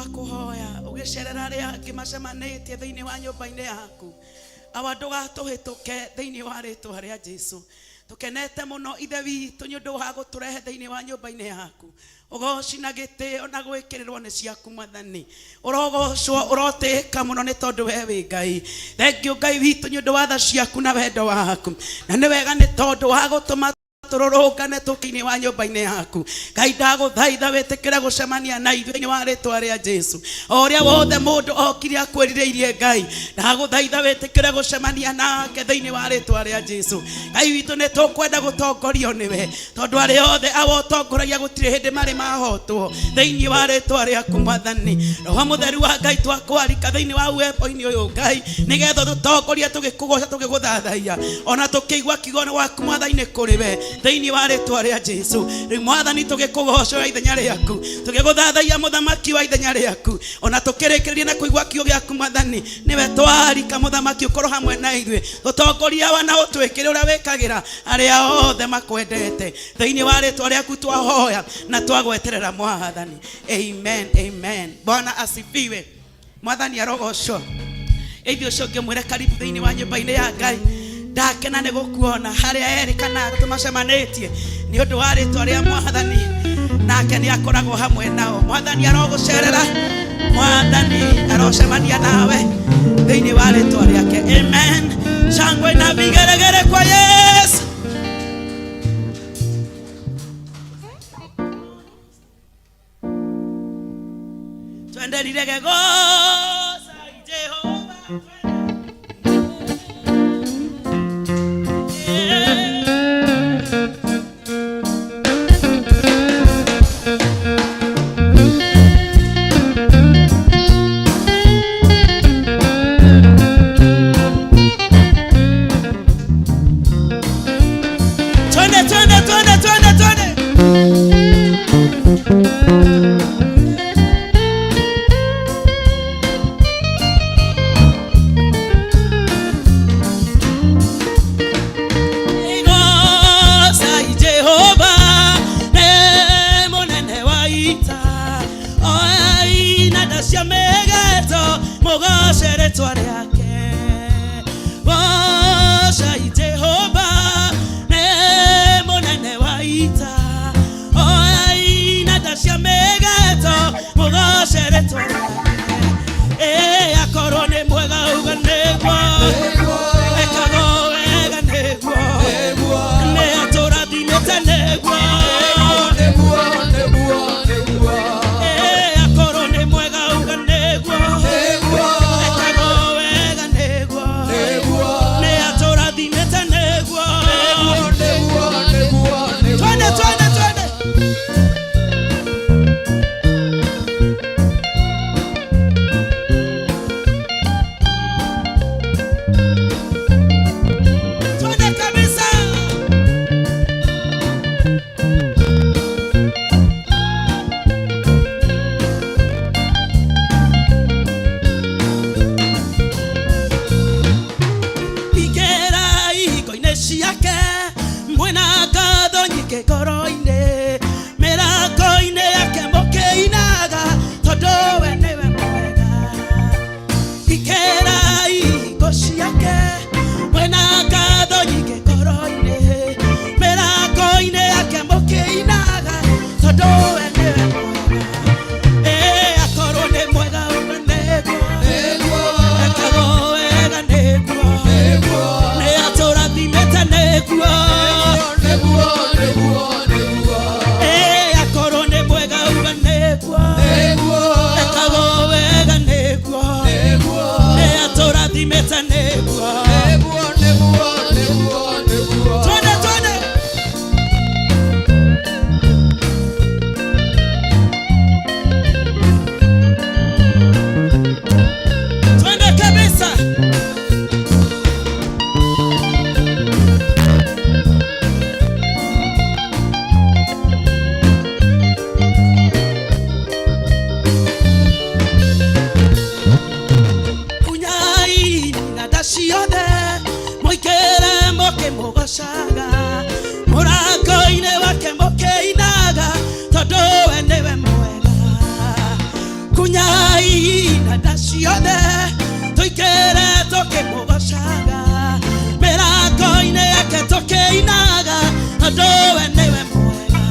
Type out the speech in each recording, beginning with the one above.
Twakũhoya ũgĩcerera arĩa angĩ macemanĩtie thĩinĩ wa nyũmba-inĩ yaku. Awa, ndũgatũhĩtũke thĩinĩ wa rĩtwa rĩa Jesu. Tũkenete mũno, Ithe witũ, nĩ ũndũ wa gũtũrehe thĩinĩ wa nyũmba-inĩ yaku. Ũgoci na gĩtĩo na gwĩkĩrĩrwo nĩ ciaku, Mwathani. Ũrogocwo, ũrotĩĩka mũno nĩ tondũ we wĩ Ngai. Thengiũ, Ngai witũ, nĩ ũndũ wa tha ciaku na wendo waku, na nĩ wega nĩ tondũ wa gũtũma tũrũrũngane tũkĩinĩ wa nyũmba-inĩ yaku. Ngai, ndagũthaitha wĩtĩkĩre gũcemania na ithuĩ thĩinĩ wa rĩtwa rĩa Jesu. O ũrĩa wothe mũndũ okire akwĩrirĩirie, Ngai, ndagũthaitha wĩtĩkĩre gũcemania nake thĩinĩ wa rĩtwa rĩa Jesu. Ngai witũ, nĩ tũkwenda gũtongorio nĩwe, tondũ arĩa othe awa ũtongoragia gũtirĩ hĩndĩ marĩ mahotwo thĩinĩ wa rĩtwa rĩaku, Mwathani. Roho Mũtheru wa Ngai, twakwarika thĩinĩ wa uwepo-inĩ ũyũ, Ngai, nĩgetha ũtũtongorie tũgĩkũgoca, tũgĩgũthathaiya, ona tũkĩigua kiugo waku, Mwathani, nĩ kũrĩ we thĩinĩ wa rĩtwa rĩa Jesu. Rĩu, Mwathani, tũgĩkũgoca wa ithenya rĩaku, tũgĩgũthathaiya, Mũthamaki wa ithenya rĩaku, ona tũkĩrĩkĩrĩria na kũigua kiugo gĩaku, Mwathani, nĩwe twarika. Mũthamaki, ũkorwo hamwe na ithuĩ, ũtongoria wa na ũtwĩkĩre ũrĩa wĩkagĩra arĩa othe makwendete. Thĩinĩ wa rĩtwa rĩaku twahoya na twagweterera, Mwathani. Amen, amen. Bwana asifiwe. Mwathani arogocwo. Ĩthi ũcio ngĩmwĩre karibu thĩinĩ wa nyũmba-inĩ ya Ngai. Ndakena nĩ gũkuona harĩa erĩ kana atatũ macemanĩtie nĩ ũndũ wa rĩtwa rĩa Mwathani, nake nĩ akoragwo hamwe nao. Mwathani arogũcerera, Mwathani arocemania nawe thĩinĩ wa rĩtwa rĩake. Amen. Shangwe na vigeregere kwa Yesu. Twende riregegoca Jehova. Twende, twende, twende, twende, twende. Igocai Jehova, nĩ mũnene wa ita. Oai inanda cia mĩgeto, mũgoce rĩtwa rĩake. Gocai Jehova, nĩ mũnene wa ita. Oai inanda cia mĩgeto, mũgoce rĩtwa rĩake. Ĩ akorwo nĩ mwega, uga nĩguo. Ekago wega, nĩguo. Nĩ atũrathimĩte, nĩguo. Ĩ akorwo nĩ mwega, uga nĩguo. Ekago wega, nĩguo. Nĩ atũrathimĩte, nĩguo. Munyai inanda ciothe tũikĩre tũkĩmũgocaga mĩrango-inĩ yake tũkĩinaga tondũ we nĩwe mwega.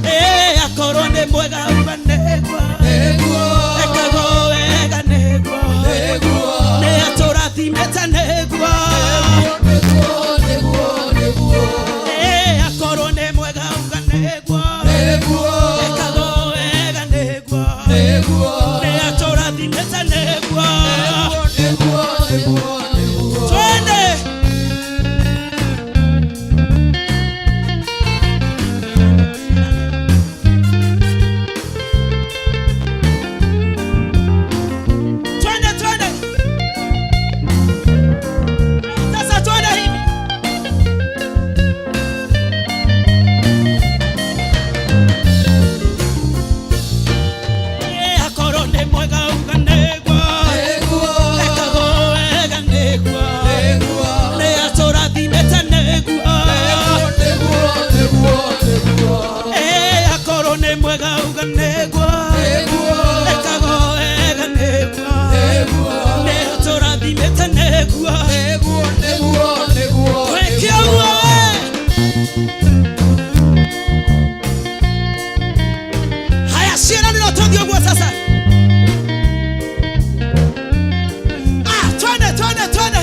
Ĩ akorwo nĩ mwega uga nĩguo, ekago wega nĩguo, nĩ atũrathimĩte nĩguo. Ĩ akorwo nĩ mwega uga nĩguo, ekago wega nĩguo, nĩ atũrathimĩte nĩguo. Twende. Twende, twende. Sasa twende hivi. Eh, akorwo nĩ mwega uga nĩguo, ekago wega nĩguo, nĩ atũrathimĩte nĩguo. Eh, akorwo nĩ mwega uga nĩguo, ekago wega nĩguo, nĩ atũrathimĩte nĩguo. Twĩke ũguo we. Haya, ciĩranĩro tũthiĩ ũguo sasa. Ah, twende, twende, twende.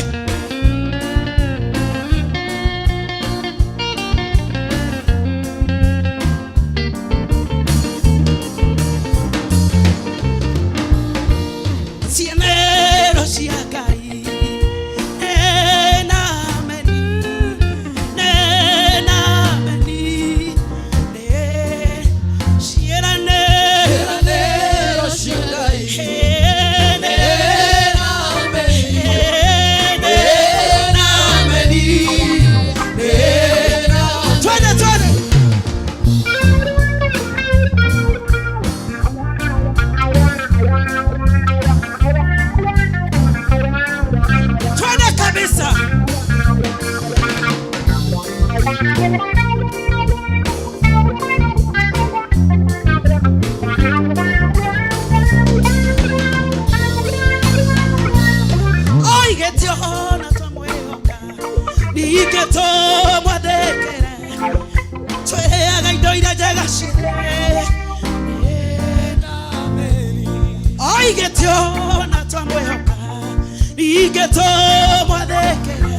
Ciĩranĩro cia Ngai nĩ ameni, nĩ ameni, nĩ ciĩranĩro nĩ ameni. Twende, twende. Twende kabisa. Oigĩte ona twamwĩhoka ningĩ tũmwathĩkĩre twĩheaga indo iria njega ciothe. Oigĩte ona twamwĩhoka ningĩ tũmwathĩkĩre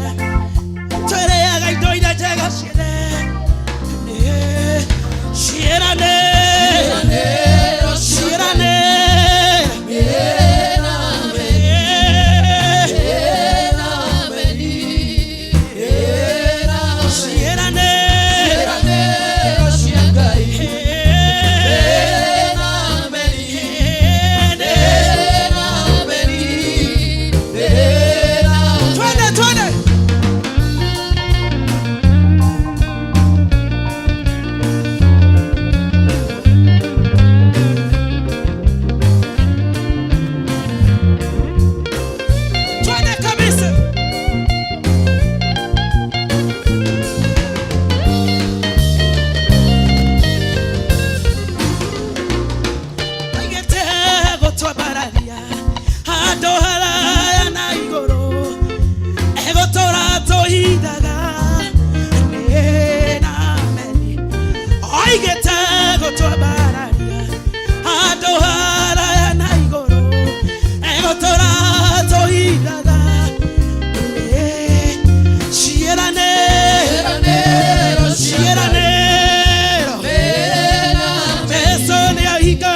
twĩrĩaga indo iria njega ciothe. Ciĩranĩro, ciĩranĩro. Ciĩranĩro. Twende, twende. Twende kabisa. Oigĩte gũtwambararia handũ haraya na igũrũ egũtũra tũhithaga nĩ na ameni. Oigĩte gũtwambararia handũ haraya na igũrũ egũtũra tũhithaga nĩ ciĩranĩro, ciĩranĩro. Jesu nĩ ahinga.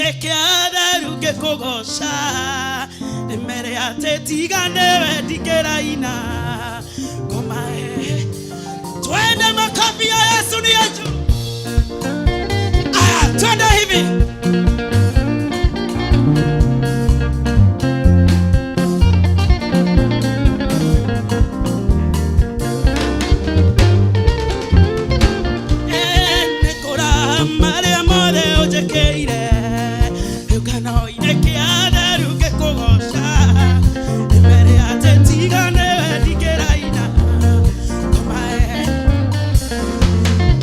Kĩũngano-inĩ kĩa atheru ngĩkũgooca ndĩmere atĩ tiga nĩwe ndingĩraina ngoma. Twende, makofi ya Yesu ni ya juu. Aya, twende hivi. Nĩ kũraha marĩa mothe ũnjĩkĩire kĩũngano-inĩ kĩa atheru ngĩkũgooca ndĩmere atĩ tiga nĩwe ndingĩraina ngoma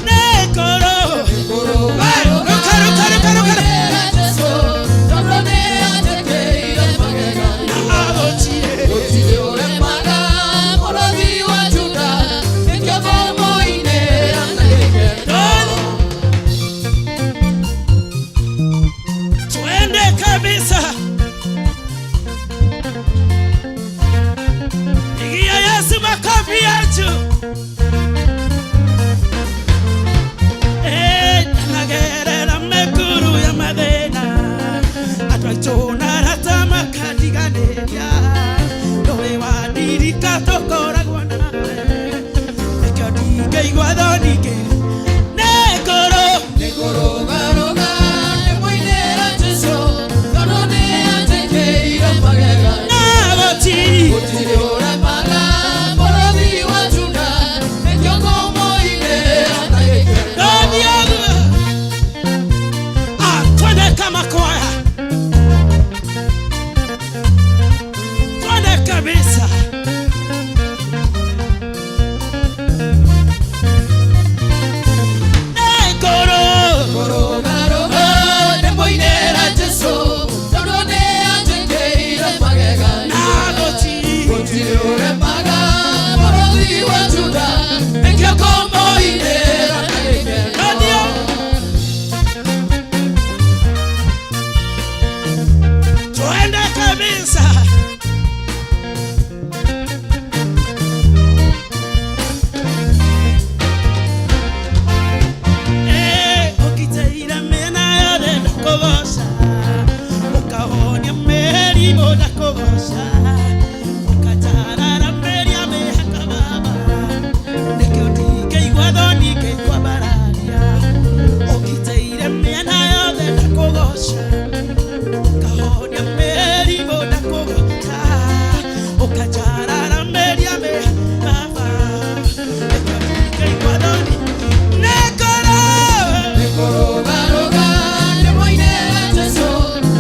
nĩ ngoro. Ruka, ruka, ruka, ruka. Na gũtirĩ Mũrũthi wa Juda, nĩkĩo ngũmũinĩra na gĩkeno. Twende kabisa. Pigia Yesu makofi ya juu. Eh, ndanagerera mĩkuru ya mathĩna andũ aitũ na arata makandiganĩria ndũĩ wandirika tũkoragwo nawe nĩkĩo ndingĩigua thoni ngĩ nĩ ngoro. Nĩngũrũgarũga ndĩmũinĩre Jesũ, tondũ nĩanjĩkĩire magegania. Na gũtirĩ Gũtirĩ ũremaga mũrũthi wa Juda, nĩkĩo ngũmũinĩra na gĩkeno. Ah, twende kama kwaya. Twende kabisa. Ngoro. Ngũrũgarũga ndĩmũinĩre Jesũ, tondũ nĩanjĩkĩire magegania. Na gũtirĩ Gũtirĩ ũremaga mũrũthi wa Juda, nĩkĩo ngũmũinĩra na gĩkeno. Radio. Twende kabisa. Eh, ũkiteire mĩena yothe ndakũgooca ũkahonia mĩrimũ ndakũgooca ũkanjarara mĩria mĩhaka baba nĩkĩo ndingĩigua thoni ngĩkwambararia ũkiteire mĩena yothe ndakũgooca ũkahonia mĩrimũ ndakũgooca ũkanjarara mĩria mĩhaka baba nĩkĩo ndingĩigua thoni nĩngoro. Nĩngũrũgarũga ndĩmũinĩre Jesũ,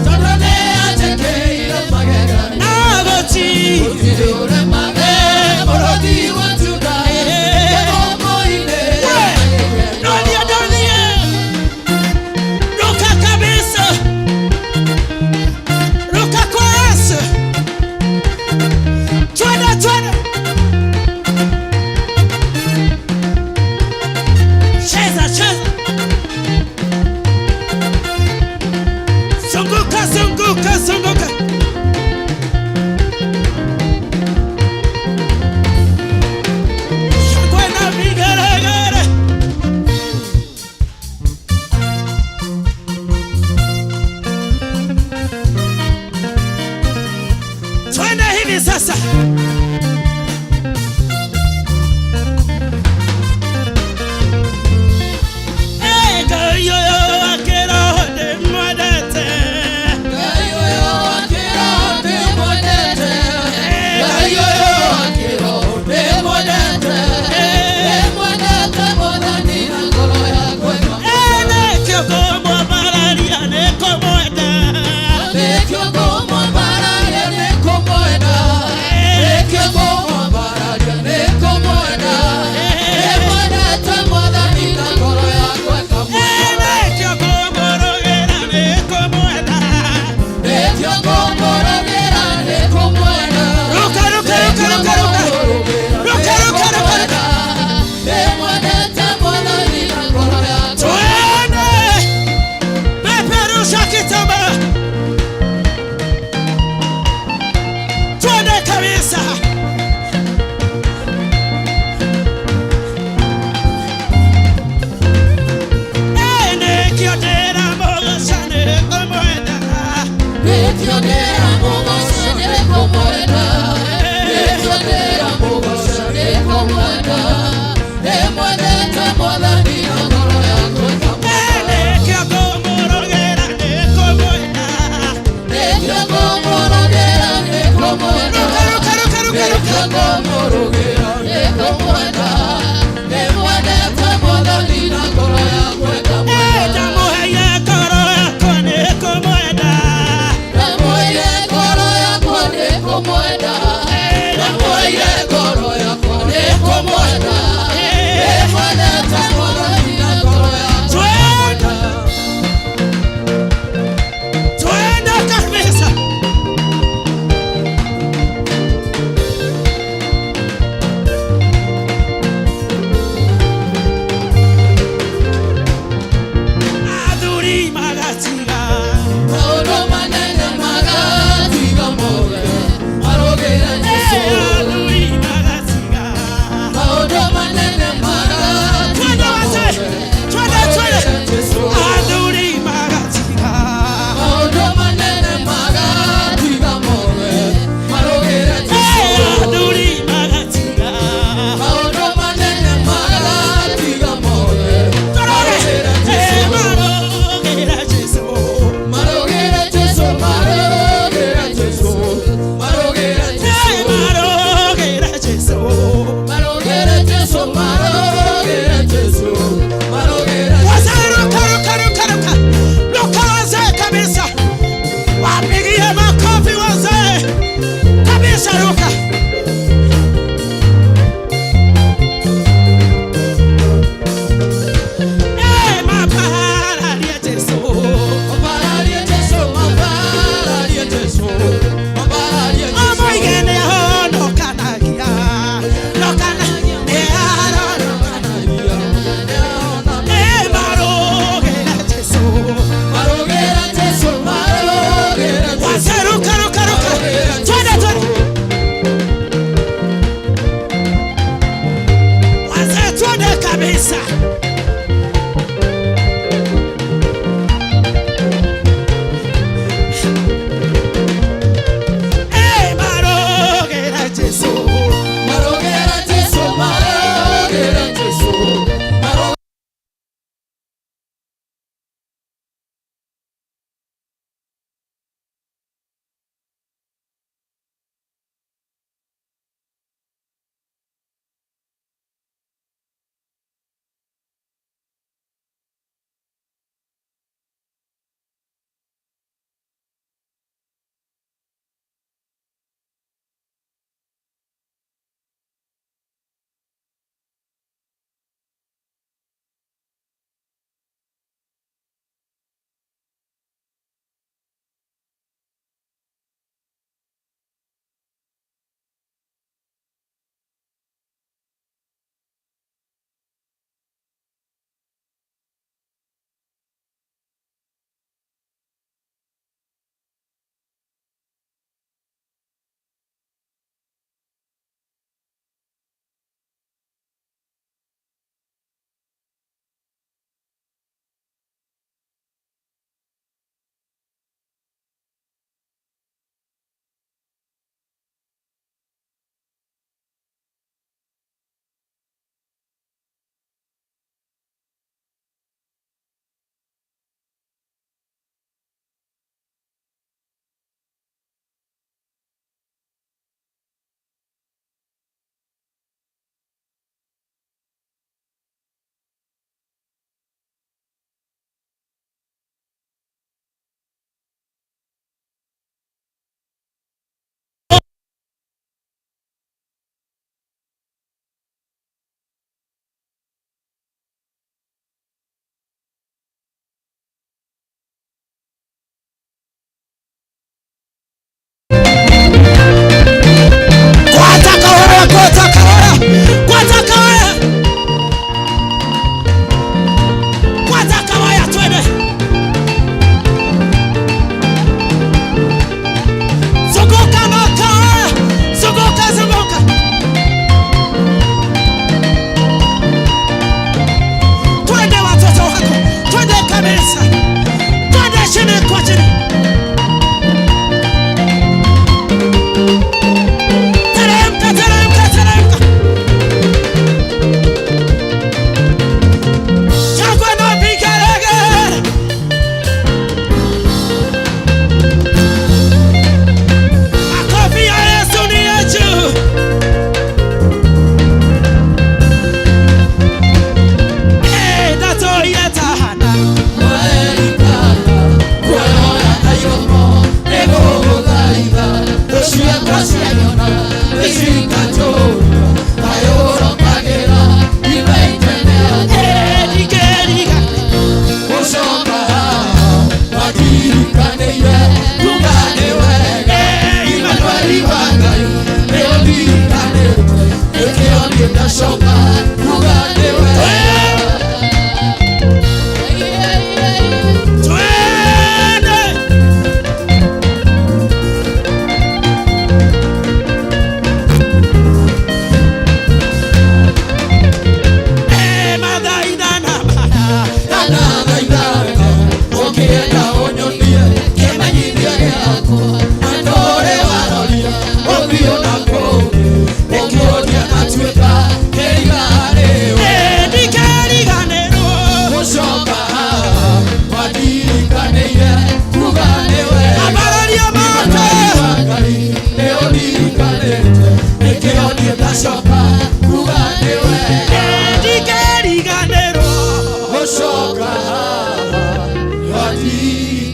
tondũ nĩanjĩkĩire magegania. Na gũtirĩ Gũtirĩ ũremaga mũrũthi wa Juda, nĩkĩo ngũmũinĩra na gĩkeno. Ndothie, ndothie. Ruka kabisa. Ruka kwa Yesu. Twende, twende. Cheza, cheza. Zunguka, zunguka, zunguka. Shangwe na vigelegele. Twende hivi sasa. Eh, Ngai ũyũ wa kĩroho ndĩmwendete. Ngai ũyũ wa kĩroho ndĩmwendete. Ngai ũyũ wa kĩroho ndĩmwendete. Ndĩmwendete Mwathani na ngoro yakwa ĩmwe. Eh, nĩkĩo ngũmwambararia nĩkũmwenda. Nĩkĩo ngũmwambararia nĩkũmwenda. Nĩkĩo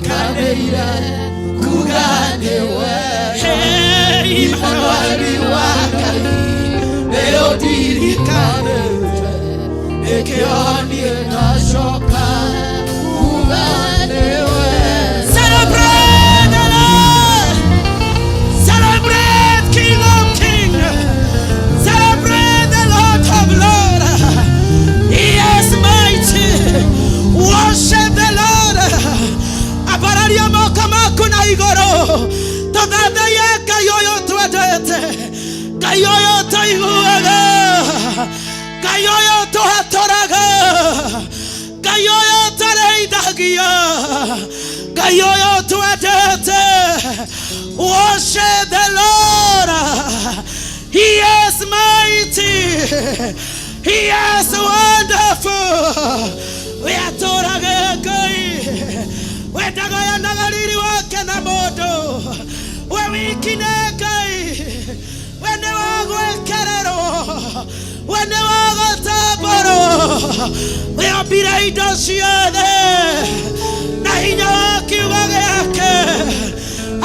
Ndikanĩire kuga nĩ wega. Hey, Imanueli wa Ngai nĩ ũndirikanĩte, nĩkĩo niĩ ndacoka kuga nĩ wega. Celebrate the Lord. Celebrate King of Kings. Celebrate the Lord of Lords. He is mighty. Worship the Lord. Ambararia moko maku na igũrũ. Tũthathaiye Ngai ũyũ twendete. Ngai ũyũ tũiguaga. Ngai ũyũ tũhatũraga. Ngai ũyũ tũrĩithagia. Ngai ũyũ twendete. Worship the Lord. He is mighty. He is wonderful. We atũraga Ngai. Wendagayanaga riri wake na mũndũ. We wiki nĩ Ngai. We nĩ wa gwĩkĩrĩrwo. We nĩ wa gũtambũrwo. We ombire indo ciothe na hinya wa kiugo gĩake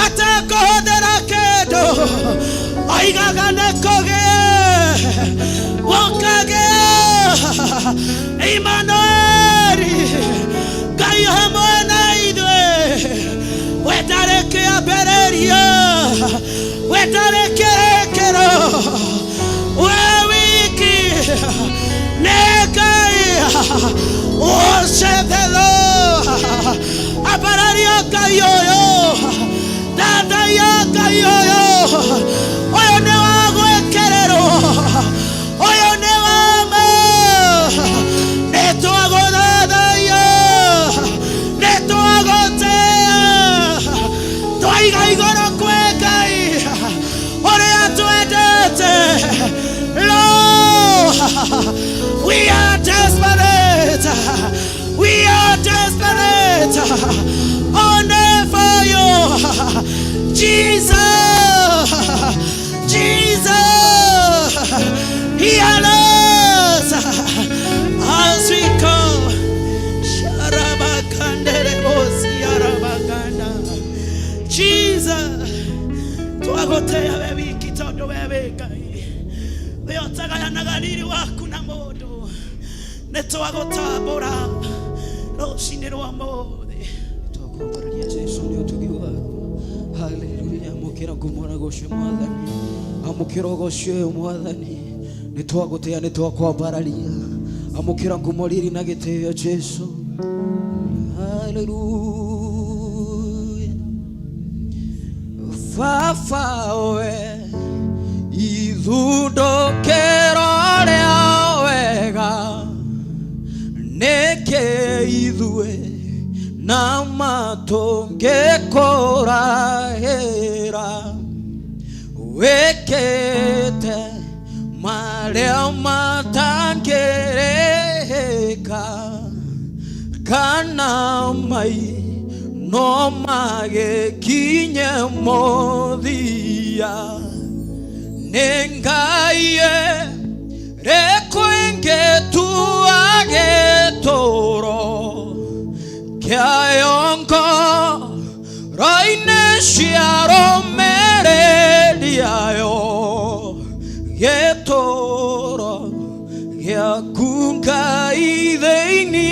atekũhũthĩra kĩndũ oigaga nĩ kũgĩe gũkagĩa. Imanueli, Ngai hamwe na ithuĩ. We ndarĩ kĩambĩrĩria, we ndarĩ kĩrĩkĩro, we wiki nĩ Ngai. Worship the Lord. Ambararia Ngai ũyũ, thathaiya Ngai ũyũ. Ũyũ nĩ wa gwĩkĩrĩrwo, ũyũ nĩ wa ma. Nĩ twagũthathaiya, nĩ twagũtĩĩa, twaiga igũrũ kwĩ Ngai ũrĩa twendete. Lord, we are desperate. We are desperate only for you, Jesus. Jesus, hear us as we come. Sharabakandere. Jesus, twagũtĩĩa we wiki tondũ we wĩ Ngai. We ũtagayanaga riri waku na mũndũ. Nĩ twagũtambũra rũcinĩ rwa ũmũthĩ. Twakwambararia Jesu nĩ ũtugi waku. Haleluya. Amũkĩra ngumo na gũcio Mwathani, amũkĩra ũgoci ũyũ Mwathani. Nĩ twagũtĩĩa, nĩ twakwambararia. Amũkĩra ngumo, riri na gĩtĩo, Jesu. Haleluya. Baba, we ithundũkĩro rĩa wega, nĩkĩ ithuĩ na matũngĩkũrahĩra? Wĩkĩte marĩa matangĩrĩhĩka, kana mai no magĩkinye mũthia. Nĩ Ngai ĩrĩkũ ĩngĩtua gĩtũro kĩayo ngoro-inĩ cia rũmĩrĩri ayo? Gĩtũro gĩaku Ngai thĩinĩ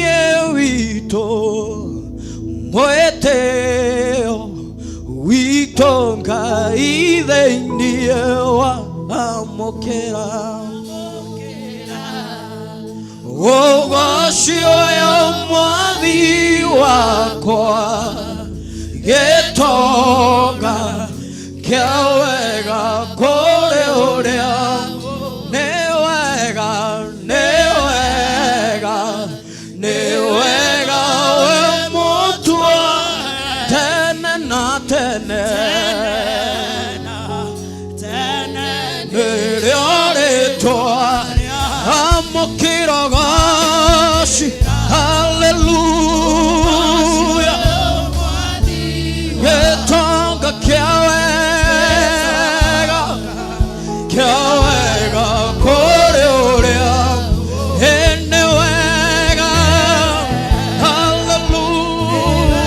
witũ, mwĩtĩo witũ Ngai thĩinĩ wa. Amũkĩra ũgoci ũyũ, Mwathi wakwa. Gĩtonga kĩa wega kũrĩ ũrĩa nĩ wega, nĩ wega, nĩ wega. We mũtua tene na tene. Nĩrĩo rĩtwa. Amũkĩra ũgoci. Haleluya. Gĩtonga kĩa wega, kĩa wega kũrĩ ũrĩa ĩnĩ wega. Haleluya.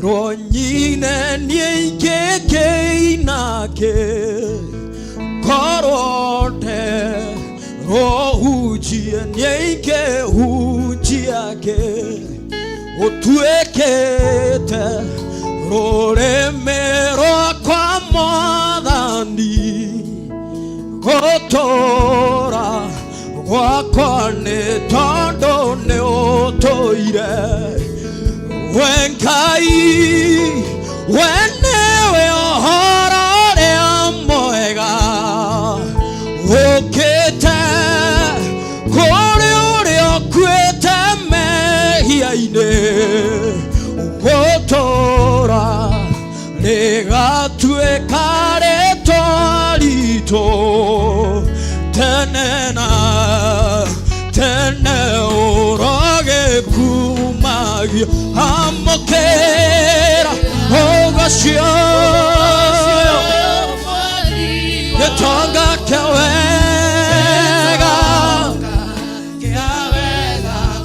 Ronyine niĩ ingĩkĩinake korwo nde rohunjie niĩ ingĩhunjiake ũtuĩkĩte rũrĩmĩ rwakwa mwathani gũtũra gwakwa nĩ tondũ nĩ ũtũire we Ngai we nĩwe ũhoro ũrĩa mwega ũkĩte kũrĩ ũrĩa ũkuĩte mehia-inĩ gũtũra rĩgatuĩka rĩtwa ritũ tene na tene ũrogĩkumagio amũkĩra ũgocio gĩtonga kĩa wega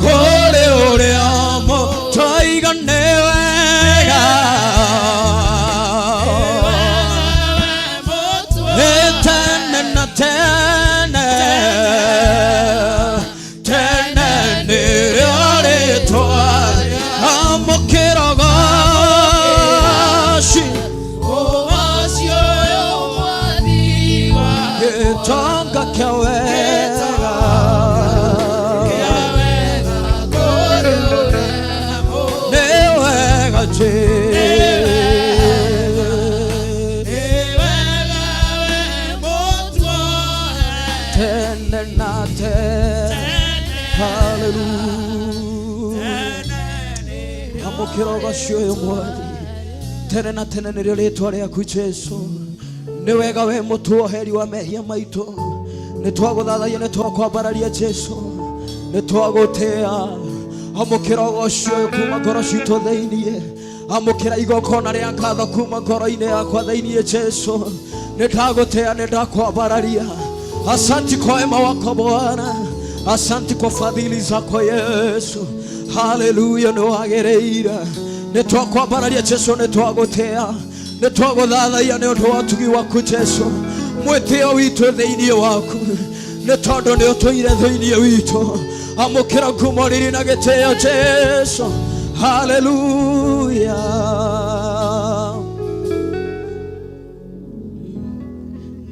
kũrĩ ũrĩa mũtoiga nĩ wega tene na tene tene nĩrĩo rĩtwa amũkĩra ũgoci gĩtonga kĩa wega nĩ wega tene na tene haleluya amũkĩra ũgoci ũyũ mwathi tene na tene nĩrĩo rĩtwa rĩaku Jesu nĩ wega we mũtuoheri wa mehia maitũ nĩ twagũthathaiya nĩ twakwambararia Jesu nĩ twagũtĩa amũkĩra ũgoci ũyũ kuma ngoro citũ thĩiniĩ amũkĩra igongona rĩa ngatho kuma ngoro-inĩ yakwa thĩiniĩ Jesu nĩ ndagũtĩa nĩ ndakwambararia asanti kwa wema wako Bwana asanti kwa fadhili zako Yesu haleluya nĩ wagĩrĩire nĩ twakwambararia Jesu nĩ twagũtĩa nĩ twagũthathaiya nĩ ũndũ wa ũtugi waku Jesu mwĩtĩo witũ thĩinĩ waku nĩ tondũ nĩ ũtũire thĩinĩ witũ amũkĩra ngumo riri na gĩtĩo Jesu haleluya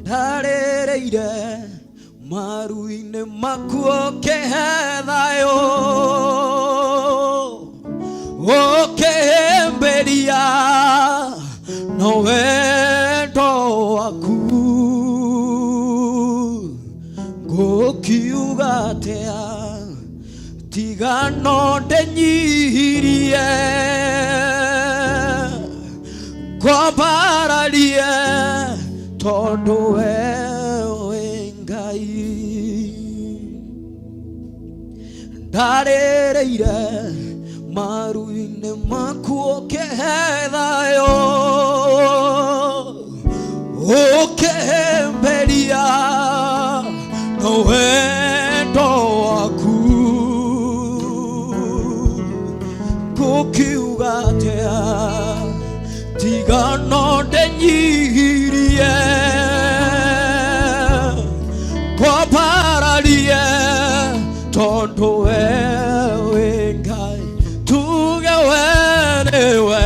ndarĩrĩire maru-inĩ maku ũkĩhe thayũ ũkĩhĩmbĩria no wendo waku ngũkiuga atĩa tiga no ndĩnyihirie ngwambararie tondũ we wĩ Ngai ndarĩrĩire maru-inĩ maku ũkĩhe thayũ ũkĩhĩmbĩria no wendo waku ngũkiuga atĩa tiga no ndĩnyihirie ngwambararie tondũ we wĩ Ngai tuge we nĩwe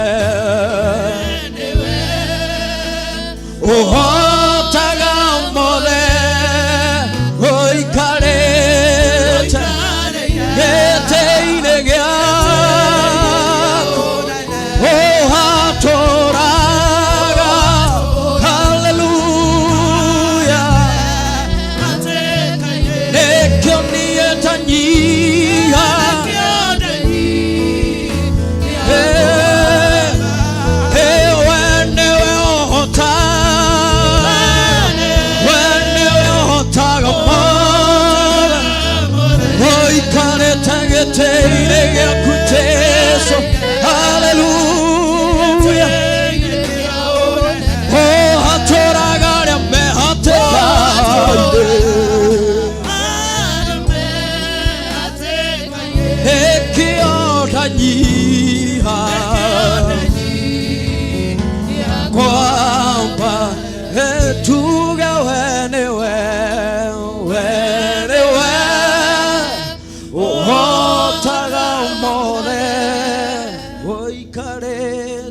ũhotaga mothe gũikarĩra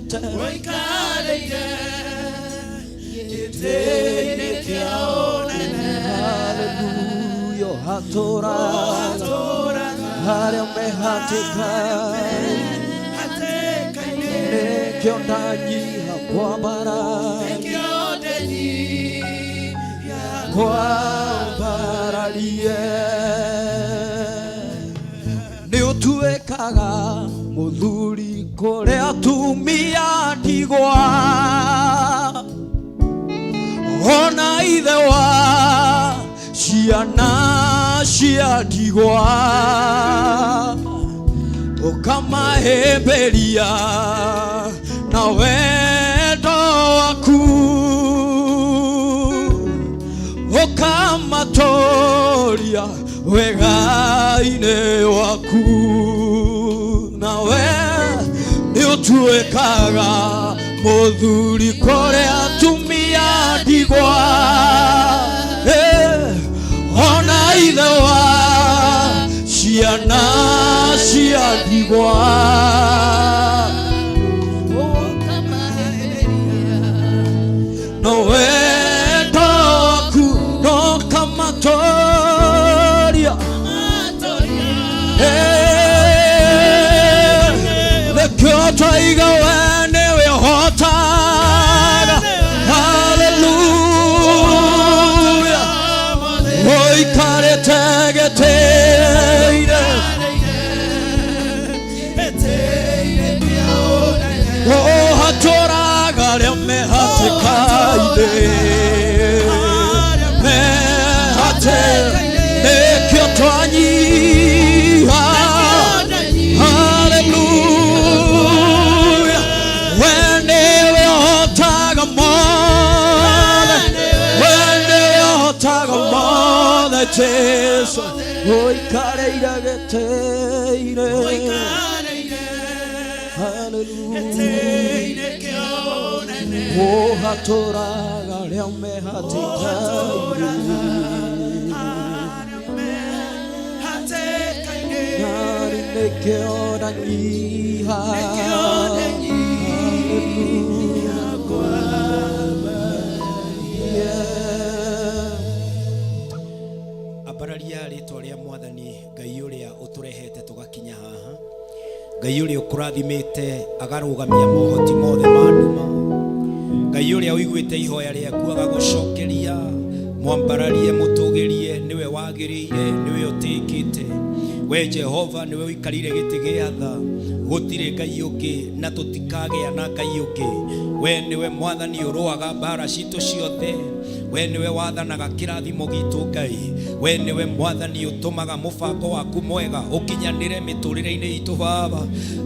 Ũikarĩte Ũikarĩire gĩtĩ-inĩ kĩa ũnene. Haleluya hatũraga Hatũraga harĩa mehatĩka-inĩ hatĩka-inĩ. nĩkĩo ndanyiha kwambara Nĩkĩo ndenyihia kwambararie nĩ ũtuĩkaga mũthuri kũrĩ atumia ndigwa ona ithe wa ciana cia ndigwa ũkamahĩmbĩria na wendo waku ũkamatoria wega-inĩ waku nawe nĩ ũtuĩkaga mũthuri kũrĩ atumia ndigwa. Eh, ona ithe wa ciana cia ndigwa no wendo waku no kamatoria. Eh, nĩkĩo twaiga we nĩwe ũhotaga. Haleluya ũikarĩte gĩtĩ-inĩ ũhatũraga arĩa mehatĩka-inĩ mehate nĩkĩo twanyiha. Haleluya we nĩwe ũhotaga mothe, we nĩwe ũhotaga mothe Jesu ũikarĩire gĩtĩ-inĩ. Haleluya ũhatũraga arĩa mehatĩka-inĩ nari nĩkĩo ndanyiha. Haleluya. Ambararia rĩtwa rĩa mwathani Ngai ũrĩa ũtũrehete tũgakinya haha, Ngai ũrĩa ũkũrathimĩte agarũgamia mohoti mothe ma nduma, Ngai ũrĩa ũiguĩte ihoya rĩaku agagũcokeria. Mwambararie, mũtũgĩrie, nĩwe wagĩrĩire, nĩwe ũtĩkĩte. We Jehova nĩwe ũikarire gĩtĩ gĩa tha, gũtirĩ Ngai ũngĩ na tũtikagĩa na Ngai ũngĩ. We nĩwe mwathani ũrũaga mbara citũ ciothe, we nĩwe wathanaga kĩrathimo gitũ Ngai, we nĩwe mwathani ũtũmaga mũbango waku mwega ũkinyanĩre mĩtũrĩre-inĩ itũ Baba,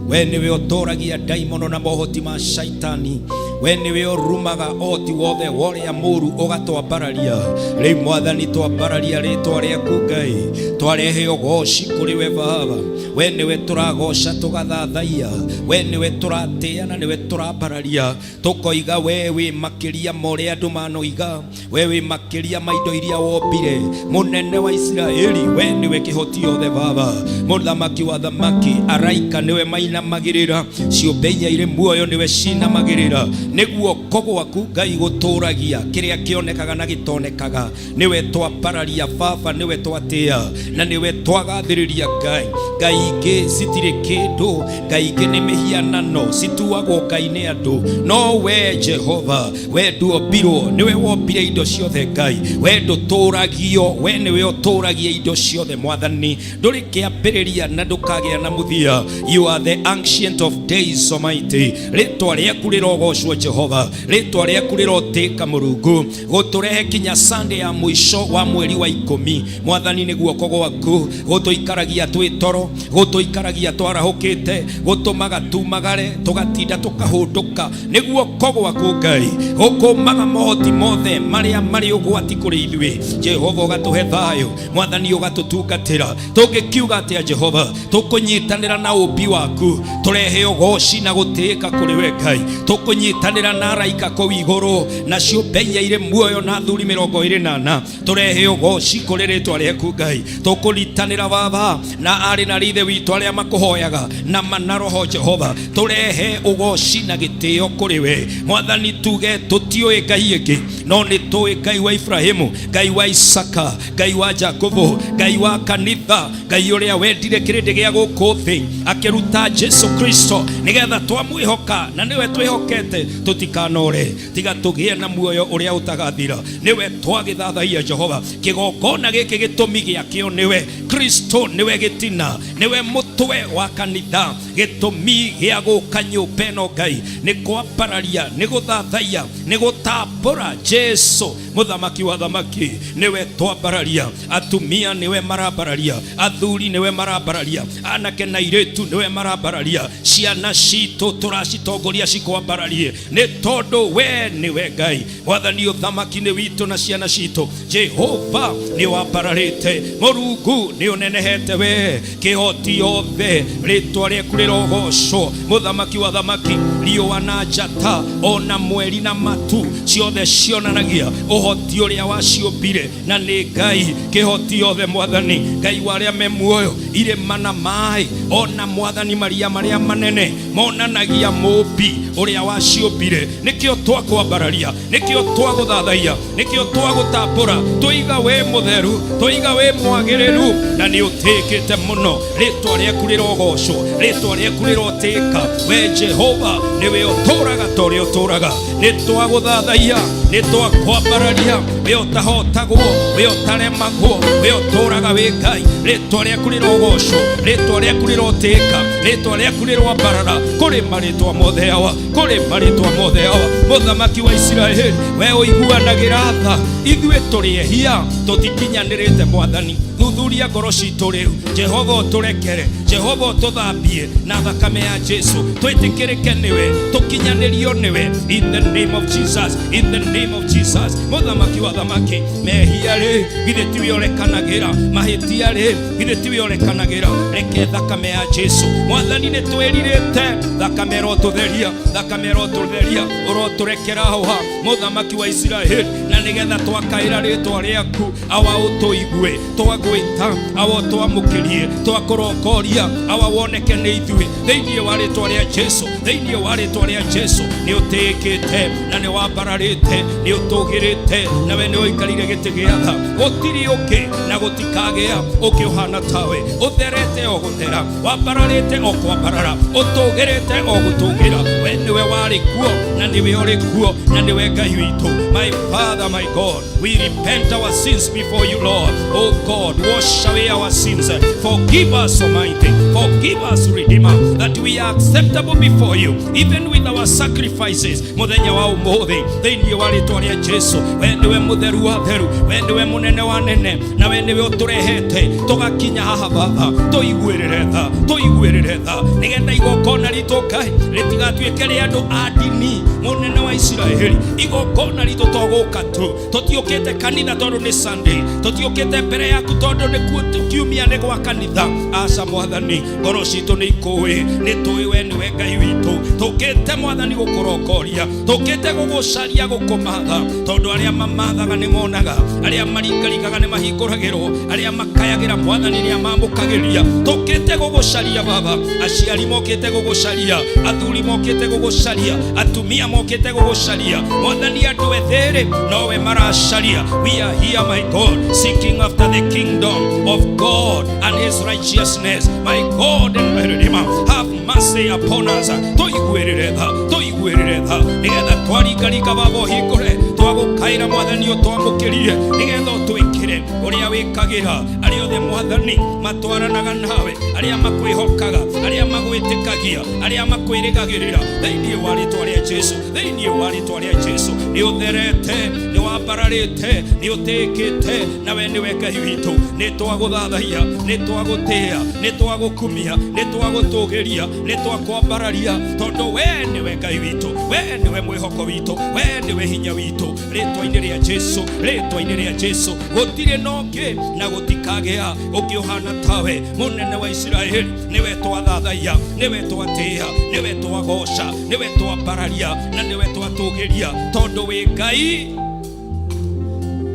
we nĩwe ũtũragia ndaimono na mohoti ma shaitani, we nĩwe ũrumaga ũhoti wothe wa ũrĩa mũru ũgatwambararia. Rĩu mwathani twambararia rĩtwa rĩaku Ngai, twarehe ũgoci kũrĩ we Baba, we nĩwe tũragoca tũgathathaia, we nĩwe tũratĩa na nĩwe tũrambararia, tũkoiga we wĩ makĩria ma ũrĩa andũ manoiga, we wĩ makĩria ma indo iria wombire, mũnene wa Isiraeli, we nĩwe kĩhoti yothe Baba, mũthamaki wa thamaki, araika nĩwe mainamagĩrĩra, ciũmbe inya irĩ muoyo nĩwe cinamagĩrĩra, nĩ guoko gwaku Ngai gũtũragia kĩrĩa kĩonekaga na gĩtonekaga, nĩwe twambararia Baba, nĩwe twatĩa na nĩwe twagathĩrĩria Ngai. Ngai ingĩ citirĩ kĩndũ, Ngai ingĩ nĩ mĩhianano cituagwo Ngai nĩ andũ, no we Jehova we nduombirwo, nĩwe wombire indo ciothe Ngai, we ndũtũragio, we nĩwe ũtũragia indo ciothe mwathani, ndũrĩ kĩambĩrĩria na ndũkagĩa na mũthia. You are the Ancient of Days Almighty. Rĩtwa rĩaku rĩrogocwo Jehova, rĩtwa rĩaku rĩrotĩka Mũrungu, gũtũrehe kinya Sunday ya mũico wa mweri wa 10 mwathani nĩ guoko gwaku gũtũikaragia twĩ toro, gũtũikaragia twarahũkĩte, gũtũmaga tumagare tũgatinda tũkahũndũka, nĩ guoko gwaku Ngai gũkũmaga mohoti mothe marĩa marĩ ũgwati kũrĩ ithuĩ. Jehova ũgatũhe thayũ mwathani, ũgatũtungatĩra. Tũngĩkiuga atĩa Jehova? Tũkũnyitanĩra na ũmbi waku tũrehe ũgoci na gũtĩĩka kũrĩ we Ngai, tũkũnyitanĩra Tũkũnyitanĩra na araika kũu igũrũ na ciũmbe inya irĩ muoyo na athuri 24, tũrehe ũgoci kũrĩ rĩtwa rĩaku Ngai. Tũkũnyitanĩra Baba na arĩ na ithe witũ arĩa makũhoyaga na mana roho Jehova, tũrehe ũgoci na gĩtĩo kũrĩ we Mwathani. Tuge tũtiũĩ Ngai ĩngĩ, no nĩ tũĩ Ngai wa Ibrahimu, Ngai wa Isaka, Ngai wa Jakubu, Ngai wa kanitha, Ngai ũrĩa wendire kĩrĩndĩ gĩa gũkũ thĩ akĩruta Jesu Kristo nĩgetha twamwĩhoka na nĩwe twĩhokete tũtikanore, tiga tũgĩe na muoyo ũrĩa ũtagathira. Nĩwe twagĩthathaia Jehova. Kĩgongona gĩkĩ gĩtũmi gĩakĩo nĩwe Kristo, nĩwe gĩtina, nĩwe mũtwe wa kanitha. Gĩtũmi gĩa gũka nyũmba ĩno Ngai nĩ kwambararia, nĩ gũthathaiya, nĩ gũtambũra Jesu mũthamaki wa thamaki. Nĩwe twambararia. Atumia nĩwe marambararia, athuri nĩwe marambararia, anake na airĩtu nĩwe marambararia, ciana citũ tũracitongoria cikwambararie nĩ tondũ we nĩwe Ngai. Mwathani, ũthamaki nĩ witũ na ciana citũ. Jehova, nĩ wambararĩte. Mũrungu, nĩ ũnenehete we. Kĩhoti yothe, rĩtwa rĩaku rĩrogocwo. Mũthamaki wa thamaki, riũa na njata ona mweri na matu ciothe cionanagia ũhoti ũrĩa waciũmbire na nĩ Ngai kĩhoti yothe. Mwathani Ngai wa arĩa me muoyo, irĩma na maĩ ona Mwathani maria marĩa manene monanagia mũmbi ũrĩa waciũmbire. Nĩkĩo twakwambararia, nĩkĩo twagũthathaia, nĩkĩo twagũtambũra. Tũiga wĩ mũtheru, tũiga wĩ mwagĩrĩru na nĩ ũtĩkĩte mũno. Rĩtwa rĩaku rĩrogocwo, rĩtwa rĩaku rĩrotĩka. We Jehova nĩwe ũtũraga ta ũrĩa ũtũraga. Nĩ twagũthathaia, nĩ twakwambararia, we ũtahotagwo, we ũtaremagwo, we ũtũraga wĩ Ngai. Rĩtwa rĩaku rĩrogocwo, rĩtwa rĩaku rĩrotĩka, rĩtwa rĩaku rĩroambarara kũrĩ marĩtwa mothe awa, kũrĩ marĩtwa mothe awa. Mũthamaki wa Isiraeli, we ũiguanagĩra tha, ithuĩ tũrĩ ehia, tũtikinyanĩrĩte. Mwathani, thuthuria ngoro citũ rĩu. Jehova, ũtũrekere. Jehova, ũtũthambie na thakame ya Jesu, twĩtĩkĩrĩke nĩwe, tũkinyanĩrio nĩwe, in the name of Jesus, in the name of Jesus. Mũthamaki wa thamaki, mehia rĩ, githĩ tiwe ũrekanagĩra? Mahĩtia rĩ, githĩ tiwe ũrekanagĩra? Reke thakame ya Jesu, Mwathani, nĩ twĩrirĩte. Thakame ĩrotũtheria, thakame ĩrotũtheria, ũrotũrekera hoha, Mũthamaki wa Isiraeli, na nĩgetha twakaĩra rĩtwa rĩaku awa ũtũigue, twagwĩta awa ũtwamũkĩrie, twakũrongoria awa woneke nĩ ithuĩ, thĩinĩ wa rĩtwa rĩa Jesu, thĩinĩ wa rĩtwa rĩa Jesu. Nĩ ũtĩĩkĩte na nĩ wambararĩte, nĩ ũtũgĩrĩte na we nĩ ũikarire gĩtĩ gĩa tha. Gũtirĩ ũngĩ na gũtikagĩa ũngĩ ũhana tawe. Ũtherete o gũthera, wambararĩte o kwambarara, ũtũgĩrĩte o gũtũgĩra. We nĩwe warĩ kuo na nĩwe ũrĩ kuo na nĩwe Ngai witũ. My Father, my God, we repent our sins before you, Lord. Oh God, wash away our sins. Forgive us, Almighty. Forgive us, Redeemer, that we are acceptable before you, even with our sacrifices. Mũthenya wa ũmũthĩ, thĩinĩ wa rĩtwa rĩa Jesu, we nĩwe mũtheru wa theru, we nĩwe mũnene wa nene, na we nĩwe ũtũrehete tũgakinya haha. Baba, tũiguĩrĩre tha, tũiguĩrĩre tha, nĩgetha igongona ritũ Ngai rĩtigatuĩke rĩa andũ a ndini. Mũnene wa Isiraeli, igongona ritũ to gũka tu. Tũtiũkĩte kanitha tondũ nĩ Sunday, tũtiũkĩte mbere yaku tondũ nĩ kiumia nĩ gwa kanitha. Aca Mwathani, ngoro citũ nĩ ikũĩ, nĩ tũĩ we nĩwe Ngai witũ. Tũkĩte Mwathani gũkũrongoria, tũkĩte gũgũcaria, gũkũmatha, tondũ arĩa mamathaga nĩ monaga, arĩa maringaringaga nĩ mahingũragĩrwo, arĩa makayagĩra Mwathani nĩ amamũkagĩria. Tũkĩte gũgũcaria Baba. Aciari mokĩte gũgũcaria, athuri mokĩte gũgũcaria, atumia mokĩte gũgũcaria. Mwathani, andũ ethĩ-rĩ, nowe maracaria. We are here, my God, seeking after the kingdom of God and his righteousness. My God and my Redeemer, have mercy upon us. Tũiguĩrĩre tha, tũiguĩrĩre tha, nĩgetha twaringaringa Baba ũhingũre, twagũkaĩra Mwathani ũtwamũkĩrie, nĩgetha ũtwĩkĩre ũrĩa wĩkagĩra arĩa othe Mwathani matwaranaga nawe, arĩa makwĩhokaga, arĩa magwĩtĩkagia, arĩa makwĩrĩgagĩrĩra, thĩinĩ wa rĩtwa rĩa Jesu, thĩinĩ wa rĩtwa rĩa Jesu. Nĩ ũtherete, nĩ Nĩ wambararĩte, nĩ ũtĩĩkĩte, na we nĩwe Ngai witũ. Nĩ twagũthathaiya, nĩ twagũtĩĩa, nĩ twagũkumia, nĩ twagũtũgĩria, nĩ twakwambararia, tondũ we nĩwe Ngai witũ, we nĩwe mwĩhoko witũ, we nĩwe hinya witũ. Rĩtwa-inĩ rĩa Jesu, rĩtwa-inĩ rĩa Jesu, gũtirĩ na ũngĩ na gũtikagĩa ũngĩ ũhana tawe. Mũnene wa Isiraeli, nĩwe twathathaiya, nĩwe twatĩĩa, nĩwe twagoca, nĩwe twambararia, na nĩwe twatũgĩria, tondũ wĩ Ngai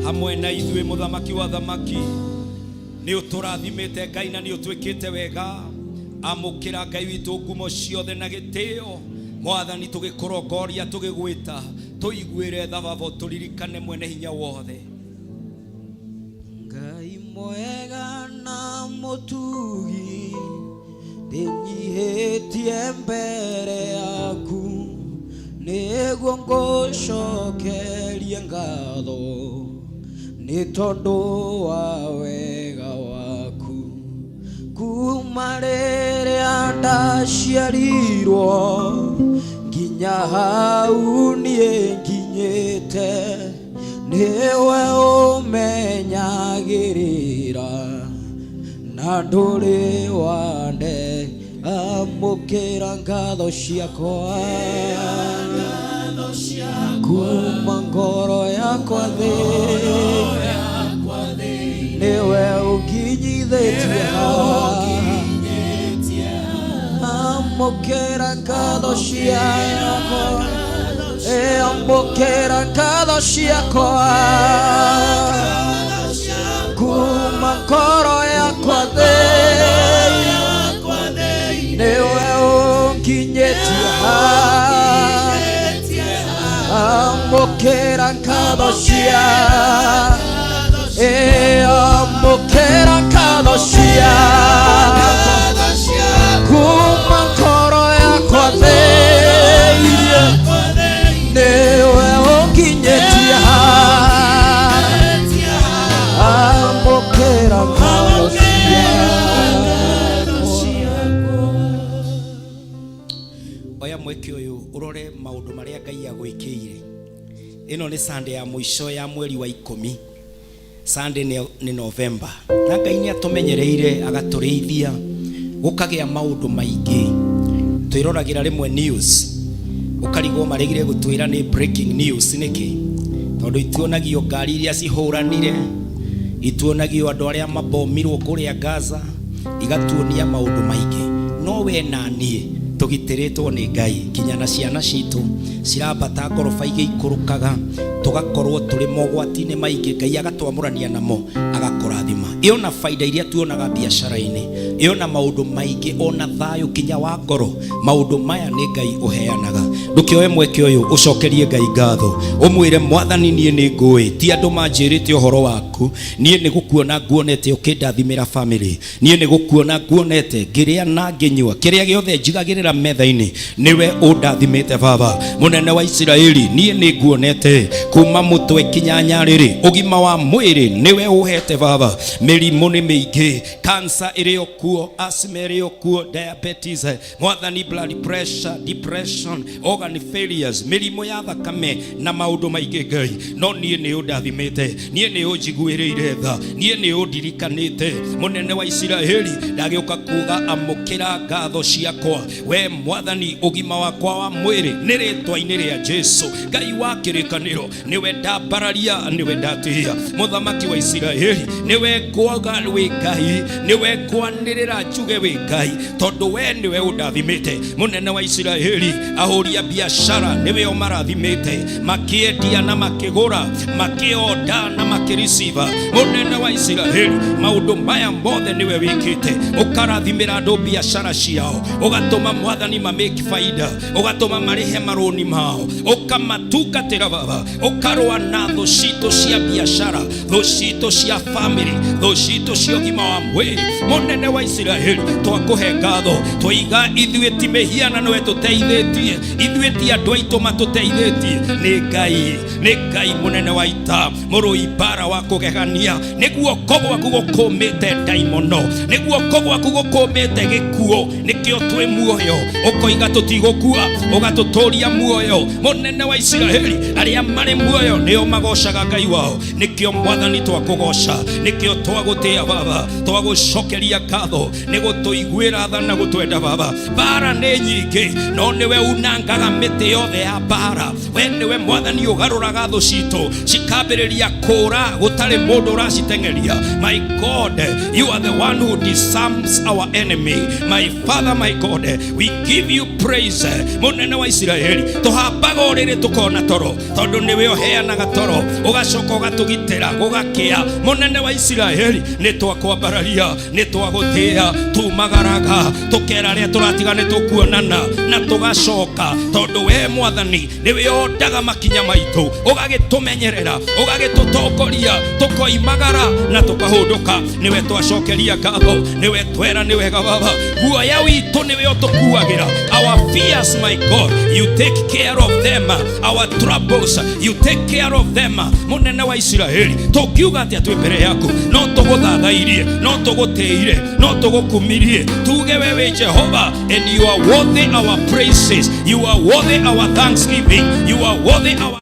hamwe na ithuĩ. Mũthamaki wa thamaki, nĩ ũtũrathimĩte Ngai na nĩ ũtwĩkĩte wega. Amũkĩra Ngai witũ ngumo ciothe na gĩtĩo. Mwathani, tũgĩkũrongoria, tũgĩgwĩta, tũiguĩre tha baba, tũririkane mwene hinya wothe. Ngai mwega na mũtugi, ndĩnyihĩtie mbere yaku, nĩguo ngũcokerie ngatho nĩ tondũ wa wega waku. Kuma rĩrĩa ndaciarirwo nginya hau niĩ nginyĩte, nĩwe ũmenyagĩrĩra na ndũrĩ wande. Amũkĩra ngatho ciakwa kuma ngoro yakwa thĩ, nĩwe ũnginyithĩtie haha. Amũkĩra ngatho ciakwa, amũkĩra ngatho ciakwa kuma ngoro yakwa thĩ, nĩwe ũnginyĩtie haha. Amũkĩra ngatho cia, amũkĩra ngatho cia kuma ngoro yakwa thĩ, nĩwe ũnginyĩtie haha. Amũkĩra ngatho ciakwa. Oya mweke ũyũ ũrore maũndũ marĩa Ngai agwĩkĩire. Ĩno nĩ Sunday ya mũico ya mweri wa 10. Sunday nĩ November, na Ngai nĩ atũmenyereire, agatũrĩithia, gũkagĩa maũndũ maingĩ. Twĩroragĩra rĩmwe news, ũkarigwo marĩgire gũtwĩra nĩ breaking news nĩkĩ, tondũ ituonagio ngari iria cihũranire, ituonagio andũ arĩa mabomirwo kũrĩa Gaza, igatuonia maũndũ maingĩ. No we na niĩ tũgitĩrĩtwo nĩ Ngai, nginya na ciana citũ cirambata ngoroba igĩikũrũkaga, tũgakorwo tũrĩ mogwati-inĩ maingĩ, Ngai agatwamũrania namo, agakũrathima. Ĩyo na baida iria tuonaga biacara-inĩ ĩyo na maũndũ maingĩ, ona thayũ kinya wa ngoro, maũndũ maya nĩ Ngai ũheanaga. Ndũkĩoe mweke ũyũ ũcokerie Ngai ngatho, ũmwĩre, Mwathani, niĩ nĩ ngũĩ ti andũ manjĩrĩte ũhoro waku, niĩ nĩ gũkuona nguonete ũkĩndathimĩra family, niĩ nĩ gũkuona nguonete ngĩrĩa na ngĩnyua, kĩrĩa gĩothe njigagĩrĩra metha-inĩ nĩwe ũndathimĩte. Baba mũnene wa Isiraeli, niĩ nĩ nguonete kuma mũtwe kinya nyarĩrĩ, ũgima wa mwĩrĩ nĩwe ũhete baba. Mĩrimũ nĩ mĩingĩ, cancer ĩrĩ o kuo, asthma ĩrĩ o kuo, diabetes, Mwathani, blood pressure, depression, organ failures, mĩrimũ ya thakame na maũndũ maingĩ. Ngai, no niĩ nĩ ũndathimĩte, niĩ nĩ ũnjiguĩrĩire tha, niĩ nĩ ũndirikanĩte. Mũnene wa Isiraeli, ndagĩũka kuga amũkĩra ngatho ciakwa we Mwathani. Ũgima wakwa wa mwĩrĩ nĩ rĩtwa-inĩ rĩa Jesu. Ngai wa kĩrĩkanĩro, nĩwe ndambararia, nĩwe ndatĩĩa. Mũthamaki wa Isiraeli, nĩwe ngwaga wĩ Ngai, nĩwe ngwanĩrĩra njuge wĩ Ngai, tondũ we nĩwe ũndathimĩte. Mũnene wa Isiraeli, ahũri a biacara nĩwe ũmarathimĩte, makĩendia na makĩgũra, makĩonda na makĩriciva. Mũnene wa Isiraeli, maũndũ maya mothe nĩwe wĩkĩte, ũkarathimĩra andũ biacara ciao, ũgatũma Mwathani mamĩki faida, ũgatũma marĩhe marũni mao, ũkamatungatĩra baba, ũkarũa na thũ citũ cia biacara, thũ citũ cia family, thũ citũ cia ũgima wa mwĩrĩ. Mũnene wa Isiraeli twakũhe ngatho twaiga ithuĩ ti mĩhianano ĩtũteithĩtie ithuĩ ti andũ aitũ matũteithĩtie nĩ Ngai nĩ Ngai mũnene wa ita mũrũi mbara wa kũgegania nĩ guoko gwaku gũkũmĩte ndaimono nĩ guoko gwaku gũkũmĩte gĩkuũ nĩkĩo twĩ muoyo ũkoiga tũtigũkua ũgatũtũria muoyo mũnene wa Isiraeli arĩa marĩ muoyo nĩo magocaga Ngai wao nĩkĩo mwathani twakũgoca nĩkĩo twagũtĩa baba twagũcokeria ngatho nĩ gũtũiguĩra tha na gũtwenda baba mbara nĩ nyingĩ no nĩwe unangaga mĩtĩ yothe ya mbara we nĩwe mwathani ũgarũraga thũ citũ cikambĩrĩria kũra gũtarĩ mũndũ ũraciteng'eria. My God, you are the one who disarms our enemy. My Father, my God, we give you praise. Mũnene wa Isiraeli tũhambaga ũrĩrĩ tũkona toro tondũ nĩwe ũheanaga toro ũgacoka ũgatũgitĩra gũgakĩa. Mũnene wa Isiraeli nĩ twakwambararia nĩ twagũtĩa tumagaraga tũkera arĩa tũratiga nĩ tũkuonana na tũgacoka tondũ we mwathani nĩwe ondaga makinya maitũ ũgagĩtũmenyerera ũgagĩtũtongoria tũkoimagara na tũkahũndũka. Nĩwe twacokeria ngatho nĩwe twera nĩ wega baba guoya witũ nĩwe ũtũkuagĩra. Our fears, my God, you take care of them. Our troubles, you take care of them. Mũnene wa Isiraeli tũngiuga atĩa twĩ mbere yaku no tũgũthathairie no tũgũtĩire no tũgũkumirie tuge we wĩ Jehova and you are worthy our praises, you are worthy our thanksgiving, you are worthy our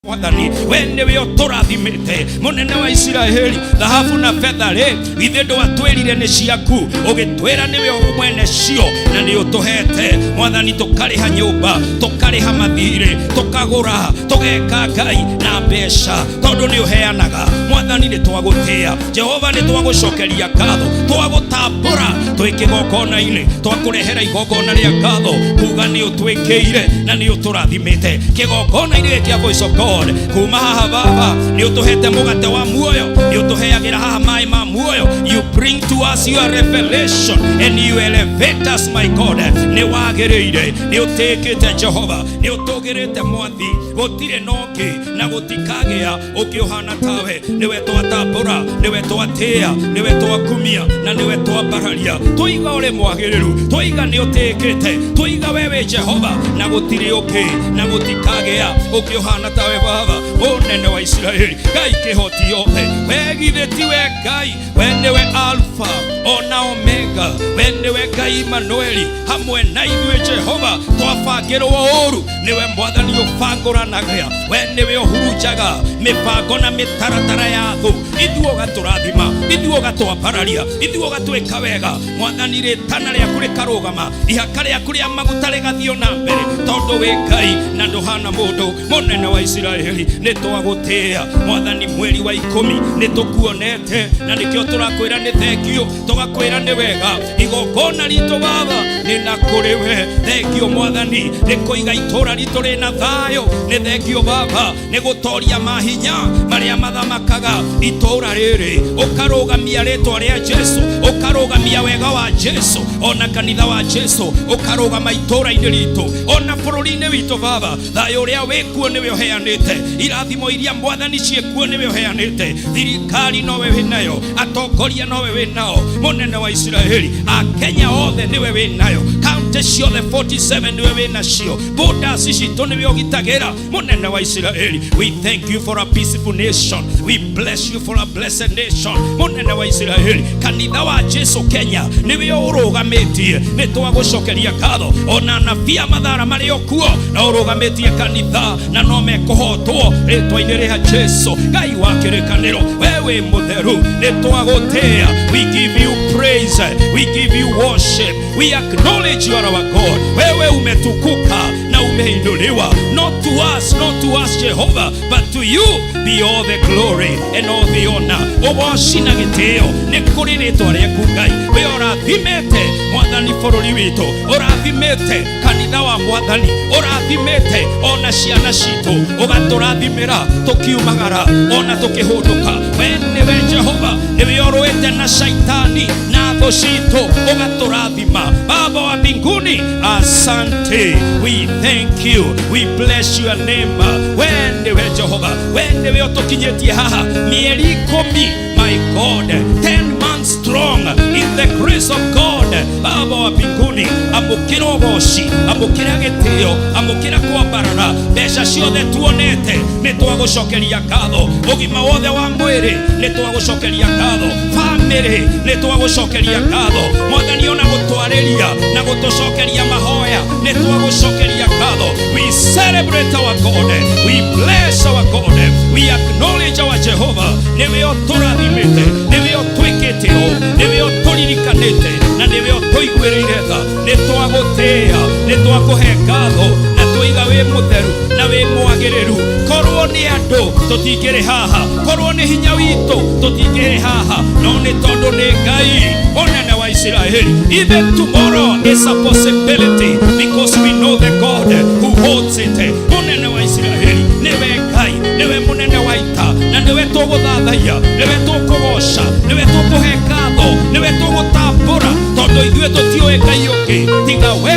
mwathani we nĩwe ũtũrathimĩte mũnene wa Isiraeli thahabu na betha rĩ githĩ ndwatwĩrire nĩ ciaku ũgĩtwĩra nĩwe mwene cio na nĩ ũtũhete mwathani tũkarĩha nyũmba tũkarĩha mathirĩ tũkagũra tũgeka Ngai na mbeca tondũ nĩ ũheanaga mwathani nĩ twagũtĩa Jehova nĩ twagũcokeria ngatho twagũtambũra twĩ kĩgongona-inĩ twakũrehera igongona rĩa ngatho kuga nĩ ũtwĩkĩire na nĩ ũtũrathimĩte kĩgongona-inĩ gĩkĩ kĩa Voice of God kuma haha baba nĩ ũtũhete mũgate wa muoyo nĩ ũtũheagĩra haha maĩ ma muoyo. You bring to us your revelation and you elevate us, my God. Nĩ wagĩrĩire nĩ ũtĩkĩte Jehova nĩ ũtũgĩrĩte mwathi gũtirĩ na ũngĩ na gũtikagĩa ũngĩ ũhana tawe nĩwe twatambũra nĩwe twatĩa nĩwe twakumia na nĩwe twambararia tũiga ũrĩ mwagĩrĩru tũiga nĩ ũtĩkĩte tũiga we wĩ Jehova na gũtirĩ ũngĩ na gũtikagĩa ũngĩ ũhana tawe baba mũnene wa Isiraeli Ngai kĩhoti yothe we githĩ tiwe Ngai we nĩwe Alpha ona Omega we nĩwe Ngai Imanueli hamwe na ithuĩ Jehova twabangĩrwo ũru nĩwe mwathani ũbangũranagia we nĩwe ũhurunjaga mĩbango na mĩtaratara ya thũ ithuĩ ũgatũrathima ithuĩ ũgatwambararia ithuĩ ũgatwĩka wega mwathani rĩtana rĩaku rĩkarũgama ihaka rĩaku rĩa maguta rĩgathiĩ na mbere tondũ wĩ Ngai na ndũhana mũndũ mũnene wa Isiraeli nĩ twagũtĩa mwathani mweri wa ikũmi nĩ tũkuonete na nĩkĩo tũrakwĩra nĩ thengio tũgakwĩra nĩ wega igongona ritũ baba nĩ na kũrĩ we thengio mwathani nĩ kũiga itũra ritũ rĩna thayũ nĩ thengio baba nĩ gũtoria mahinya marĩa mathamakaga itũra rĩrĩ ũkarũgamia rĩtwa rĩa Jesu ũkarũgamia wega wa Jesu ona kanitha wa Jesu ũkarũgama itũra-inĩ ritũ ona bũrũri-inĩ witũ baba thayũ ũrĩa wĩkuo nĩwe ũheanĩte irathimo iria mwathani ciĩkuo nĩwe ũheanĩte thirikari nowe wĩnayo atongoria nowe wĩnao mũnene wa Isiraeli akenya othe nĩwe wĩnayo kaunti ciothe 47 nĩwe wĩnacio borders citũ nĩwe ũgitagĩra mũnene wa Isiraeli. We thank you for a peaceful nation, we bless you for a blessed nation mũnene wa Isiraeli kanitha wa Jesu Kenya nĩwe ũrũgamĩtie nĩ twagũcokeria ngatho ona anabii a mathara marĩ o kuo na ũrũgamĩtie kanitha na no mekũhotwo rĩtwa-inĩ rĩa Jesu Ngai wa kĩrĩkanĩro we wĩ mũtheru nĩ twagũtĩa. We give you praise, we give you worship, we acknowledge you are our God. Wewe umetukuka na umeinuliwa, not to us, not to us Jehovah, but to you be all the glory and all the honor. Ũgoci na gĩtĩo nĩ kũrĩ rĩtwa rĩaku Ngai we ũrathimĩte mwathani bũrũri witũ ũrathimĩte kanitha wa mwathani ũrathimĩte ona ciana citũ ũgatũrathimĩra tũkiumagara ona tũkĩhũndũka we nĩwe Jehova nĩwe ũrũĩte na shaitani na thũ citũ ũgatũrathima Baba wa mbinguni asante, we thank you, we bless your name. We nĩwe Jehova we nĩwe ũtũkinyĩtie haha mĩeri ikũmi My God, 10 months strong in the grace of God. Baba wa mbinguni, amũkĩra ũgoci, amũkĩra gĩtĩo, amũkĩra kwambarara. Mbeca ciothe tuonete nĩ twagũcokeria ngatho, ũgima wothe wa mwĩrĩ nĩ twagũcokeria ngatho, famĩlĩ nĩ twagũcokeria ngatho, Mwathani ona gũtwarĩria na gũtũcokeria mahoya nĩ twagũcokeria ngatho. We celebrate our God, we bless our God, we acknowledge our Jehovah. Nĩwe ũtũrathimĩte, nĩwe ũtwĩkĩte ũũ, nĩwe ũtũririkanĩte na nĩwe ũtũiguĩrĩire tha. Nĩ twagũtĩĩa, nĩ twakũhe ngatho na twiga wĩ mũtheru na wĩ mwagĩrĩru. Korwo nĩ andũ tũtingĩrĩ haha, korwo nĩ hinya witũ tũtingĩrĩ haha, no nĩ tondũ nĩ Ngai mũnene wa Isiraeli. Even tomorrow is a possibility because we know the God who holds it. Mũnene wa Isiraeli nĩwe Ngai, nĩwe mũnene wa ita, na nĩwe tũgũthathaiya, nĩwe tũkũgoca, nĩwe tũkũhe ngatho, nĩwe tũgũtambũra, tondũ ithuĩ tũtiũĩ Ngai ũngĩ tiga we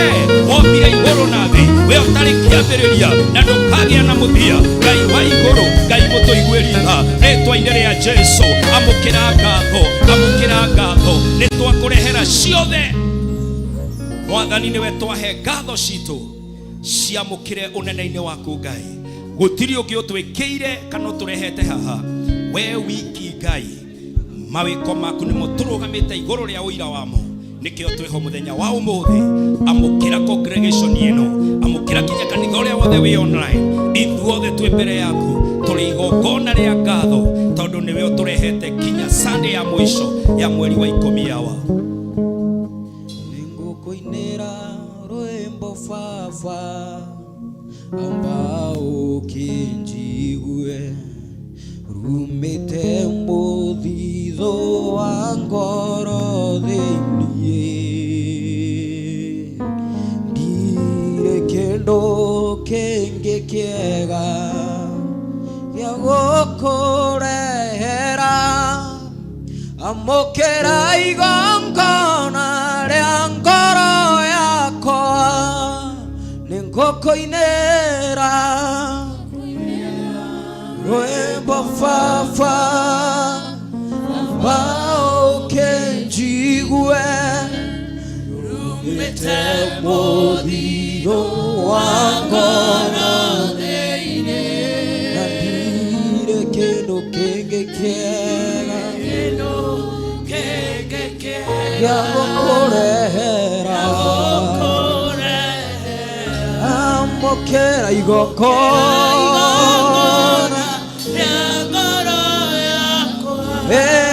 wombire igũrũ na thĩ, we ũtarĩ kĩambĩrĩria na ndũkagĩa na mũthia, Ngai wa igũrũ, Ngai mũtũiguĩri tha. Rĩtwa-inĩ rĩa Jesu, amũkĩra ngatho, amũkĩra ngatho, nĩ twakũrehera ciothe. Mwathani nĩwe twahe ngatho citũ, ciamũkĩre ũnene-inĩ waku Ngai. Gũtirĩ ũngĩ ũtwĩkĩire kana ũtũrehete haha, we wiki Ngai. Mawĩko maku nĩmo tũrũgamĩte igũrũ rĩa ũira wamo, nĩkĩo twĩho mũthenya wa ũmũthĩ. Amũkĩra congregation ĩno, amũkĩra kinya kanitha ũrĩa wothe wĩ online, ithuothe twĩ mbere yaku tũrĩ igongona rĩa ngatho, tondũ nĩwe ũtũrehete kinya Sunday ya mũico ya mweri wa ikũmi yawa. Nĩngũkũinĩra rwĩmbo baba, amba ũkĩnjigue, rumĩte mũthithũ wa ngoro thĩiniĩ. Ndirĩ kĩndũ kĩngĩ kĩega gĩa gũkũrehera, amũkĩra igongona rĩa ngoro yakwa, nĩngũkũinĩra rwĩmbo baba, amba ũkĩnjigue, rumĩte mũthithũ wa ngoro thĩinĩ, na ndirĩ kĩndũ kĩngĩ kĩega gĩa gũkũrehera, amũkĩra igongona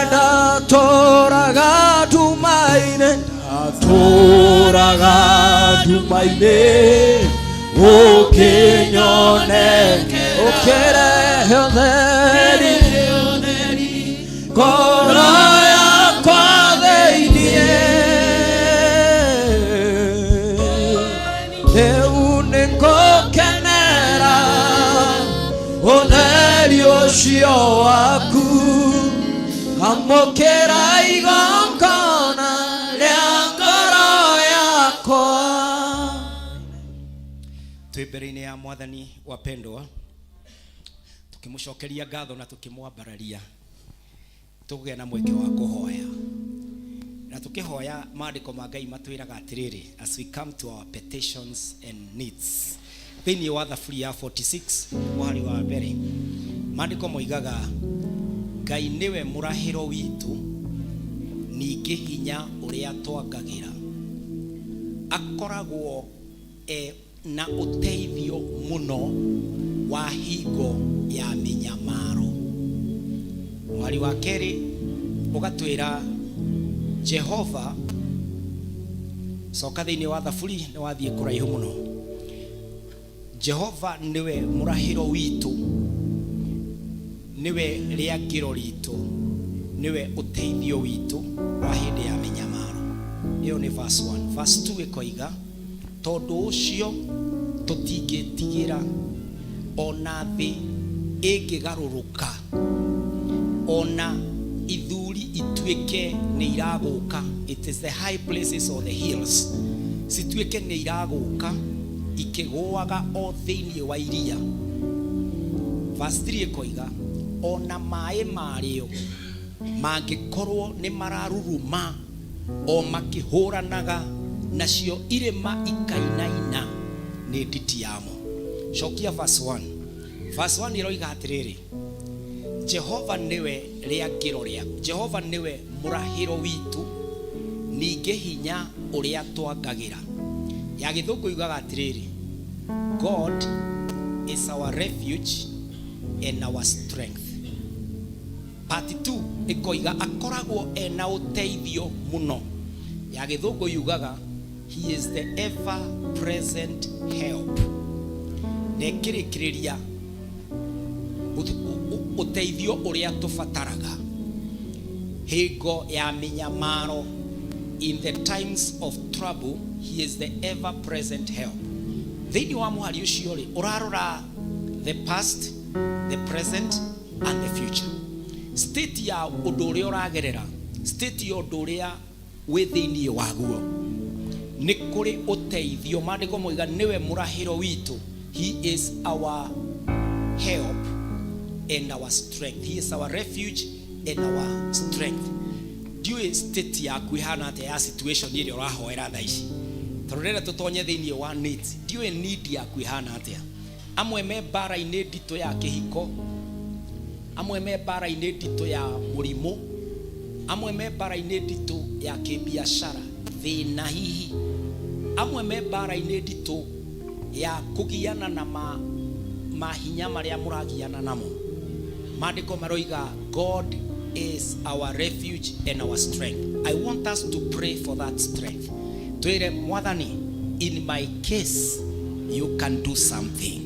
ndatũraga ndumainĩ, ndatũraga ndumainĩ, ũkĩnyone ũkĩrehe ũtheri ngoro yakwa thĩiniĩ. Rĩu nĩngũkenera ũtheri ũcio waku, amũkĩra igongona rĩa ngoro yakwa. Twĩ mbere-inĩ ya Mwathani wapendwa, tukĩmũcokeria ngatho na tukĩmwambararia, tũgĩa na mweke wa kũhoya na tukĩhoya. Maandĩko ma Ngai matwĩraga atĩrĩrĩ, as we come to our petitions and needs, thĩinĩ wa Thaburi ya 46 mũhari wa mbere, maandĩko moigaga Ngai nĩwe mũrahĩro witũ, ningĩ hinya ũrĩa twangagĩra, akoragwo e na ũteithio mũno wa hingo ya mĩnyamaro. Mwari wa kerĩ ũgatwĩra Jehova, coka thĩinĩ wa Thaburi, nĩ wathiĩ kũraihu mũno. Jehova nĩwe mũrahĩro witũ, nĩwe rĩangĩro ritũ, nĩwe ũteithio witũ wa hĩndĩ ya mĩnyamaro. Ĩyo nĩ verse 1. Verse 2 ĩkoiga, tondũ ũcio tũtingĩtigĩra ona thĩ ĩngĩgarũrũka, ona ithuri ituĩke nĩ iragũka, it is the high places or the hills, cituĩke nĩ iragũka ikĩgũaga o thĩinĩ wa iria. Verse 3 ĩkoiga ona maĩ marĩo Mangĩkorwo nĩ mararuruma o makĩhũranaga, nacio irĩma ikainaina nĩ nditi yamo. Cokia verse 1. Verse 1 ĩroiga atĩrĩrĩ, Jehova nĩwe rĩangĩro rĩa Jehova nĩwe mũrahĩro witũ, ningĩ hinya ũrĩa twangagĩra. Ya gĩthũngũ yugaga atĩrĩrĩ, God is our refuge and our strength. Part 2 ĩkoiga akoragwo ena ũteithio mũno. Ya gĩthũngũ yugaga he is the ever present help. Na ĩkĩrĩkĩrĩria ũteithio ũrĩa tũbataraga hingo ya mĩnyamaro. In the times of trouble he is the ever present help. Thĩinĩ wa mũhari ũcio rĩ, ũrarora the past, the present and the future. State ya ũndũ ũrĩa ũragerera, state ya ũndũ ũrĩa wĩ thĩinĩ waguo, nĩ kũrĩ ũteithio. Maandĩko moiga nĩwe mũrahĩro witũ. He is our help and our strength. He is our refuge and our strength. Ndiũĩ state yaku ĩhana atĩa ya situation ĩrĩa ũrahoera thaa ici, tondũ rĩrĩa tũtonye thĩinĩ wa needs, ndiũĩ need yaku ĩhana atĩa. Amwe me mbara-inĩ nditũ ya kĩhiko, amwe me mbara-inĩ nditũ ya mũrimũ, amwe me mbara-inĩ nditũ ya kĩbiacara thĩna hihi, amwe me mbara-inĩ nditũ ya kũgiana na mahinya marĩa mũragiana namo. Maandĩko maroiga God is our refuge and our strength. I want us to pray for that strength. Twĩre Mwathani, in my case you can do something.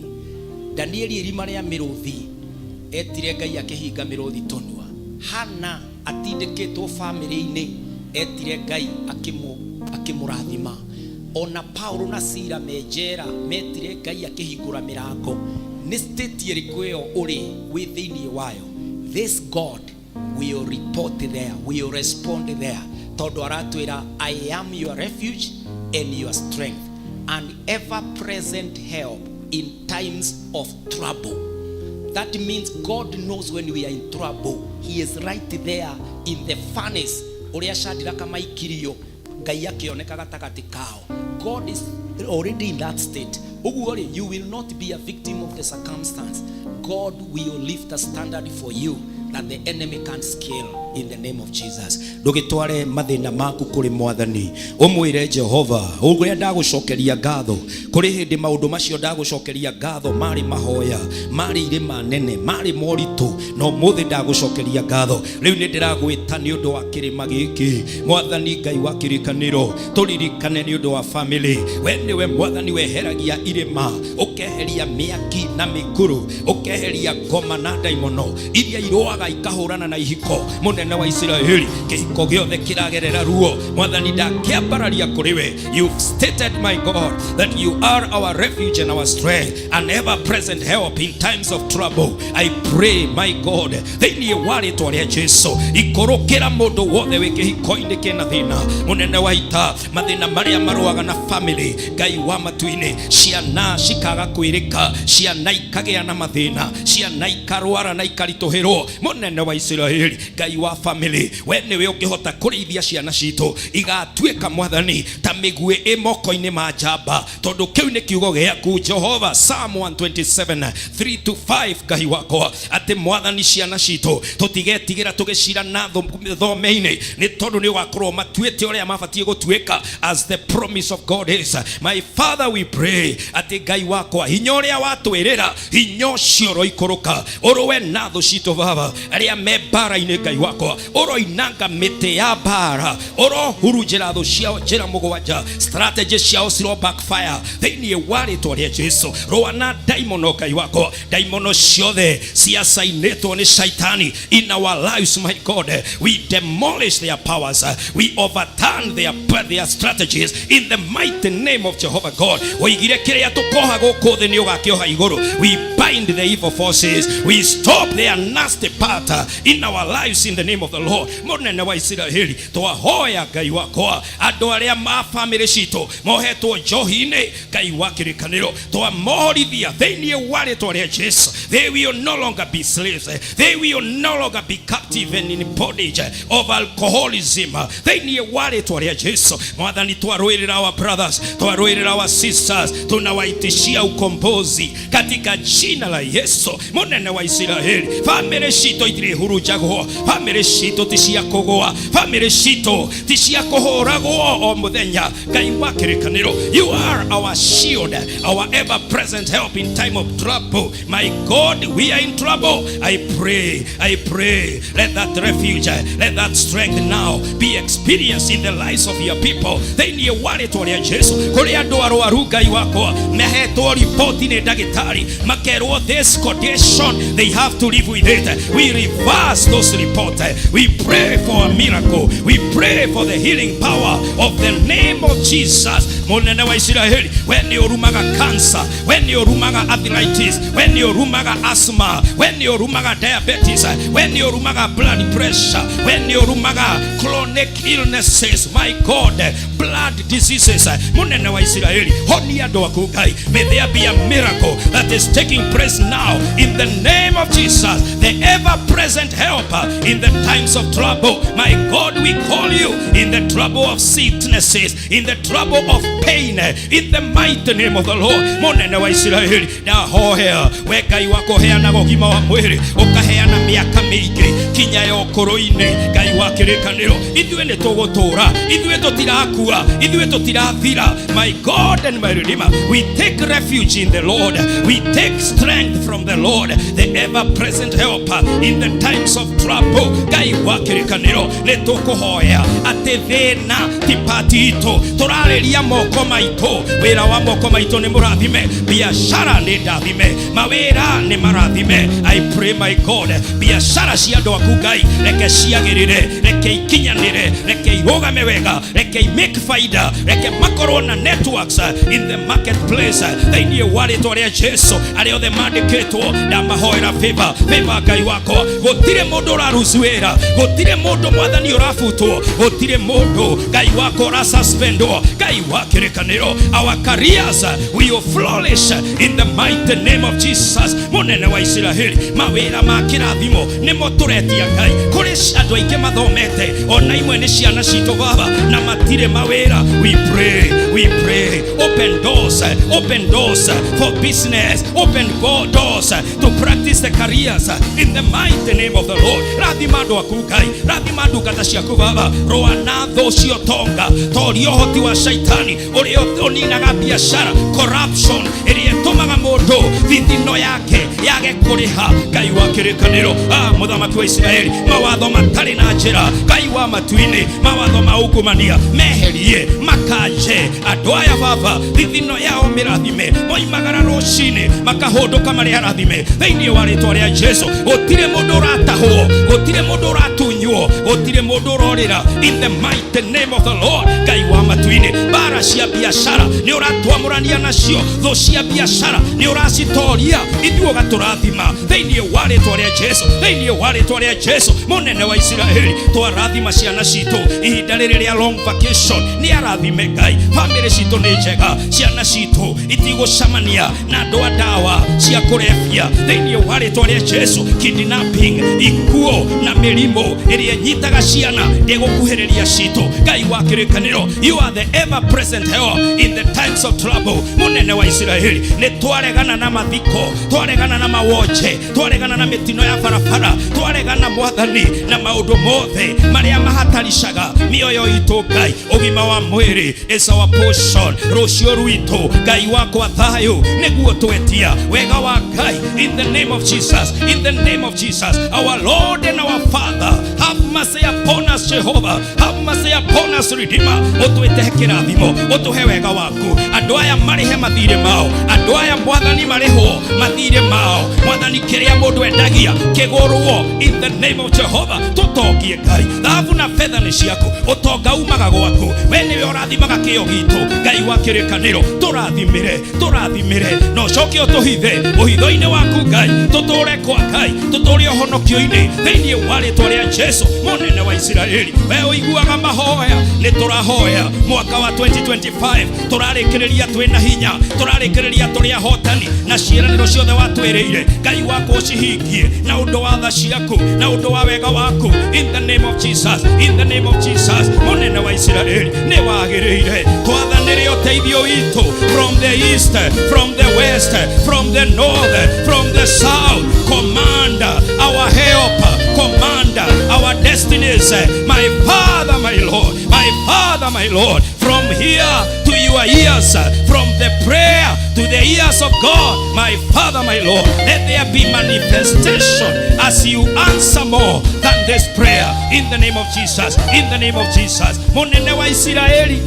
Danieli irima rĩa mĩrũthi etire Ngai akĩhinga mĩrũthi tũnua. Hana atindĩkĩtwo famĩlĩ-inĩ etire Ngai akĩmũrathima. Ona Paulo na Sila me njera metire Ngai akĩhingũra mĩrango. Nĩ state ĩrĩkũ ĩyo ũrĩ wĩ thĩinĩ wayo? This God will report there, will respond there, tondũ aratwĩra I am your refuge and your strength, an ever present help in times of trouble. That means God knows when we are in trouble. He is right there in the furnace. Ũrĩa Shadraka maikirio, Ngai akĩoneka gatagatĩ kao. God is already in that state. Ũguo rĩ, you will not be a victim of the circumstance. God will lift a standard for you that the enemy can't scale, in the name of Jesus. Ndũgĩtware mathĩna maku kũrĩ Mwathani, ũmwĩre Jehova ũrĩa ndagũcokeria ngatho. Kũrĩ hĩndĩ maũndũ macio ndagũcokeria ngatho marĩ mahoya, marĩ irĩma nene, marĩ moritũ, no mũthĩ ndagũcokeria ngatho. Rĩu nĩ ndĩragwĩta nĩ ũndũ wa kĩrĩma gĩkĩ. Mwathani Ngai wa kĩrĩkanĩro, tũririkane nĩ ũndũ wa family. We nĩwe Mwathani weheragia irĩma, ũkeheria mĩaki na mĩkuru, ũkeheria ngoma na ndaimono iria irũaga ikahũrana na ihiko. Mũnene wa Isiraeli, kĩhiko gĩothe kĩragerera ruo, Mwathani ndakĩambararia kũrĩ we. You've stated, my God, that you are our refuge and our strength, an ever present help in times of trouble. I pray, my God, thĩinĩ wa rĩtwa rĩa Jesu, ikũrũkĩra mũndũ wothe wĩ kĩhiko-inĩ kĩna thĩna. Mũnene wa ita, mathĩna marĩa marũaga na family, Ngai wa matu-inĩ, ciana cikaga kwĩrĩka, ciana ikagĩa na mathĩna, ciana ikarwara na ikaritũhĩrwo. Mũnene wa Isiraeli, Ngai wa family, we nĩwe ũngĩhota kũrĩithia ciana citũ igatuĩka, Mwathani, ta mĩguĩ ĩ moko-inĩ ma njamba, tondũ kĩu nĩ kiugo gĩaku Jehova. Psalm 127 3 to 5. Ngai wakwa, atĩ Mwathani ciana citũ tũtigetigĩra tũgĩcira na thome-inĩ, nĩ tondũ nĩ ũgakorwo matuĩte ũrĩa mabatiĩ gũtuĩka, as the promise of God is. My Father, we pray atĩ Ngai wakwa, hinya ũrĩa watwĩrĩra, hinya ũcio ũroikũrũka ũrũe na thũ citũ. Baba, arĩa me mbara-inĩ, Ngai wakwa, ũroinanga mĩtĩ ya mbara, ũrohurunjĩra thũ ciao njĩra mũgwanja. Strategy ciao ciro backfire thĩinĩ wa rĩtwa rĩa Jesu. Rũa na ndaimono, Ngai wakwa, ndaimono ciothe ciacainĩtwo nĩ Shaitani in our lives. My God, we demolish their powers, we overturn their strategies in the mighty name of Jehovah God. Woigire kĩrĩa tũkoha gũkũ thĩ nĩ ũgakĩoha igũrũ. We bind the evil forces, we stop their nasty part in our lives in the name of the Lord. Mũnene wa Isiraeli, twahoya Ngai wakwa, andũ arĩa ma famĩlĩ citũ mohetwo njohi-inĩ, Ngai wa kĩrĩkanĩro, twamohorithia thĩinĩ wa rĩtwa rĩa Jesu. They will no longer be slaves, they will no longer be captive and in bondage of alcoholism, thĩinĩ wa rĩtwa rĩa Jesu. Mwathani, twarũĩrĩra our brothers, twarũĩrĩra our sisters, tunawaitishia ukombozi katika jina la Yesu. Mũnene wa Isiraeli, famĩlĩ citũ itirĩhurunjagwo, famĩlĩ citũ ti cia kũgũa, famĩlĩ citũ ti cia kũhũragwo o mũthenya. Ngai wa kĩrĩkanĩro, you are our shield, our ever present help in time of trouble. My God, we are in trouble. I pray, I pray, let that refuge, let that strength now be experienced in the lives of your people, thĩinĩ wa rĩtwa rĩa Jesu. Kũrĩ andũ arwaru, Ngai wakwa, mahetwo riboti nĩ ndagĩtarĩ, makerwo this condition they have to live with it. We reverse those reports. We pray for a miracle. We pray for the healing power of the name of Jesus. Mũnene wa Isiraeli, we nĩ ũrumaga cancer, we nĩ ũrumaga arthritis, we nĩ ũrumaga asthma, we nĩ ũrumaga diabetes, we nĩ ũrumaga blood pressure, we nĩ ũrumaga chronic illnesses, my God, blood diseases. Mũnene wa Isiraeli, honia andũ aku. Ngai, may there be a miracle that is taking place now in the name of Jesus, the ever present helper in the times of trouble. My God, we call you in the trouble of sicknesses, in the trouble of pain, in the mighty name of the Lord. Mũnene wa Isiraeli, ndahoya we Ngai wa kũheanaga ũgima wa mwĩrĩ, ũkaheana mĩaka mĩingĩ kinya ya ũkũrũ-inĩ. Ngai wa kĩrĩkanĩro, ithuĩ nĩ tũgũtũũra, ithuĩ tũtirakua, ithuĩ tũtirathira. My God and my Redeemer, we take refuge in the Lord. We take strength from the Lord, the ever present helper in the times of trouble. Ngai wa kĩrĩkanĩro, nĩ tũkũhoya atĩ thĩna ti pati itũ. Tũrarĩria moko maitũ, wĩra wa moko maitũ nĩ mũrathime, biashara nĩ ndathime, mawĩra nĩ marathime. I pray, my God, biashara cia andũ aku, Ngai, reke ciagĩrĩre, reke ikinyanĩre, reke irũgame wega, reke imake faida, reke makorwo na networks in the marketplace, thĩinĩ wa rĩtwa rĩa Jesu. Arĩa othe mandĩkĩtwo, ndamahoera favor, favor. Ngai wakwa, gũtirĩ mũndũ ũraruci wĩra, gũtirĩ mũndũ, Mwathani, ũrabutwo, gũtirĩ mũndũ, Ngai wakwa, ũrasuspendwo. Ngai wa kĩrĩkanĩro, our careers will flourish in the mighty name of Jesus. Mũnene wa Isiraeli, mawĩra ma kĩrathimo nĩmo tũretia. Ngai, kũrĩ andũ aingĩ mathomete, ona imwe nĩ ciana citũ, Baba, na matirĩ mawĩra. We pray, we pray, open doors, open doors for business, open doors to practice the careers in the mighty name of the Lord. Rathima andũ aku, Ngai, rathima ndungata ciaku, Baba. Rũa na thũ cia ũtonga, toria ũhoti wa shaitani ũrĩa ũninaga biashara, corruption ĩrĩa ĩtũmaga mũndũ thithino yake yage kũrĩha. Ngai wa kĩrĩkanĩro, mũthamaki wa Isiraeli, mawatho matarĩ na njĩra, Ngai wa matu-inĩ, mawatho ma ungumania meherie, makanje andũ aya, Baba, thithino yao mĩrathime, moimagara rũcinĩ makahũndũka marĩ arathime, thĩinĩ wa rĩtwa rĩa Jesu. Gũtirĩ mũndũ ũratahwo, gũtirĩ mũndũ ũratunywo, gũtirĩ mũndũ ũrorĩra, in the mighty name of the Lord. Ngai wa matu-inĩ, mbara cia biashara nĩ ũratwamũrania nacio, thũ cia biashara nĩ ũracitoria, ithuĩ ũgatũrathima, thĩinĩ wa rĩtwa rĩa Jesu, thĩinĩ wa rĩtwa rĩa Jesu. Mũnene wa Isiraeli, twarathima ciana citũ ihinda rĩrĩ rĩa long vacation, nĩ arathime. Ngai, famĩlĩ citũ nĩ njega, ciana citũ itigũcamania na andũ a ndawa cia kũrebia, thĩinĩ wa rĩtwa rĩa Jesu. Kidnapping, ikuo na mĩrimũ ĩrĩa ĩnyitaga ciana ndĩgũkuhĩrĩria citũ. Ngai wa kĩrĩkanĩro, you are the ever present help in the times of trouble. Mũnene wa Isiraeli, nĩ twaregana na mathiko, twaregana na mawonje, twaregana na mĩtino ya barabara, twaregana, Mwathani, na maũndũ mothe marĩa mahataricaga mĩoyo itũ. Ngai, ũgima wa mwĩrĩ is our portion. Rũciũ rwitũ, Ngai wakwa, thayũ nĩguo twetia, wega wa Ngai, in the name of Jesus, in the name of Jesus. Our Lord and our Father, have mercy upon us. Jehovah, have mercy upon us. Redeemer, ũtwĩte kĩrathimo, ũtũhe wega waku, andũ aya marĩhe mathirĩ mao, andũ Andũ aya Mwathani marĩhwo mathirĩ mao. Mwathani, kĩrĩa mũndũ endagia kĩgũrwo in the name of Jehovah. Tũtongie Ngai, thahabu na betha nĩ ciaku, ũtonga umaga gwaku. We nĩwe ũrathimaga kĩo gitũ, Ngai wa kĩrĩkanĩro. Tũrathimĩre, tũrathimĩre, na ũcoke ũtũhithe ũhitho-inĩ waku Ngai. Tũtũre kwa Ngai, tũtũre ũhonokio-inĩ thĩinĩ wa rĩtwa rĩa Jesu, mũnene wa Isiraeli. We ũiguaga mahoya, nĩ tũrahoya mwaka wa 2025 tũrarĩkĩrĩria twĩna hinya, tũrarĩkĩrĩria tũrĩ ahotani, na ciĩranĩro ciothe watwĩrĩire Ngai wakwa ũcihingie na ũndũ wa tha ciaku na ũndũ wa wega waku, in the name of Jesus, in the name of Jesus. Mũnene wa Isiraeli, nĩ wagĩrĩire twathanĩre ũteithio witũ from the east, from the west, from the north, from the south. Command our help, command our destinies, my Father, my Lord, my Father, my Lord. From here to your ears, from the prayer to the ears of God, my Father, my Lord, let there be manifestation as you answer more than this prayer, in the name of Jesus, in the name of Jesus. Mũnene wa Isiraeli,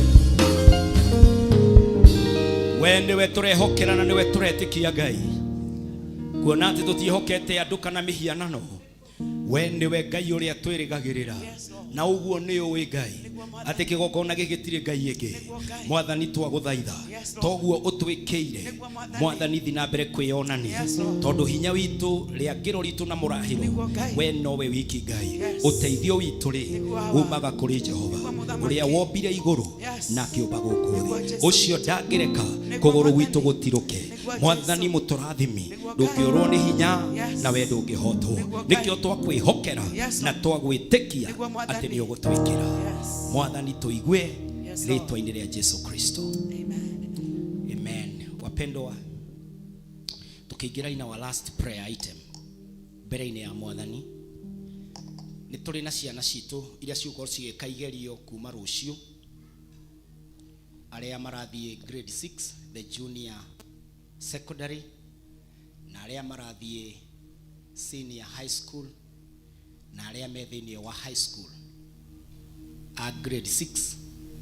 we nĩwe tũrehokera na nĩwe tũretĩkia Ngai, kuona atĩ tũtiĩhokete andũ kana mĩhianano. We nĩwe Ngai ũrĩa twĩrĩgagĩrĩra, na ũguo nĩ ũĩ Ngai atĩ kĩgongona gĩgĩtirĩ Ngai ĩngĩ. Mwathani, twagũthaitha toguo ũtwĩkĩire. Mwathani, thi na mbere kwĩyonania, tondũ hinya witũ, rĩangĩro ritũ na mũrahĩro, we nowe wiki Ngai. Ũteithio witũ rĩ umaga kũrĩ Jehova ũrĩa wombire igũrũ na akĩũmba gũkũ thĩ, ũcio ndangĩreka kũgũrũ gwitũ gũtirũke. Mwathani mũtũrathimi, ndũngĩũrwo nĩ hinya na we ndũngĩhotwo. Nĩkĩo twakwĩhokera na twagwĩtĩkia atĩ nĩ ũgũtwĩkĩra. Mwathani, tũigue rĩtwa-inĩ rĩa Jesu Kristo, amen. Wapendwa, tukiingira in our last prayer item mbere-inĩ ya Mwathani, nĩ tũrĩ na ciana citũ iria cigũkorwo cigĩka igerio kuma rũciũ, arĩa marathiĩ grade 6, the junior secondary, na arĩa marathiĩ senior high school, na arĩa me thĩinĩ wa high school. A grade 6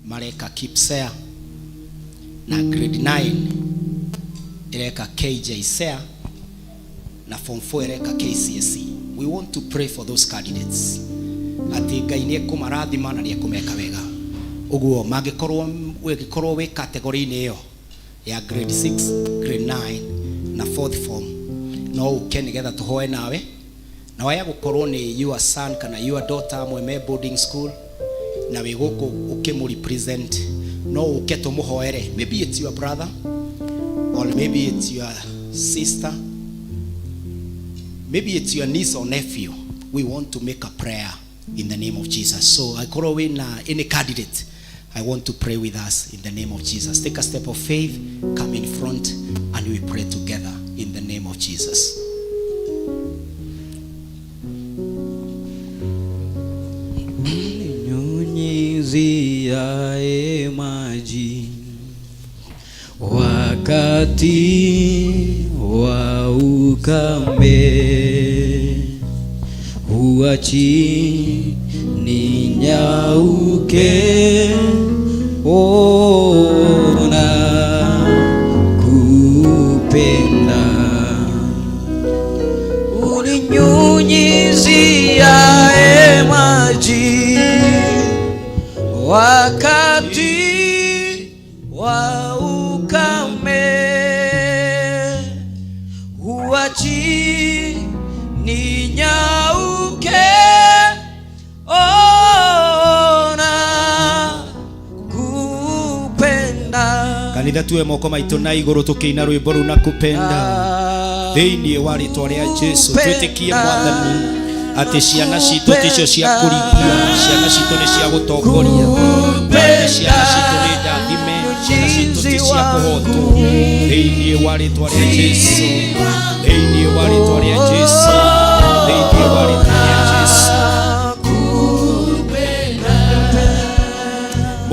mareka KPSEA, na grade 9 ĩreka KJSEA, na form 4 ĩreka KCSE. We want to pray for those candidates atĩ Ngai nĩ ekũmarathima na nĩ ekũmeka wega. Ũguo mangĩkorwo, ũngĩkorwo wĩ category-inĩ ĩyo ya grade 6, grade 9 na fourth form, no ũke nĩgetha tũhoe nawe. Na waya gũkorwo nĩ your son kana your daughter amwe me boarding school na wĩ gũkũ ũkĩmũ represent, no ũke tũmũhoere. Maybe it's your brother or maybe it's your sister, maybe it's your niece or nephew. We want to make a prayer in the name of Jesus. So akorwo wĩna any candidate, I want to pray with us in the name of Jesus. Take a step of faith, come in front, and we pray together in the name of Jesus. Uninyunyiziaye maji wakati wa ukame, huachi ninyauke, ona kupenda. Uninyunyiziaye maji wakati wa ukame, huachi ninyauke, ona kupenda. Kanitha, tuwe moko maitũ na igũrũ tũkĩina rwĩmbo rũu, na kupenda, thĩinĩ wa rĩtwa rĩa Jesu. Twĩtĩkie Mwathani atĩ ciana citũ ticio cia kũrigia, ciana citũ nĩ cia gũtongoria, na atĩ ciana citũ nĩ ndathime, ciana citũ ti cia kũhotwo, thĩinĩ wa rĩtwa rĩa Jesu, thĩinĩ wa rĩtwa rĩa Jesu, thĩinĩ wa rĩtwa rĩa Jesu.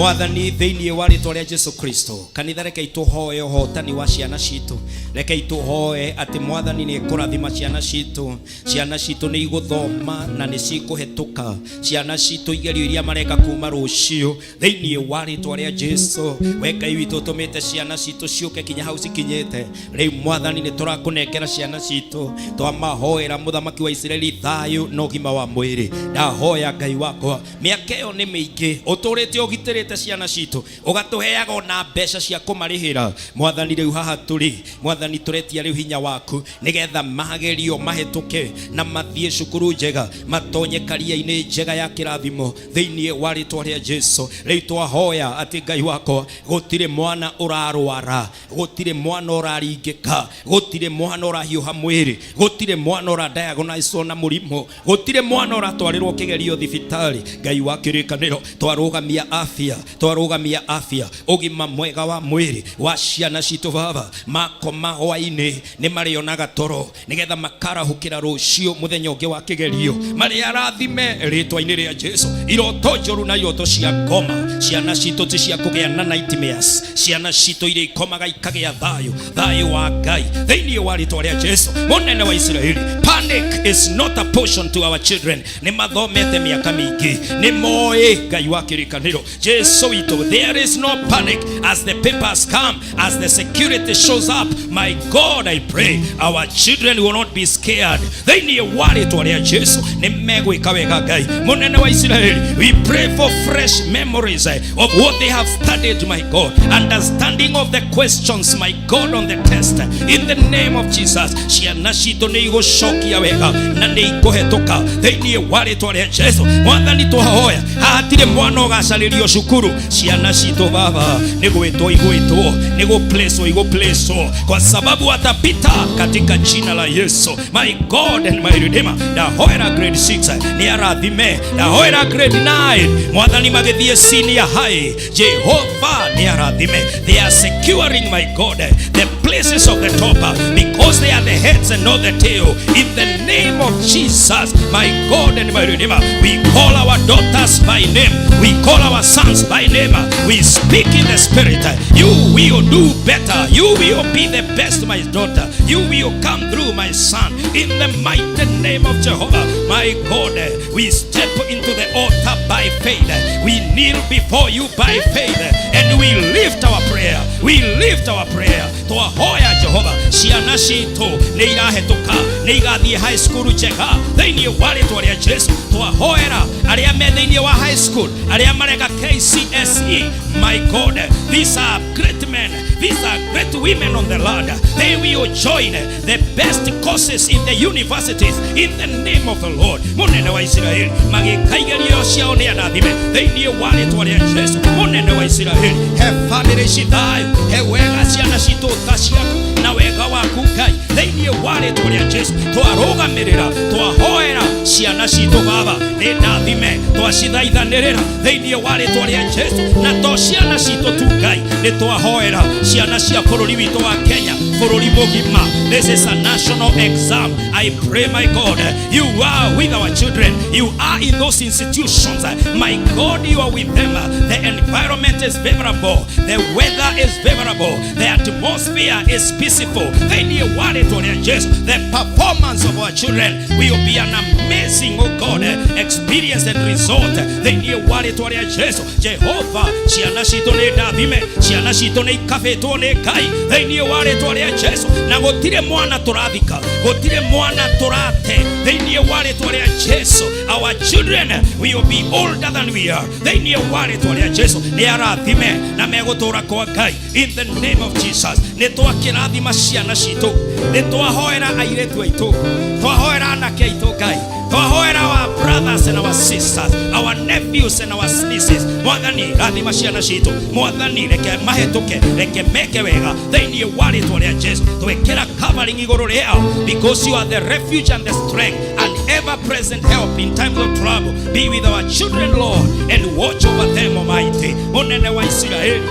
Mwathani, thĩinĩ wa rĩtwa rĩa Jesu Kristo, kanitha, rekei tũhoe ũhotani wa ciana citũ. Rekei tũhoe atĩ Mwathani nĩ ekũrathima ciana citũ. Ciana citũ nĩ igũthoma na nĩ cikũhetũka ciana citũ igerio iria mareka kuma rũciũ, thĩinĩ wa rĩtwa rĩa Jesu. We Ngai witũ, ũtũmĩte ciana citũ ciũke kinya hau cikinyĩte rĩu. Mwathani, nĩ tũrakũnengera ciana citũ, twamahoera mũthamaki wa Isiraeli thayũ na ũgima wa mwĩrĩ. Ndahoya, Ngai wakwa, mĩaka ĩyo nĩ mĩingĩ ũtũrĩte ũgitĩrĩte ciana citũ, ũgatũheaga ona mbeca cia kũmarĩhĩra. Mwathani, rĩu haha tũrĩ, Mwathani, tũretia rĩu hinya waku nĩgetha magerio mahĩtũke na mathiĩ cukuru njega, matonye karia-inĩ njega ya kĩrathimo, thĩinĩ wa rĩtwa rĩa Jesu. Rĩu twahoya atĩ, Ngai wakwa, gũtirĩ mwana ũrarwara, gũtirĩ mwana ũraringĩka, gũtirĩ mwana ũrahiũha mwĩrĩ, gũtirĩ mwana ũradiagnoswo na mũrimũ, gũtirĩ mwana ũratwarĩrwo kĩgerio thibitarĩ. Ngai wa kĩrĩkanĩro, twarũgamia afya, twarũgamia afya, ũgima mwega wa mwĩrĩ wa ciana citũ. Baba, makoma hwainĩ nĩ marĩonaga toro nĩgetha makarahũkĩra rũciũ mũthenya ũngĩ wa kĩgerio marĩ arathime, rĩtwa-inĩ rĩa Jesu. Iroto njũru na iroto cia ngoma, ciana citũ ti cia kũgĩa na nightmares. Ciana citũ iria ikomaga ikagĩa thayũ, thayũ wa Ngai, thĩinĩ wa rĩtwa rĩa Jesu. Mũnene wa Isiraeli, panic is not a portion to our children. Nĩ mathomete mĩaka mĩingĩ, nĩ moĩ. Ngai wa kĩrĩkanĩro, Jesu witũ, there is no panic as the papers come, as the security shows up. My God, I pray our children will not be scared, thĩinĩ wa rĩtwa rĩa Jesu. Nĩ megwĩka wega. Ngai mũnene wa Isiraeli, we pray for fresh memories of what they have studied, my God, understanding of the questions, my God, on the test, in the name of Jesus. Ciana citũ nĩ igũcokia wega na nĩ ikũhetũka, thĩinĩ wa rĩtwa rĩa Jesu. Mwathani, twahoya hatirĩ mwana ũgacarĩrio cukuru. Ciana citũ, Baba, nĩ gwĩtwo igwĩtwo, nĩ gũpleswo igũpleswo, kwa sababu watapita katika jina la Yesu. My God and my Redeemer, ndahoera grade 6 nĩ arathime, ndahoera grade 9, Mwathani, magĩthiĩ senior high, Jehova nĩ arathime. They are securing, my God, the places of the top because they are the heads and not the tail, in the name of Jesus. My God and my Redeemer, we call our daughters by name, we call our sons by name, we speak in the spirit: you will do better, you will be the best, my daughter, you will come through, my son, in the mighty name of Jehovah. My God, we step into the altar by faith, we kneel before you by faith, and we lift our prayer, we lift our prayer. Twahoya, Jehova, ciana citũ nĩ irahetũka, nĩ igathiĩ high school njega, thĩinĩ wa rĩtwa rĩa Jesu. Twahoera arĩa me thĩinĩ wa high school, arĩa mareka KCSE. My God, these are great men, these are great women on the ladder. They will join the best courses in the universities, in the name of the Lord. Mũnene wa Isiraeli, magĩka igerio ciao nĩ anathime, thĩinĩ wa rĩtwa rĩa Jesu. Mũnene wa Isiraeli, he family ci thayũ, he wega ciana citũ, tha ciaku na wega waku, Ngai, thĩinĩ wa rĩtwa rĩa Jesu. Twarũgamĩrĩra, twahoera ciana citũ, Baba, nĩ ndathime, twacithaithanĩrĩra thĩinĩ wa rĩtwa rĩa Jesu. Na to ciana citũ tu, Ngai, nĩ twahoera ciana cia bũrũri witũ wa Kenya, bũrũri mũgima. This is a national exam. I pray, my God, you are with our children, you are in those institutions. My God, you are with them. The environment is favorable, the weather is favorable, the atmosphere is peaceful, thĩinĩ wa rĩtwa rĩa Jesu. The performance of our children will be an amazing, oh God, experience and result, thĩinĩ wa rĩtwa rĩa Jesu. Jehova, ciana citũ nĩ ndathime, ciana citũ nĩ ikabĩtwo nĩ Ngai, thĩinĩ wa rĩtwa rĩa Jesu. Na gũtirĩ mwana tũrathika, gũtirĩ mwana tũrate, thĩinĩ wa rĩtwa rĩa Jesu. Our children will be older than we are, thĩinĩ wa rĩtwa rĩa Jesu. Nĩ arathime na megũtũra kwa Ngai, in the name of Jesus. Nĩ twakĩrathima ciana citũ, nĩ twahoera airĩtu aitũ, twahoera anake aitũ, Ngai, twahoera our brothers and our sisters, our nephews and our nieces. Mwathani, rathima ciana citũ. Mwathani, reke mahĩtũke, reke meke wega, thĩinĩ wa rĩtwa rĩa Jesu. Twĩkĩra covering igũrũ rĩao because you are the refuge and the strength and ever present help in times of trouble. Be with our children, Lord, and watch over them, Almighty. Mũnene wa Isiraeli,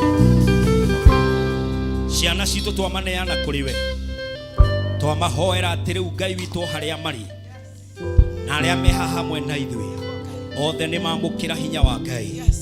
ciana citũ twamaneana kũrĩ we, twamahoera atĩ rĩu, Ngai witũ, harĩa marĩ na arĩa me haha hamwe na ithuĩ othe nĩ mamũkĩra hinya wa Ngai. Yes.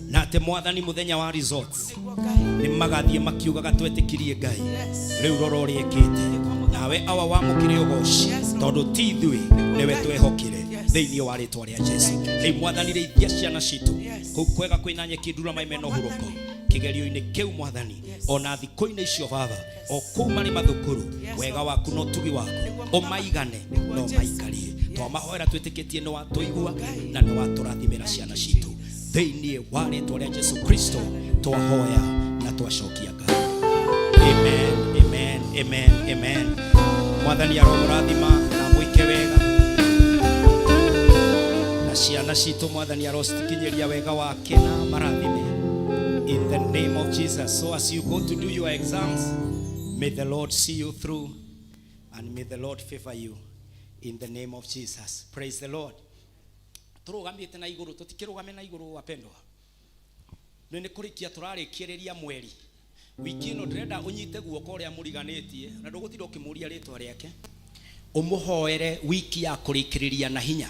Na atĩ Mwathani, mũthenya wa results, Nĩguo Ngai. nĩ magathiĩ makiugaga, "Twetĩkirie Ngai." Yes. Rĩu rora ũrĩa ĩkĩte. Nawe Awa, wamũkĩre ũgoci, Yes, Lord. tondũ ti ithuĩ, nĩwe twehokire. Yes. Thĩinĩ wa rĩtwa rĩa Jesu, rĩu Mwathani, rĩithia ciana citũ Yes. kũu kwega kwĩna nyeki ndura maime na ũhurũko kĩgerio-inĩ kĩu, Mwathani. Yes. Ona thikũ-inĩ icio, Baba, o kũu marĩ mathukuru, Yes, wega Lord. waku na ũtugi waku Nĩguo ũmaigane Nĩguo na Jesu. ũmaikarie. Yes. Twamahoera twĩtĩkĩtie nĩ watũigua Ngai. na nĩ watũrathimĩra ciana citũ. Thĩinĩ wa rĩtwa rĩa Jesu Kristo twahoya na twacokia ngatho. Amen, amen, amen, amen. Mwathani aromũrathima na mwĩke wega, na ciana citũ Mwathani arocikinyĩria wega wake na marathime, in the name of Jesus. So as you go to do your exams, may the Lord see you through and may the Lord favor you, in the name of Jesus. Praise the Lord. Tũrũgamĩte na igũrũ, tũtikĩrũgame na igũrũ, wapendwa. Nĩ kũrĩkia tũrarĩkĩrĩria mweri. Wiki ĩno ndĩrenda ũnyite guoko ũrĩa mũriganĩtie na ndũgũtinda ũkĩmũria rĩtwa rĩake, ũmũhoere wiki ya kũrĩkĩrĩria na hinya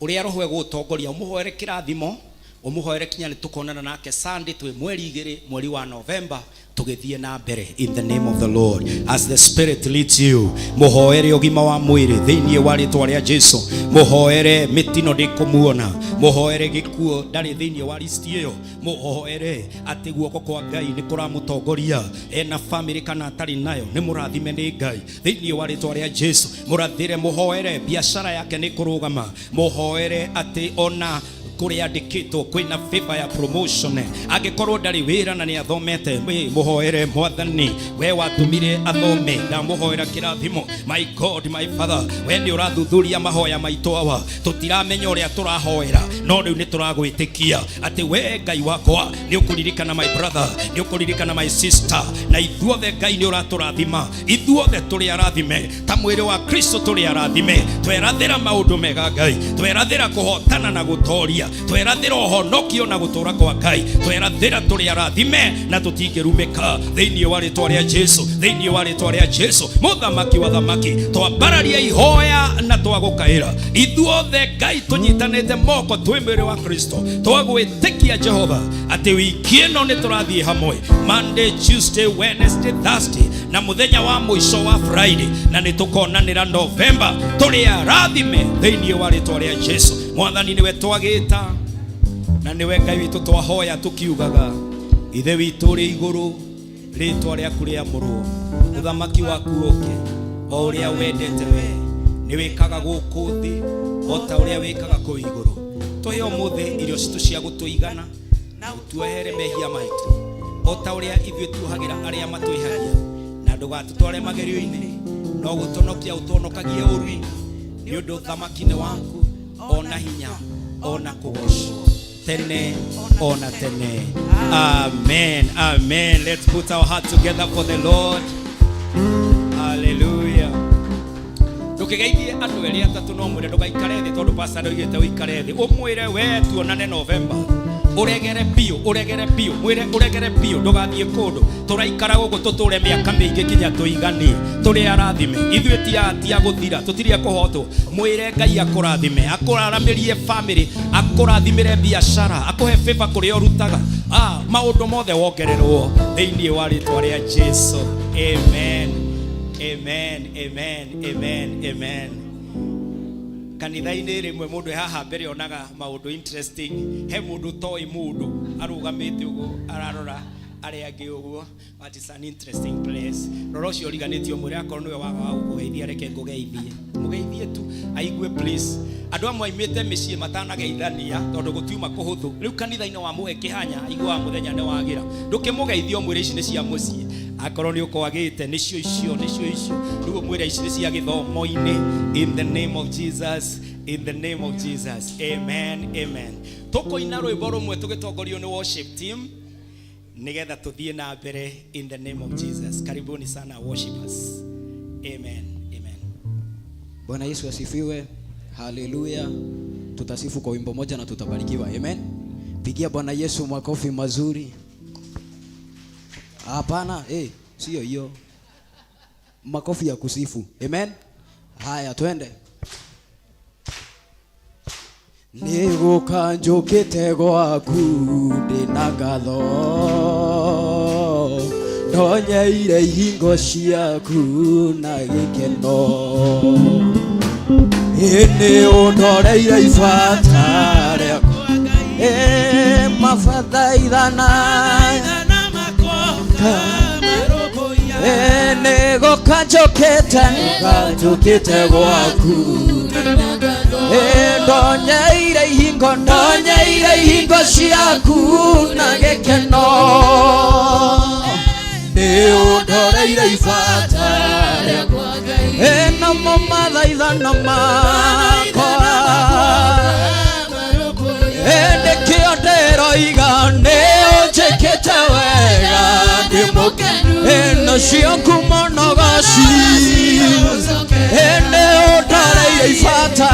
ũrĩa roho egũgũtongoria, ũmũhoere kĩrathimo, ũmũhoere kinya nĩ tũkonana nake Sunday twĩ mweri 2, mweri wa November, tũgĩthiĩ na mbere, in the name of the Lord, as the Spirit leads you. Mũhoere ũgima wa mwĩrĩ thĩinĩ wa rĩtwa rĩa Jesu. Mũhoere mĩtino ndĩkũmuona. Mũhoere gĩkuũ ndarĩ thĩinĩ wa listi ĩyo. Mũhoere atĩ guoko kwa Ngai nĩ kũramũtongoria, ena family kana atarĩ nayo, nĩ mũrathime nĩ Ngai thĩinĩ wa rĩtwa rĩa Jesu. Mũrathĩre, mũhoere biacara yake nĩ kũrũgama. Mũhoere atĩ ona kũrĩa andĩkĩtwo kwĩna favor ya promotion, angĩkorwo ndarĩ wĩra na nĩ athomete. Mũhoere Mwathani, we watũmire athome, ndamũhoera kĩrathimo. My God, my Father, we nĩ ũrathuthuria mahoya maitũ. Awa, tũtiramenya ũrĩa tũrahoera, no rĩu nĩ tũragwĩtĩkia atĩ we Ngai wakwa nĩ ũkũririkana my brother, nĩ ũkũririkana my sister, na ithuothe Ngai nĩ ũratũrathima. Ithuothe tũrĩ arathime ta mwĩrĩ wa Kristo, tũrĩ arathime. Twerathĩra maũndũ mega, Ngai. Twerathĩra kũhotana na gũtoria. Twerathĩra ũhonokio na gũtũra kwa Ngai. Twerathĩra tũrĩ arathime na tũtingĩrumĩka, thĩinĩ wa rĩtwa rĩa Jesu, thĩinĩ wa rĩtwa rĩa Jesu, Mũthamaki wa thamaki. Twambararia ihoya na twagũkaĩra ithuothe, Ngai, tũnyitanĩte moko twĩ mwĩrĩ wa Kristo, twagwĩtĩkia Jehova atĩ wiki ĩno nĩ tũrathiĩ hamwe, Monday, Tuesday, Wednesday, Thursday na mũthenya wa mũico wa Friday, na nĩ tũkonanĩra November tũrĩ arathime, thĩinĩ wa rĩtwa rĩa Jesu. Mwathani, nĩwe twagĩta na nĩwe Ngai witũ twahoya tũkiugaga, "Ithe witũ ũrĩ igũrũ, rĩtwa rĩaku rĩamũrwo, ũthamaki waku ũke, o ũrĩa wendete we nĩ wĩkaga gũkũ thĩ o ta ũrĩa wĩkaga kũu igũrũ. Tũhe ũmũthĩ irio citũ cia gũtũigana, Na tuohere mehia maitũ o ta ũrĩa ithuĩ tuohagĩra arĩa matwĩhagia, na ndũgatũtware magerio-inĩ, no gũtũnokia ũtũhonokagie ũũru-inĩ, nĩ ũndũ ũthamaki nĩ waku, ona hinya, ona kũgocwo, tene ona tene. Amen, amen." Let's put our heart together for the Lord. Hallelujah. Ndũkĩgeithie andũ erĩ atatũ, no mwĩre ndũgaikare thĩ, tondũ pastor ndoigĩte ũikare thĩ. Ũmwĩre we tuonane November. Ũregere biũ, ũregere biũ, mwĩre ũregere biũ, ndũgathiĩ kũndũ. Tũraikara gũkũ tũtũre mĩaka mĩingĩ kinya tũiganie. Tũrĩ arathime ithuĩ, ti a gũthira, tũtirĩ a kũhotwo. Mwĩre Ngai akũrathime, akũraramĩrie family, akũrathimĩre biacara, akũhe favor kũrĩa ũrutaga, maũndũ mothe wongererwo, thĩinĩ wa rĩtwa rĩa Jesu. Amen, amen, amen, amen, amen. Kanitha-inĩ rĩmwe mũndũ e haha mbere onaga maũndũ interesting. He mũndũ toĩ mũndũ arũgamĩte ũguo ararora arĩa angĩ ũguo, but it's an interesting place. Rora ũcio ũriganĩtie, ũmwĩre akorwo nĩwe waga wa gũkũgeithia, reke ngũgeithie. Mũgeithie tu aigue, please. Andũ amwe aimĩte mĩciĩ matanageithania, tondũ gũtiuma kũhũthũ. Rĩu kanitha-inĩ wamũhe kĩhanya, aiguaga mũthenya nĩ wagĩra. Ndũkĩmũgeithie, ũmwĩre ici nĩ cia mũciĩ. Akorwo nĩ ũkwagĩte, nĩcio icio, nĩcio icio. Rĩu ũmwĩre ici nĩ cia gĩthomo-inĩ, in the name of Jesus, in the name of Jesus. Amen, amen. Tũkũina rwĩmbo rũmwe tũgĩtongorio nĩ worship team, nigetha tuthiĩ na mbere, in the name of Jesus. Karibuni sana, worshipers. Amen, amen. Bwana Yesu asifiwe. Haleluya. Tutasifu kwa wimbo moja na tutabarikiwa. Amen. Pigia Bwana Yesu makofi mazuri. Hapana, sio hiyo. Makofi ya kusifu. Amen. Haya, twende. Nĩ gũka njũkĩte gwaku ndĩna ngatho ndonyeire ihingo ciaku na gĩkeno ĩ nĩ ũndoreire ibata rĩakwa ĩ mabathaithana ĩ nĩ gũka njũkĩte njũkĩte gwaku ĩ ndonyeire ihingo ndonyeire ihingo ciaku na gĩkeno nĩ ũndoreire ibata rĩakwa ĩ namo mathaithana makwa ĩ nĩkĩo ndĩroiga nĩ ũnjĩkĩte wega ndĩ mũkenu ĩ nacio ngumo na ũgoci ĩ nĩ ũndoreire ibata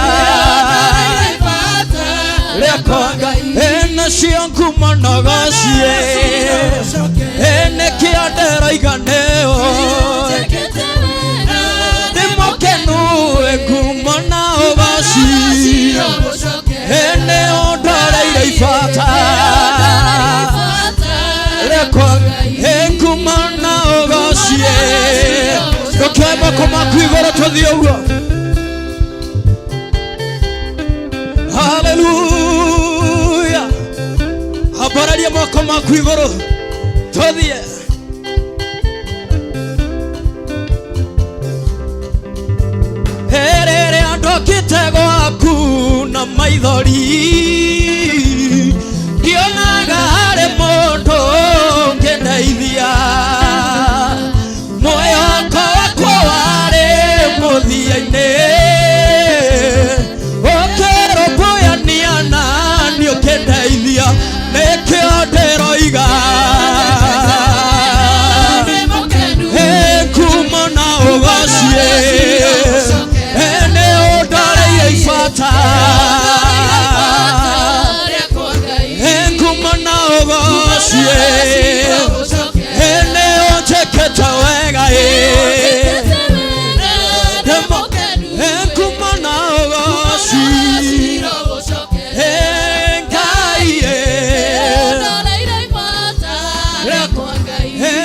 rĩakwa Ngai ĩ nacio ngumo na ũgoci ĩ nĩkĩo ndĩroiga nĩ ndĩ mũkenu ĩ ngumo na ũgoci ĩ nĩ ũndoreire ibata rĩakwa ĩ ngumo na ũgoci ndũkĩoe moko maku igũrũ tũthiĩ ũguo haleluya ambararia moko maku igũrũ tũthiĩ rĩrĩa ndokĩte gwaku na maithori ndionaga harĩ mũndũ ũngĩndeithia muoyo wakwa wakwa warĩ mũthia-inĩ ũkĩrũmbũyania na niĩ ũkĩndeithia nĩkĩo ndĩroiga ngumo na ũgoci nĩ ũndoreire ibata ngumo na ũgoci nĩ ũnjĩkĩte wega ngumo na ũgoci Ngai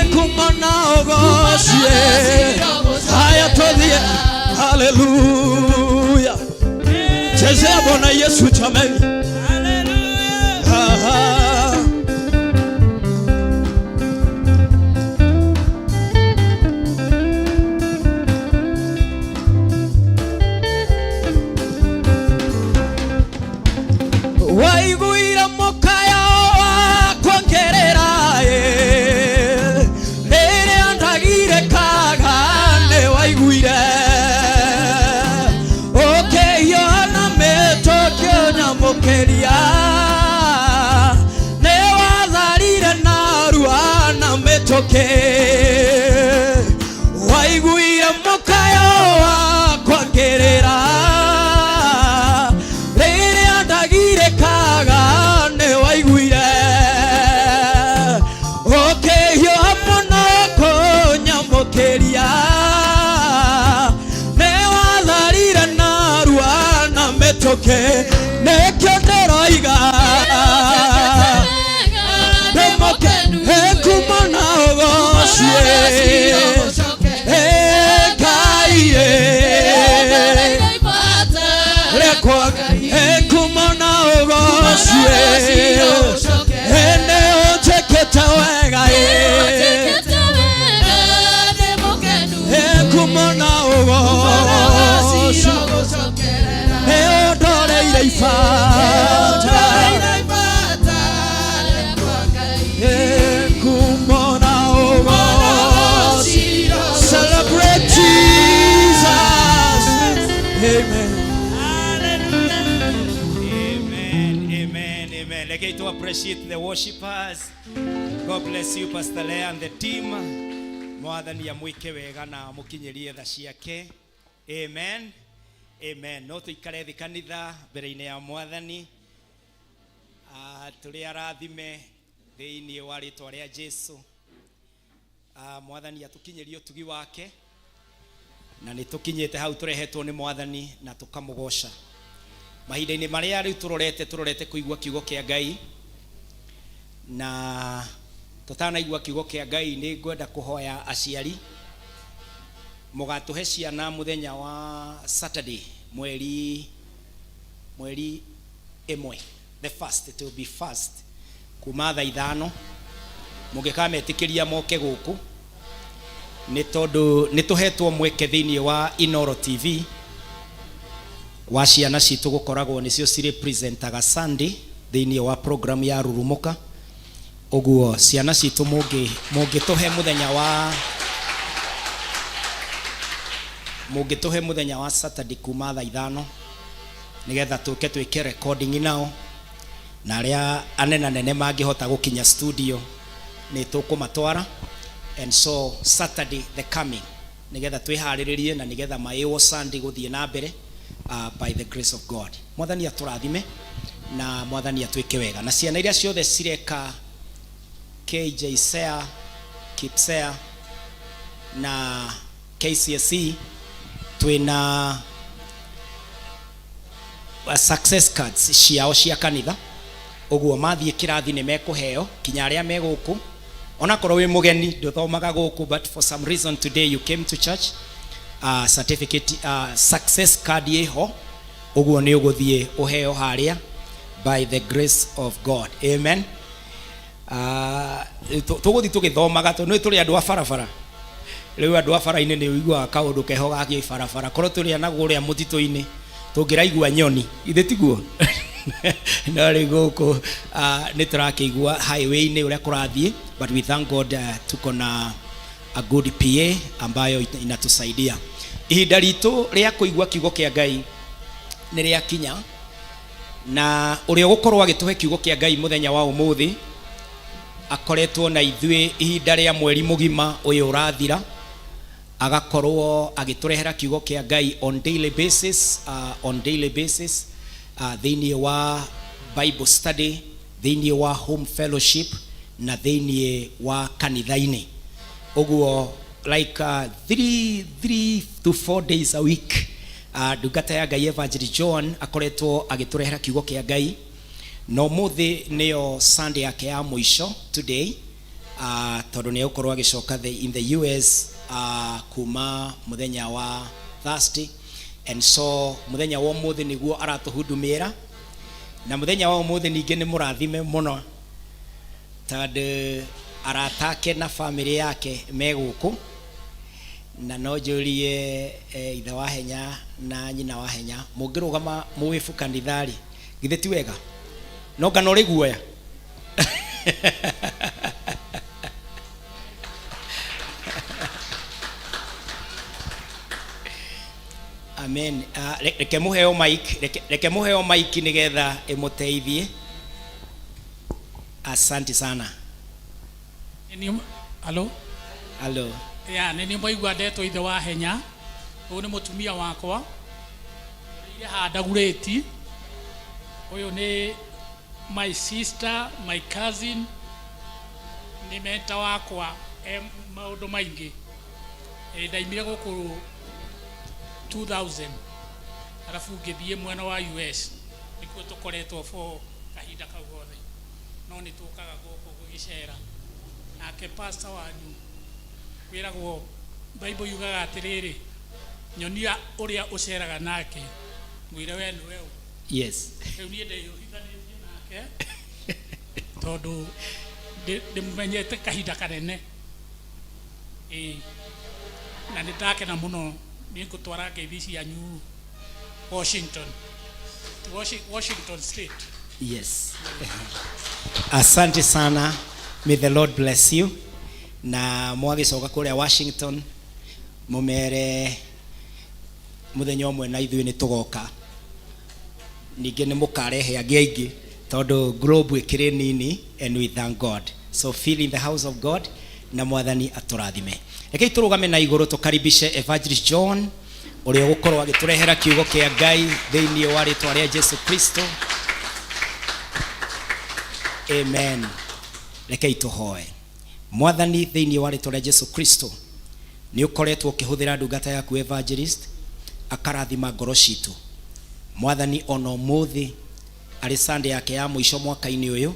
ngumo na ũgoci haya tũthiĩ haleluya chezea Bwana Yesu jameni Aha. Waiguire mũkayo wakwa ngĩrĩra ĩ rĩrĩa ndagire kaga nĩ waiguire ũkĩhiũha na mĩtũkĩ ũnyamũkĩria nĩ watharire narua na mĩtũkĩ waiguire mũkayo wakwa ngĩrĩra rĩrĩa ndagire kaga nĩ waiguire ũkĩhiũha mũno kũnyamũkĩria nĩ watharire narua na mĩtũkĩ nĩkĩo ndĩroiga ngumo na ũgoci Ngai rĩakwa ngumo na ũgoci nĩ ũnjĩkĩte wega ngumo na ũgoci nĩ ũndoreire ibata ngumo na ũgoci celebrate Jesus amen. Amen, amen, amen. Let to appreciate the worshipers. God bless you, Pastor Leah and the team. Mwathani amwĩke wega na amũkinyĩrie tha ciake. Amen. Amen. No tũikare thĩ kanitha mbere-inĩ ya Mwathani. Ah, tũrĩ arathime thĩinĩ wa rĩtwa rĩa Jesu. Ah, Mwathani atũkinyĩrie ũtugi wake na nĩ tũkinyĩte hau tũrehetwo nĩ Mwathani na tũkamũgoca. Mahinda-inĩ marĩa rĩu tũrorete tũrorete kũigua kiugo kĩa Ngai, na tũtanaigua kiugo kĩa Ngai nĩ ngwenda kũhoya aciari mũgatũhe ciana mũthenya wa Saturday mweri mweri ĩmwe, the first, it will be first, kuma thaa 5 mũngĩkametĩkĩria moke gũkũ, nĩ tondũ nĩ tũhetwo mweke thĩinĩ wa Inoro TV wa ciana citũ gũkoragwo nĩcio cirĩ presentaga Sunday thĩinĩ wa program ya Rurumũka. Ũguo ciana citũ mũngĩtũhe mũthenya wa mũngĩtũhe mũthenya wa Saturday kuma thaa 5 nĩgetha tũke twĩke recording nao, na arĩa anene mangĩhota gũkinya studio nĩ tũkũmatwara. And so Saturday the coming, nĩgetha twĩharĩrĩrie na nĩgetha maĩwo Sunday gũthiĩ na mbere, by the grace of God. Mwathani atũrathime na Mwathani atwĩke wega. Na ciana iria ciothe cireka KJSEA, KIPSEA na KCSE, twĩna success cards ciao cia kanitha. Ũguo mathiĩ kĩrathi nĩ mekũheo, kinya arĩa me gũkũ, onakorwo wĩ mũgeni ndũthomaga gũkũ, but for some reason today you came to church, certificate, success card ĩho. Ũguo nĩ ũgũthiĩ ũheo harĩa by the grace of God. Amen. Tũgũthiĩ tũgĩthomaga tondũ nĩ tũrĩ andũ a barabara. Rĩu andũ a bara-inĩ nĩ ũiguaga kaũndũ keho ga kĩbarabara, korwo tũrĩ ana kũrĩa mũtitũ-inĩ tũngĩraigua nyoni, ithe tiguo? No rĩu gũkũ nĩ tũrakĩigua highway-inĩ ũrĩa kũrathiĩ, but we thank God, tuko na a good PA ambayo inatusaidia. Ihinda ritũ rĩa kũigua kiugo kĩa Ngai nĩ rĩakinya, na ũrĩa ũgũkorwo agĩtũhe kiugo kĩa Ngai mũthenya wa ũmũthĩ akoretwo na ithuĩ ihinda rĩa mweri mũgima ũyũ ũrathira, agakorwo agĩtũrehera kiugo kĩa Ngai on daily basis, on daily basis, thĩinĩ wa Bible study, thĩinĩ wa home fellowship na thĩinĩ wa kanitha-inĩ. Ũguo like 3 to 4 days a week, ndungata ya Ngai Evangelist John akoretwo agĩtũrehera kiugo kĩa Ngai, na ũmũthĩ nĩyo Sunday yake ya mũico today, tondũ nĩ egũkorwo agĩcoka in the US kuma mũthenya wa Thursday. And so mũthenya wa ũmũthĩ nĩguo aratũhudumĩra, na mũthenya wa ũmũthĩ ningĩ nĩ mũrathime mũno tondũ arata ake na family yake me gũkũ. Na no njũrie ithe wa Henya na nyina wa Henya, mũngĩrũgama mũwĩbu kanitha-rĩ, githĩ ti wega? No ngana ũrĩ guoya. Amen. Reke mũheo mic, reke mũheo mic nĩgetha ĩmũteithie. Asante sana. Nĩ halo. Hello. Ya nĩ niĩ mwaigua ndetwo ithe wa Henya. Ũyũ nĩ mũtumia wakwa ire haha Ndagurĩti. Ũyũ nĩ my sister, my cousin, nĩ mentor wakwa e maũndũ maingĩ. Ndaimire gũkũ 2000, arabu ngĩthiĩ mwena wa US, nĩkuo tũkoretwo for kahinda kau gothe, no nĩ tũkaga gũkũ gũgĩcera. Nake pastor wanyu kwĩragwo Bible yugaga atĩrĩrĩ, nyonia ũrĩa ũceraga nake ngwĩre we nĩwe ũ. Rĩu niĩ ndĩyũhithanĩtie nake tondũ ndĩmũmenyete kahinda kanene. Ĩĩ, na nĩ ndakena mũno. Nĩ ngũtwara ngeithi cianyu Washington, Washington State. Yes, asante sana. May the Lord bless you. Na mwagĩcoka kũrĩa Washington, mũmere mũthenya ũmwe na ithuĩ nĩ tũgoka ningĩ, nĩ mũkarehe angĩ aingĩ tondũ globe ĩkĩrĩ nini. And we thank God. So feel in the house of God, na Mwathani atũrathime. Rekei tũrũgame na igũrũ tũkaribishe Evangelist John ũrĩa ũgũkorwo agĩtũrehera kiugo kĩa Ngai thĩinĩ wa rĩtwa rĩa Jesu Kristo. Amen. Rekei tũhoe. Mwathani, thĩinĩ wa rĩtwa rĩa Jesu Kristo, nĩ ũkoretwo ũkĩhũthĩra ndungata yaku evangelist akarathima ngoro citũ. Mwathani ona ũmũthĩ arĩ Sunday yake ya mũico mwaka-inĩ ũyũ,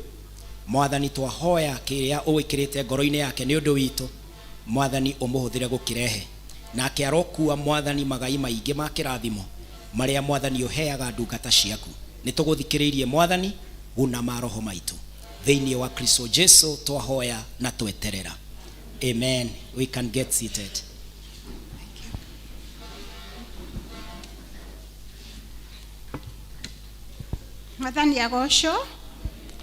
Mwathani twahoya kĩrĩa ũgwĩkĩrĩte ngoro-inĩ yake nĩ ũndũ witũ, Mwathani ũmũhũthĩre gũkĩrehe. Nake arokua Mwathani magai maingĩ ma kĩrathimo marĩa Mwathani ũheaga ndungata ciaku. Nĩ tũgũthikĩrĩirie Mwathani, guna maroho maitũ. Thĩinĩ wa Kristo Jesu twahoya na tweterera. Amen. We can get seated. Mwathani agocwo.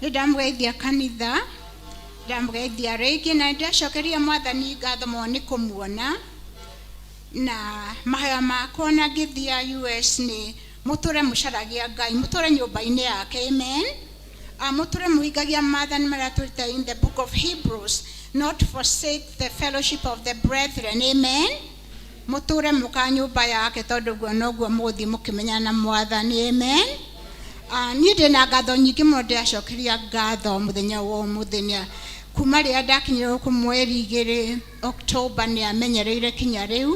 Nĩ ndamũgeithia kanitha, ndamũgeithia rĩngĩ na nĩndacokeria Mwathani ngatho mũno nĩ kũmuona. Na mahoya makwa ona ngĩthiĩ US nĩ mũtũre mũcaragia Ngai, mũtũre nyũmba-inĩ yake, amen. Mũtũre mũhingagia maathani marĩa tũrute in the book of Hebrews, not forsake the fellowship of the brethren, amen. Mũtũre mũka nyũmba yake tondũ ũguo noguo mũgũthiĩ mũkĩmenyana na Mwathani, amen. Niĩ ndĩ na ngatho nyingĩ mũno ndĩracokeria ngatho mũthenya wa ũmũthĩ nĩ kuma rĩrĩa ndakinyire gũkũ mweri 2 October nĩ amenyereire kinya rĩu,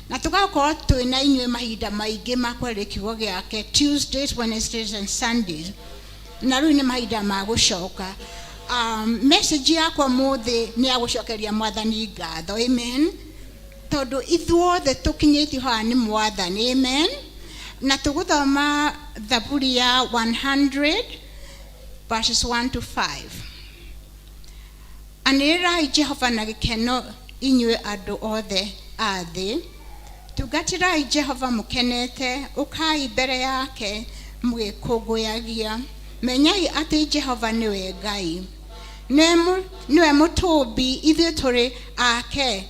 na tũgakorwo twĩ na inyuĩ mahinda maingĩ ma kwaria kiugo gĩake Tuesdays, Wednesdays and Sundays, na rĩu nĩ mahinda ma gũcoka. Message yakwa ũmũthĩ nĩ ya gũcokeria Mwathani ngatho, amen, tondũ ithuothe tũkinyĩtio haha nĩ Mwathani, amen. Na tũgũthoma Thaburi ya 100 verses 1 to 5. Anĩrĩrai Jehova na gĩkeno inyuĩ andũ othe a thĩ, tungatĩrai Jehova mũkenete, ũkai mbere yake mũgĩkũngũyagia. Menyai atĩ Jehova nĩwe Ngai, nĩwe mũtũmbi, ithuĩ tũrĩ ake,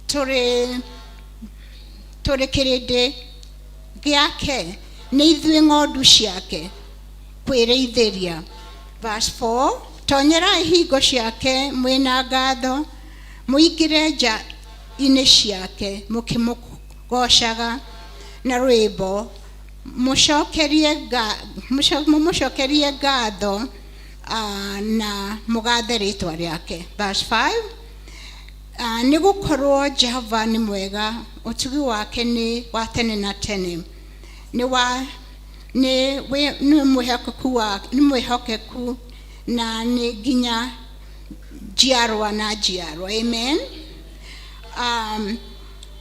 tũrĩ kĩrĩndĩ gĩake, nĩ ithuĩ ng'ondu ciake kwĩrĩithĩria. Verse 4, tonyerai hingo ciake mwĩna ngatho, mũingĩre nja-inĩ ciake mũkĩmũgocaga na rwĩmbo, mũcokerie ngatho na mũgathe rĩtwa rĩake. Verse 5, nĩ gũkorwo Jehova nĩ mwega, ũtugi wake nĩ wa tene na tene, nĩ wa nĩ mwĩhokeku na nĩ nginya njiarwa na njiarwa, amen.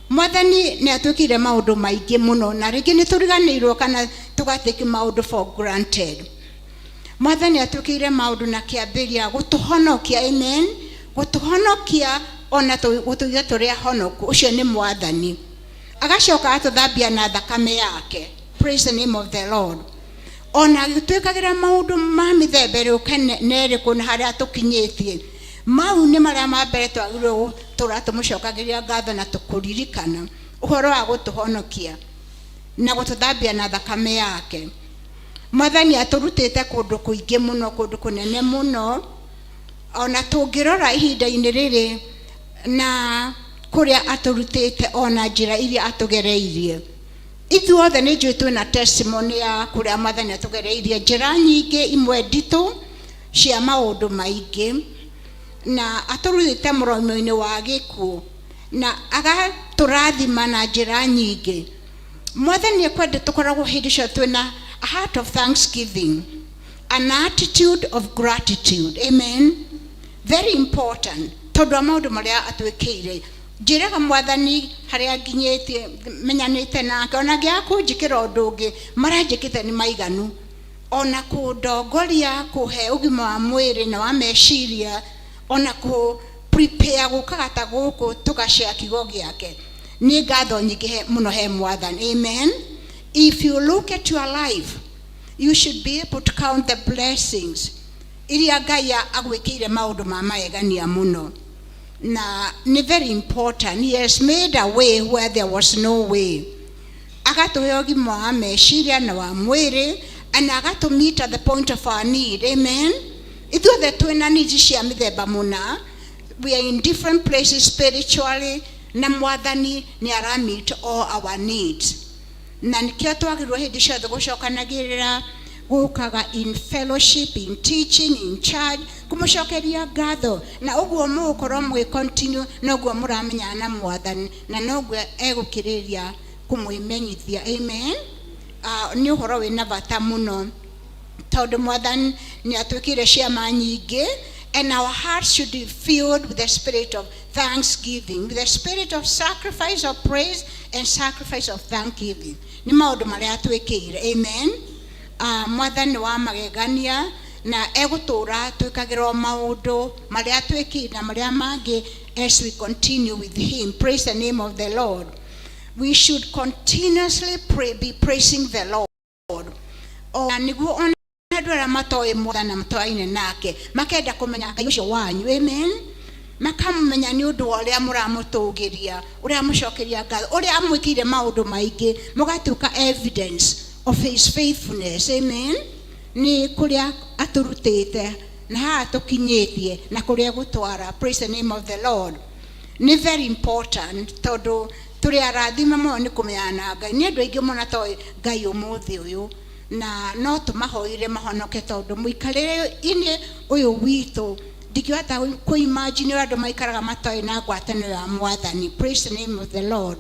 Mwathani nĩ atwĩkĩire maũndũ maingĩ mũno, na rĩngĩ nĩ tũriganĩirwo kana tũgatake maũndũ for granted. Mwathani atwĩkĩire maũndũ na kĩambĩrĩria gũtũhonokia, amen, gũtũhonokia ona gũtũiga tũrĩ ahonoku, ũcio nĩ Mwathani. Agacoka agatũthambia na thakame yake, praise the name of the Lord. Ona agĩtwĩkagĩra maũndũ ma mĩthemba ĩrĩkũ na ĩrĩkũ na harĩa tũkinyĩtie, mau nĩ marĩa ma mbere twagĩrĩirwo gũtũra tũmũcokagĩria ngatho na tũkũririkana ũhoro wa gũtũhonokia na gũtũthambia na thakame yake. Mwathani atũrutĩte kũndũ kũingĩ mũno, kũndũ kũnene mũno, ona tũngĩrora ihinda-inĩ rĩrĩ na kũrĩa atũrutĩte ona njĩra iria atũgereirie. Ithuothe nĩ njũĩ twĩna testimony ya kũrĩa Mwathani atũgereirie njĩra nyingĩ, imwe nditũ cia maũndũ maingĩ, na atũrutĩte mũromo-inĩ wa gĩkuũ na agatũrathima na njĩra nyingĩ. Mwathani ekwenda tũkoragwo hĩndĩ ciothe twĩna a heart of thanksgiving, an attitude of gratitude, amen, very important, tondũ wa maũndũ marĩa atwĩkĩire. Njĩraga Mwathani harĩa nginyĩtie menyanĩte nake, ona angĩaga kũnjĩkĩra ũndũ ũngĩ, marĩa anjĩkĩte nĩ maiganu, ona kũndongoria, kũhe ũgima wa mwĩrĩ na wa meciria, ona kũ prepare gũkaga ta gũkũ tũgacea kiugo gĩake. Nĩ ngatho nyingĩ mũno he Mwathani, amen. If you look at your life, you should be able to count the blessings iria Ngai agwĩkĩire maũndũ ma magegania mũno. Na nĩ very important, he has made a way where there was no way. Agatũhe ũgima wa meciria na wa mwĩrĩ, and agatũ meet at the point of our need, amen. Ithuothe twĩna needs cia mĩthemba mũna, we are in different places spiritually, na Mwathani nĩ ara meet all our needs. Na nĩkĩo twagĩrĩirwo hĩndĩ ciothe gũcokanagĩrĩra, gũkaga in fellowship, in teaching, in church, kũmũcokeria ngatho, na ũguo mũgũkorwo mũgĩ continue, noguo mũramenyana na Mwathani, na noguo egũkĩrĩrĩria kũmwĩmenyithia, amen. Nĩ ũhoro wĩna bata mũno tondũ Mwathani nĩ atwĩkĩire ciama nyingĩ, and our hearts should be filled with the spirit of thanksgiving, with the spirit of sacrifice of praise and sacrifice of thanksgiving, nĩ maũndũ marĩa atwĩkĩire. Amen. Mwathani wa magegania na egũtũra twĩkagĩrwo maũndũ marĩa atwĩkĩire na marĩa mangĩ as we continue with him. Praise the name of the Lord. We should continuously pray, be praising the Lord, o na nĩguo ona andũ arĩa matoĩ Mwathani na matoaine nake makenda kũmenya Ngai ũcio wanyu. Amen. Makamũmenya nĩ ũndũ wa ũrĩa mũramũtũgĩria, ũrĩa mũcokeria ngatho, ũrĩa amwĩkĩire maũndũ maingĩ, mũgatuĩka evidence of his faithfulness. Amen. Nĩ kũrĩa atũrutĩte na haha tũkinyĩtie na kũrĩa gũtwara. Praise the name of the Lord. Nĩ very important tondũ tũrĩ arathime mũno nĩ kũmenyana na Ngai. Nĩ andũ aingĩ mũno atoĩ Ngai ũmũthĩ ũyũ, na no tũmahoire mahonoke, tondũ mũikarĩre-inĩ ũyũ witũ ndingĩhota kũ-imagine ũrĩa andũ maikaraga matoĩ na ngwatanĩro ya Mwathani. Praise the name of the Lord.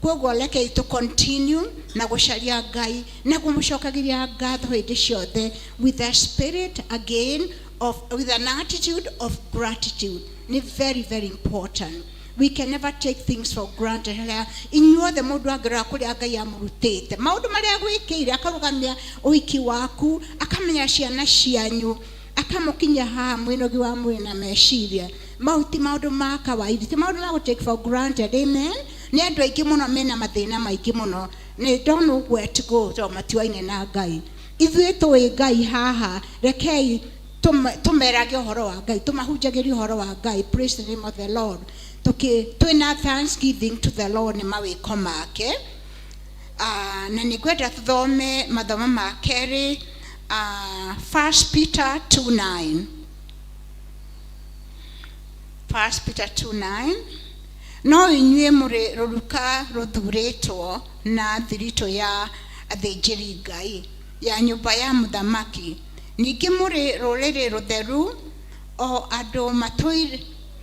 Koguo rekei tũ continue na gũcaria Ngai na kũmũcokagĩria ngatho hĩndĩ ciothe with a spirit again of with an attitude of gratitude. Nĩ very very important. We can never take things for granted. Harĩa inyuothe mũndũ angĩrora kũrĩa Ngai amũrutĩte, maũndũ marĩa agwĩkĩire, akarũgamia ũhiki waku, akamenya ciana cianyu, akamũkinyia haha mwĩna ũgima wa mwĩrĩ na meciria, mau ti maũndũ ma kawaida, ti maũndũ ma gũ take for granted. Amen. Nĩ andũ aingĩ mũno mena mathĩna maingĩ mũno, they don't know where to go tondũ matiwaine na Ngai. Ithuĩ tũĩ Ngai haha, rekei tũmerage ũhoro wa Ngai, tũmahunjagĩrie ũhoro wa Ngai. Praise the name of the Lord. Tũkĩ twĩna thanksgiving to the Lord nĩ mawĩko make. Na nĩ ngwenda tũthome mathomo ma kerĩ, 1 Peter 2:9. 1 Peter 2:9. No inyuĩ mũrĩ rũruka rũthurĩtwo na thiritũ ya athĩnjĩri Ngai, ya nyũmba ya mũthamaki, ningĩ mũrĩ rũrĩrĩ rũtheru, o andũ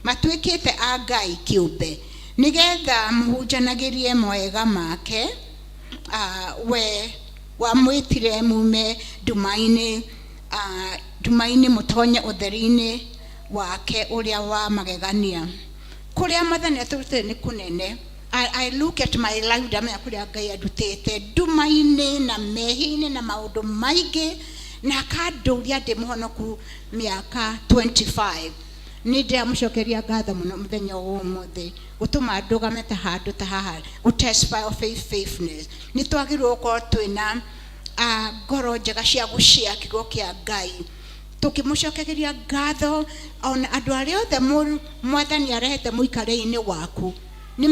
matuĩkĩte a Ngai kĩũmbe, nĩgetha mũhunjanagĩrie mawega make, we wamwĩtire mume nduma-inĩ mũtonye ũtheri-inĩ wake ũrĩa wa magegania. Kũrĩa Mwathani atũrutĩte nĩ kũnene. I look at my life, ndamenya kũrĩa Ngai andutĩte nduma-inĩ na mehia-inĩ na maũndũ maingĩ, na akandũria ndĩ mũhonoku mĩaka 25. Nĩ ndĩramũcokeria ngatho mũno mũthenya wa ũmũthĩ gũtũma ndũgame ta handũ ta haha gũ testify of his faithfulness. Nĩ twagĩrĩirwo gũkorwo twĩna ngoro njega cia gũshare kiugo kĩa Ngai, tũkĩmũcokagĩria ngatho. Ona andũ arĩa othe Mwathani arehete mũikarĩre-inĩ waku nĩ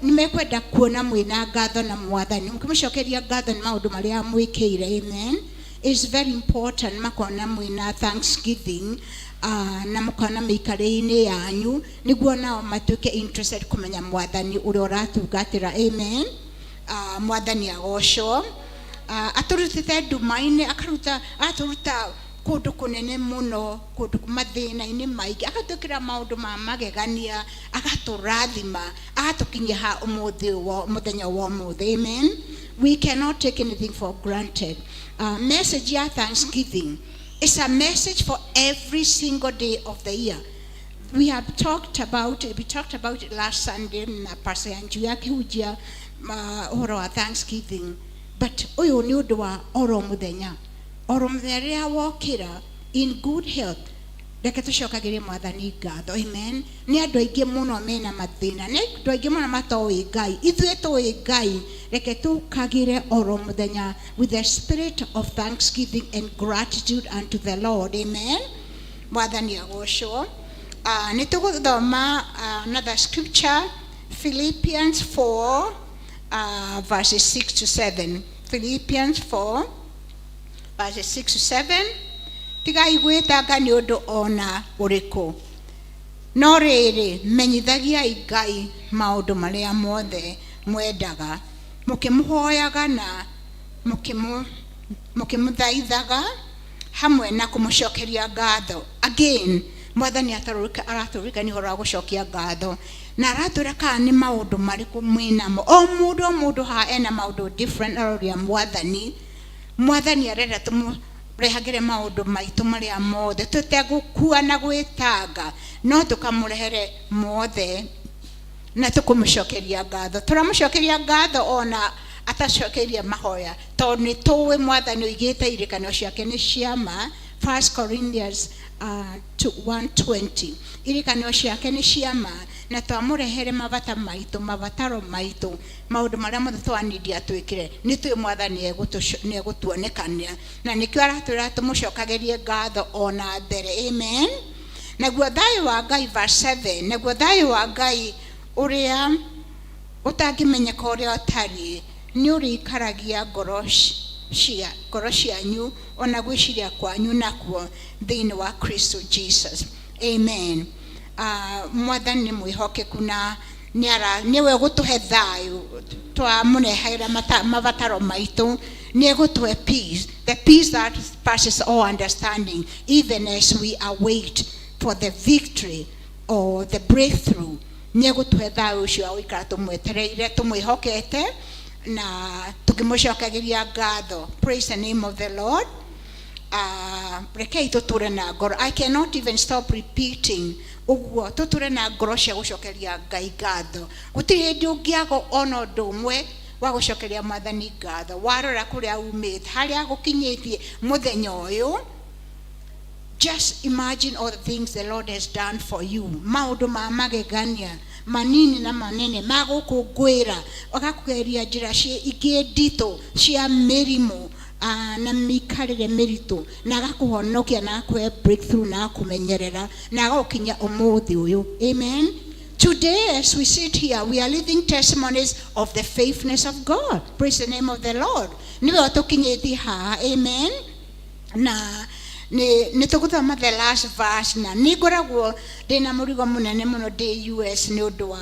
mekwenda kuona mwĩna ngatho na Mwathani, mũkĩmũcokeria ngatho nĩ maũndũ marĩa amwĩkĩire. Amen. It's very important makona mwĩna thanksgiving na mũkona mĩikarĩre-inĩ yanyu, nĩguo nao matuĩke interested kũmenya Mwathani ũrĩa ũratungatĩra. Amen. Mwathani agocwo. Atũrutĩte nduma-inĩ, akaruta, agatũruta kũndũ kũnene mũno, kũndũ mathĩna-inĩ maingĩ, agatwĩkĩra maũndũ ma magegania, agatũrathima, agatũkinyia ha ũmũthĩ wa mũthenya wa ũmũthĩ. Amen. We cannot take anything for granted. Message ya thanksgiving is a message for every single day of the year. We have talked about it, we talked about it last Sunday na Pastor Anju akĩhunjia ũhoro wa thanksgiving, but ũyũ nĩ ũndũ wa oro mũthenya, oro mũthenya rĩrĩa wokĩra in good health, reke tũcokagĩrie Mwathani ngatho. Amen. Nĩ andũ aingĩ mũno mena mathĩna, nĩ andũ aingĩ mũno matoĩ Ngai. Ithuĩ tũĩ Ngai, reke tũkagĩre oro mũthenya with the spirit of thanksgiving and gratitude unto the Lord. Amen. Mwathani agocwo. Nĩ tũgũthoma another scripture, Philippians 4 verses 6 to 7. Philippians 4 verses 6 to 7. Tigai gwĩtanga nĩ ũndũ ona ũrĩkũ, no rĩrĩ, menyithagiai Ngai maũndũ marĩa mothe mwendaga, mũkĩmũhoyaga na mũkĩmũthaithaga hamwe na kũmũcokeria ngatho. Again, Mwathani aratũrũrĩkania ũhoro wa gũcokia ngatho na aratwĩra kana nĩ maũndũ marĩkũ mwĩnamo. O mũndũ o mũndũ haha ena maũndũ different aroria mwathani. Mwathani arenda tũmũrehagĩre maũndũ maitũ marĩa mothe tũtegũkua na gwĩtanga, no tũkamũrehere mothe na tũkũmũcokeria ngatho. Tũramũcokeria ngatho ona atacokeirie mahoya, tondũ nĩ tũĩ mwathani oigĩte irĩkanĩro ciake nĩ ciama. 1 Corinthians 1:20, irĩkanĩro ciake nĩ ciama, na twamũrehere mabata maitũ, mabataro maitũ, maũndũ marĩa mothe twanindi atwĩkĩre, nĩ tũĩ mwathani nĩ egũtuonekania, na nĩkĩo aratwĩra tũmũcokagĩrie ngatho ona mbere. Amen. Naguo thayũ wa Ngai, verse 7, naguo thayũ wa Ngai ũrĩa ũtangĩmenyeka ũrĩa ũtariĩ nĩ ũrĩikaragia ngoro cia ngoro cianyu ona gwĩciria kwanyu nakuo thĩinĩ wa Kristo Jesus. Amen. Mwathani nĩ mwĩhokeku na nĩwe ũgũtũhe thayũ twamũrehera mabataro maitũ. Nĩ egũtũhe peace, the peace that passes all understanding, even as we await for the victory or the breakthrough. Nĩ egũtũhe thayũ ũcio wa gũikara tũmwetereire, tũmwĩhokete na tũkĩmũcokagĩria ngatho. Praise the name of the Lord. Rekei tũtũre na ngoro, I cannot even stop repeating ũguo, tũtũre na ngoro cia gũcokeria Ngai ngatho. Gũtirĩ hĩndĩ ũngĩaga ona ũndũ ũmwe wa gũcokeria mwathani ngatho. Warora kũrĩa umĩte, harĩa agũkinyĩtie mũthenya ũyũ, just imagine all the things the Lord has done for you. Maũndũ ma magegania manini na manene ma gũkũngũĩra, agakũgeria njĩra cia ingĩ nditũ cia mĩrimũ na mĩikarĩre mĩritũ, na agakũhonokia na agakũhe breakthrough na agakũmenyerera na agagũkinyia ũmũthĩ ũyũ. Amen. Today, as we sit here, we are living testimonies of the faithfulness of God. Praise the name of the Lord. Nĩwe ũtũkinyĩtie haha. Amen. Na nĩ tũgũthoma the last verse, na nĩ ngoragwo ndĩna mũrigo mũnene mũno ndĩ US nĩ ũndũ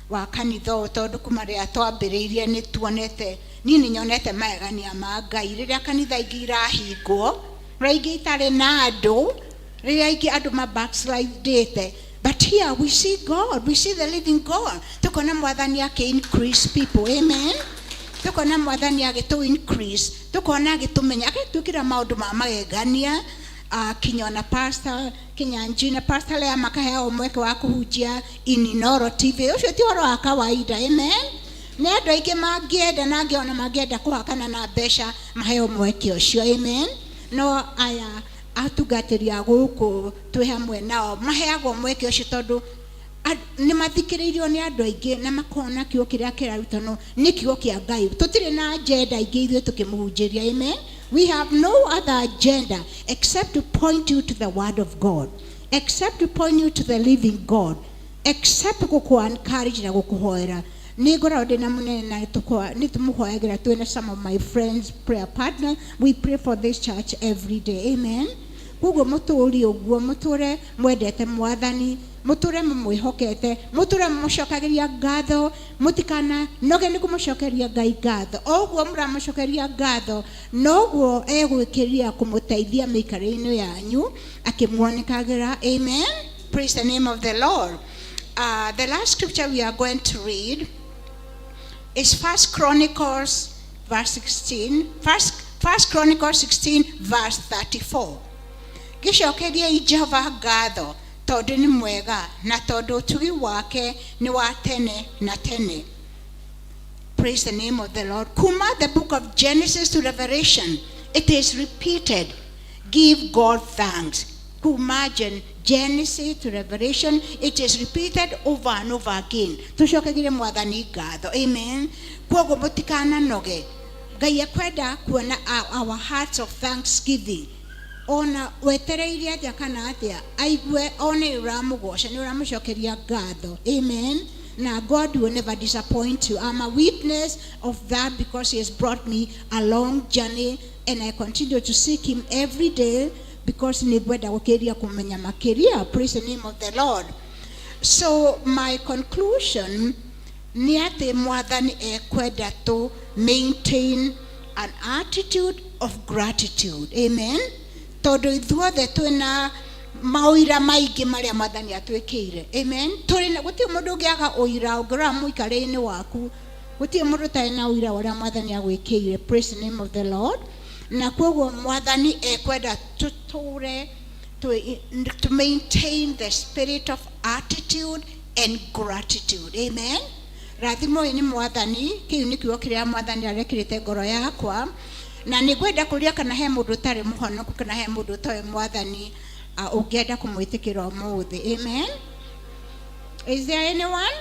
wa kanitha ũyũ, tondũ kuma rĩrĩa twambĩrĩirie nĩ tuonete, niĩ nĩ nyonete magegania ma Ngai. Rĩrĩa kanitha ingĩ irahingwo, rĩrĩa ingĩ itarĩ na andũ, rĩrĩa ingĩ andũ ma backslidĩte, but here we see God, we see the living God. Tukona mwathani akĩ increase people. Amen. Tukona mwathani agĩtũ increase, tukona agĩtũmenya, agĩtwĩkĩra maũndũ ma magegania. Kinya ona Pastor Kinyanjui na Pastor Lea makaheagwo mweke wa kũhunjia in Inooro TV. Ũcio ti ũhoro wa kawaida. Amen. Nĩ andũ aingĩ mangĩenda na angĩ ona mangĩenda kũhakana na mbeca maheo mweke ũcio. Amen. No aya atungatĩri a gũkũ twĩ hamwe nao maheagwo mweke ũcio tondũ nĩ mathikĩrĩirio nĩ andũ aingĩ na makona kiugo kĩrĩa kĩrarutanwo nĩ kiugo kĩa Ngai. Tũtirĩ na agenda ingĩ ithuĩ tũkĩmũhunjĩria. Amen. We have no other agenda except to point you to the word of God, except to point you to the living God, except gũkũ encourage na gũkũhoera. Nĩ ngoragwo ndĩna mũnene na nĩ tũmũhoyagĩra twĩna some of my friends, prayer partner. We pray for this church every day. Amen. Koguo mũtũũrie ũguo, mũtũũre mwendete mwathani, mũtũũre mũmwĩhokete, mũtũũre mũmũcokagĩria ngatho, mũtikana noge nĩ kũmũcokeria Ngai ngatho. O ũguo mũramũcokeria ngatho, noguo egwĩkĩria kũmũteithia mĩikarĩre-inĩ yanyu akĩmuonekagĩra. Amen. Praise the name of the Lord. The last scripture we are going to read is 1 Chronicles verse 16, First Chronicles 16 verse 34. Gĩcokeriei Jehova ngatho tondũ nĩ mwega na tondũ ũtugi wake nĩ wa tene na tene. Praise the name of the Lord. Kuma the book of Genesis to Revelation, it is repeated. Give God thanks. Kuma Genesis to Revelation, it is repeated over and over again. Tucokagĩrie mwathani ngatho. Amen. Kwoguo mũtikananoge. Ngai ekwenda kuona our hearts of thanksgiving. Ona wetereire atĩa kana atĩa, aigue one nĩ ũramũgoca, nĩ ũramũcokeria ngatho. Amen. Now God will never disappoint you. I'm a witness of that because he has brought me a long journey, and I continue to seek him every day because nĩngwenda gũkĩria kũmenya makĩria. Praise the name of the Lord. So my conclusion nĩ atĩ mwathani ekwenda to maintain an attitude of gratitude. Amen. Tondũ ithuothe twĩna Maũira maingĩ marĩa Mwathani atwĩkĩire. Amen. Tũrĩ na gũtirĩ mũndũ ũngĩaga ũira ũngĩrora mũikarĩre-inĩ waku. Gũtirĩ mũndũ ũtarĩ na ũira wa ũrĩa Mwathani agwĩkĩire. Praise the name of the Lord. Na kwoguo Mwathani ekwenda tũtũre to maintain the spirit of attitude and gratitude. Amen. Rathimwo nĩ Mwathani. Kĩu nĩ kiugo kĩrĩa Mwathani arekĩrĩte ngoro yakwa. Na nĩ ngwenda kũria kana he mũndũ ũtarĩ mũhonoku kana he mũndũ ũtoĩ Mwathani ũngĩenda kũmwĩtĩkĩra ũmũthĩ. Amen. Is there anyone?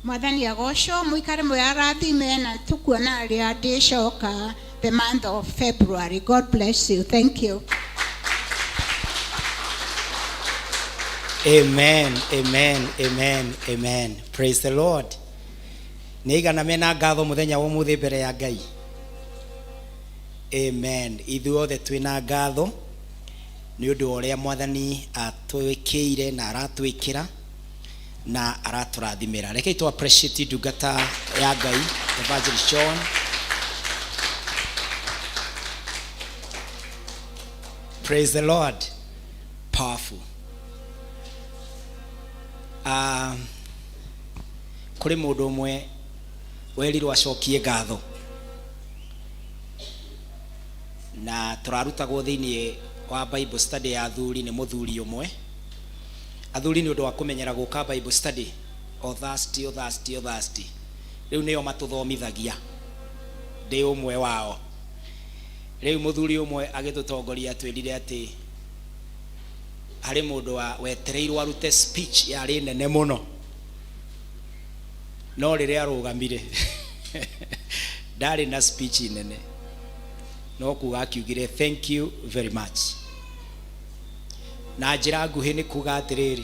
Mwathani agocwo. Mũikare mwĩ arathime na tũkuona rĩrĩa ndĩcoka the month of February. God bless you. Thank you. Amen, amen, amen, amen. Praise the Lord. Nĩ aigana mena ngatho mũthenya wa ũmũthĩ mbere ya Ngai? Amen. Ithuothe twĩna ngatho nĩ ũndũ wa ũrĩa Mwathani atwĩkĩire na aratwĩkĩra na aratũrathimĩra. Rekei tũ appreciate ndungata ya Ngai, Evangelist John. Praise the Lord. Powerful. Kũrĩ mũndũ ũmwe werirwo acokie ngatho na tũrarutagwo thĩinĩ wa Bible study ya athuri nĩ mũthuri ũmwe. Athuri nĩ ũndũ wa kũmenyera gũka Bible study o Thursday, o Thursday, o Thursday, rĩu nĩo matũthomithagia, ndĩ ũmwe wao. Rĩu mũthuri ũmwe agĩtũtongoria atwĩrire atĩ harĩ mũndũ wa wetereirwo arute speech yarĩ nene mũno, no rĩrĩa arũgamire ndarĩ na speech nene, no kuga akiugire thank you very much. Na njĩra nguhĩ nĩ kuga atĩrĩrĩ,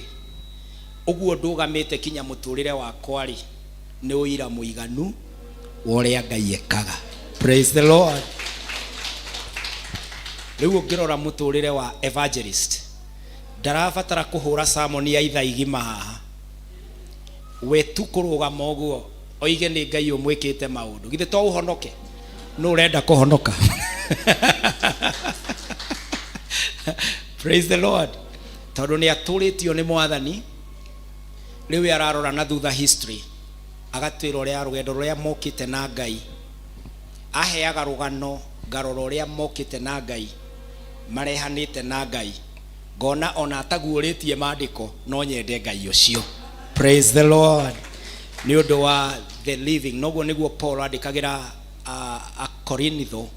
ũguo ndũgamĩte kinya mũtũrĩre wakwa rĩ, nĩ ũira mũiganu wa ũrĩa Ngai ekaga. Praise the Lord. Rĩu ũngĩrora mũtũrĩre wa evangelist, ndarabatara kũhũra sermon ya ithaa igima haha, we tu kũrũgama ũguo oige nĩ Ngai ũmwĩkĩte maũndũ, githĩ to ũhonoke? Nũ ũrenda kũhonoka? Praise the Lord. Tondũ nĩ atũrĩtio nĩ Mwathani, rĩu ararora na thutha history, agatwĩra ũrĩa rũgendo rũrĩa mokĩte na Ngai. Aheaga rũgano ngarora ũrĩa mokĩte na Ngai, marehanĩte na Ngai, ngona ona ataguũrĩtie maandĩko no nyende Ngai ũcio. Praise the Lord. Nĩ ũndũ wa the living. Noguo nĩguo Paul andĩkagĩra Akorinitho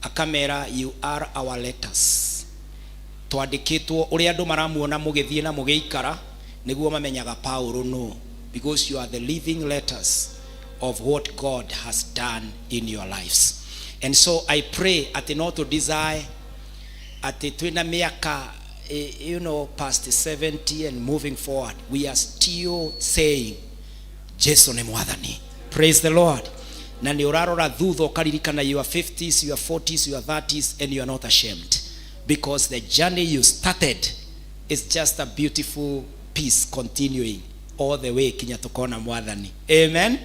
akamera you are our letters. Twandĩkĩtwo ũrĩa andũ maramuona mũgĩthiĩ na mũgĩikara nĩguo mamenyaga Paulo nũ, because you are the living letters of what God has done in your lives. And so I pray atĩ no to desire atĩ twĩna mĩaka past 70 and moving forward, we are still saying Jesu nĩ Mwathani. Praise the Lord. Na nĩ ũrarora thutha ũkaririkana your 50s, your 40s, your 30s, and you are not ashamed, because the journey you started is just a beautiful piece continuing all the way kinya tukona Mwathani. Amen.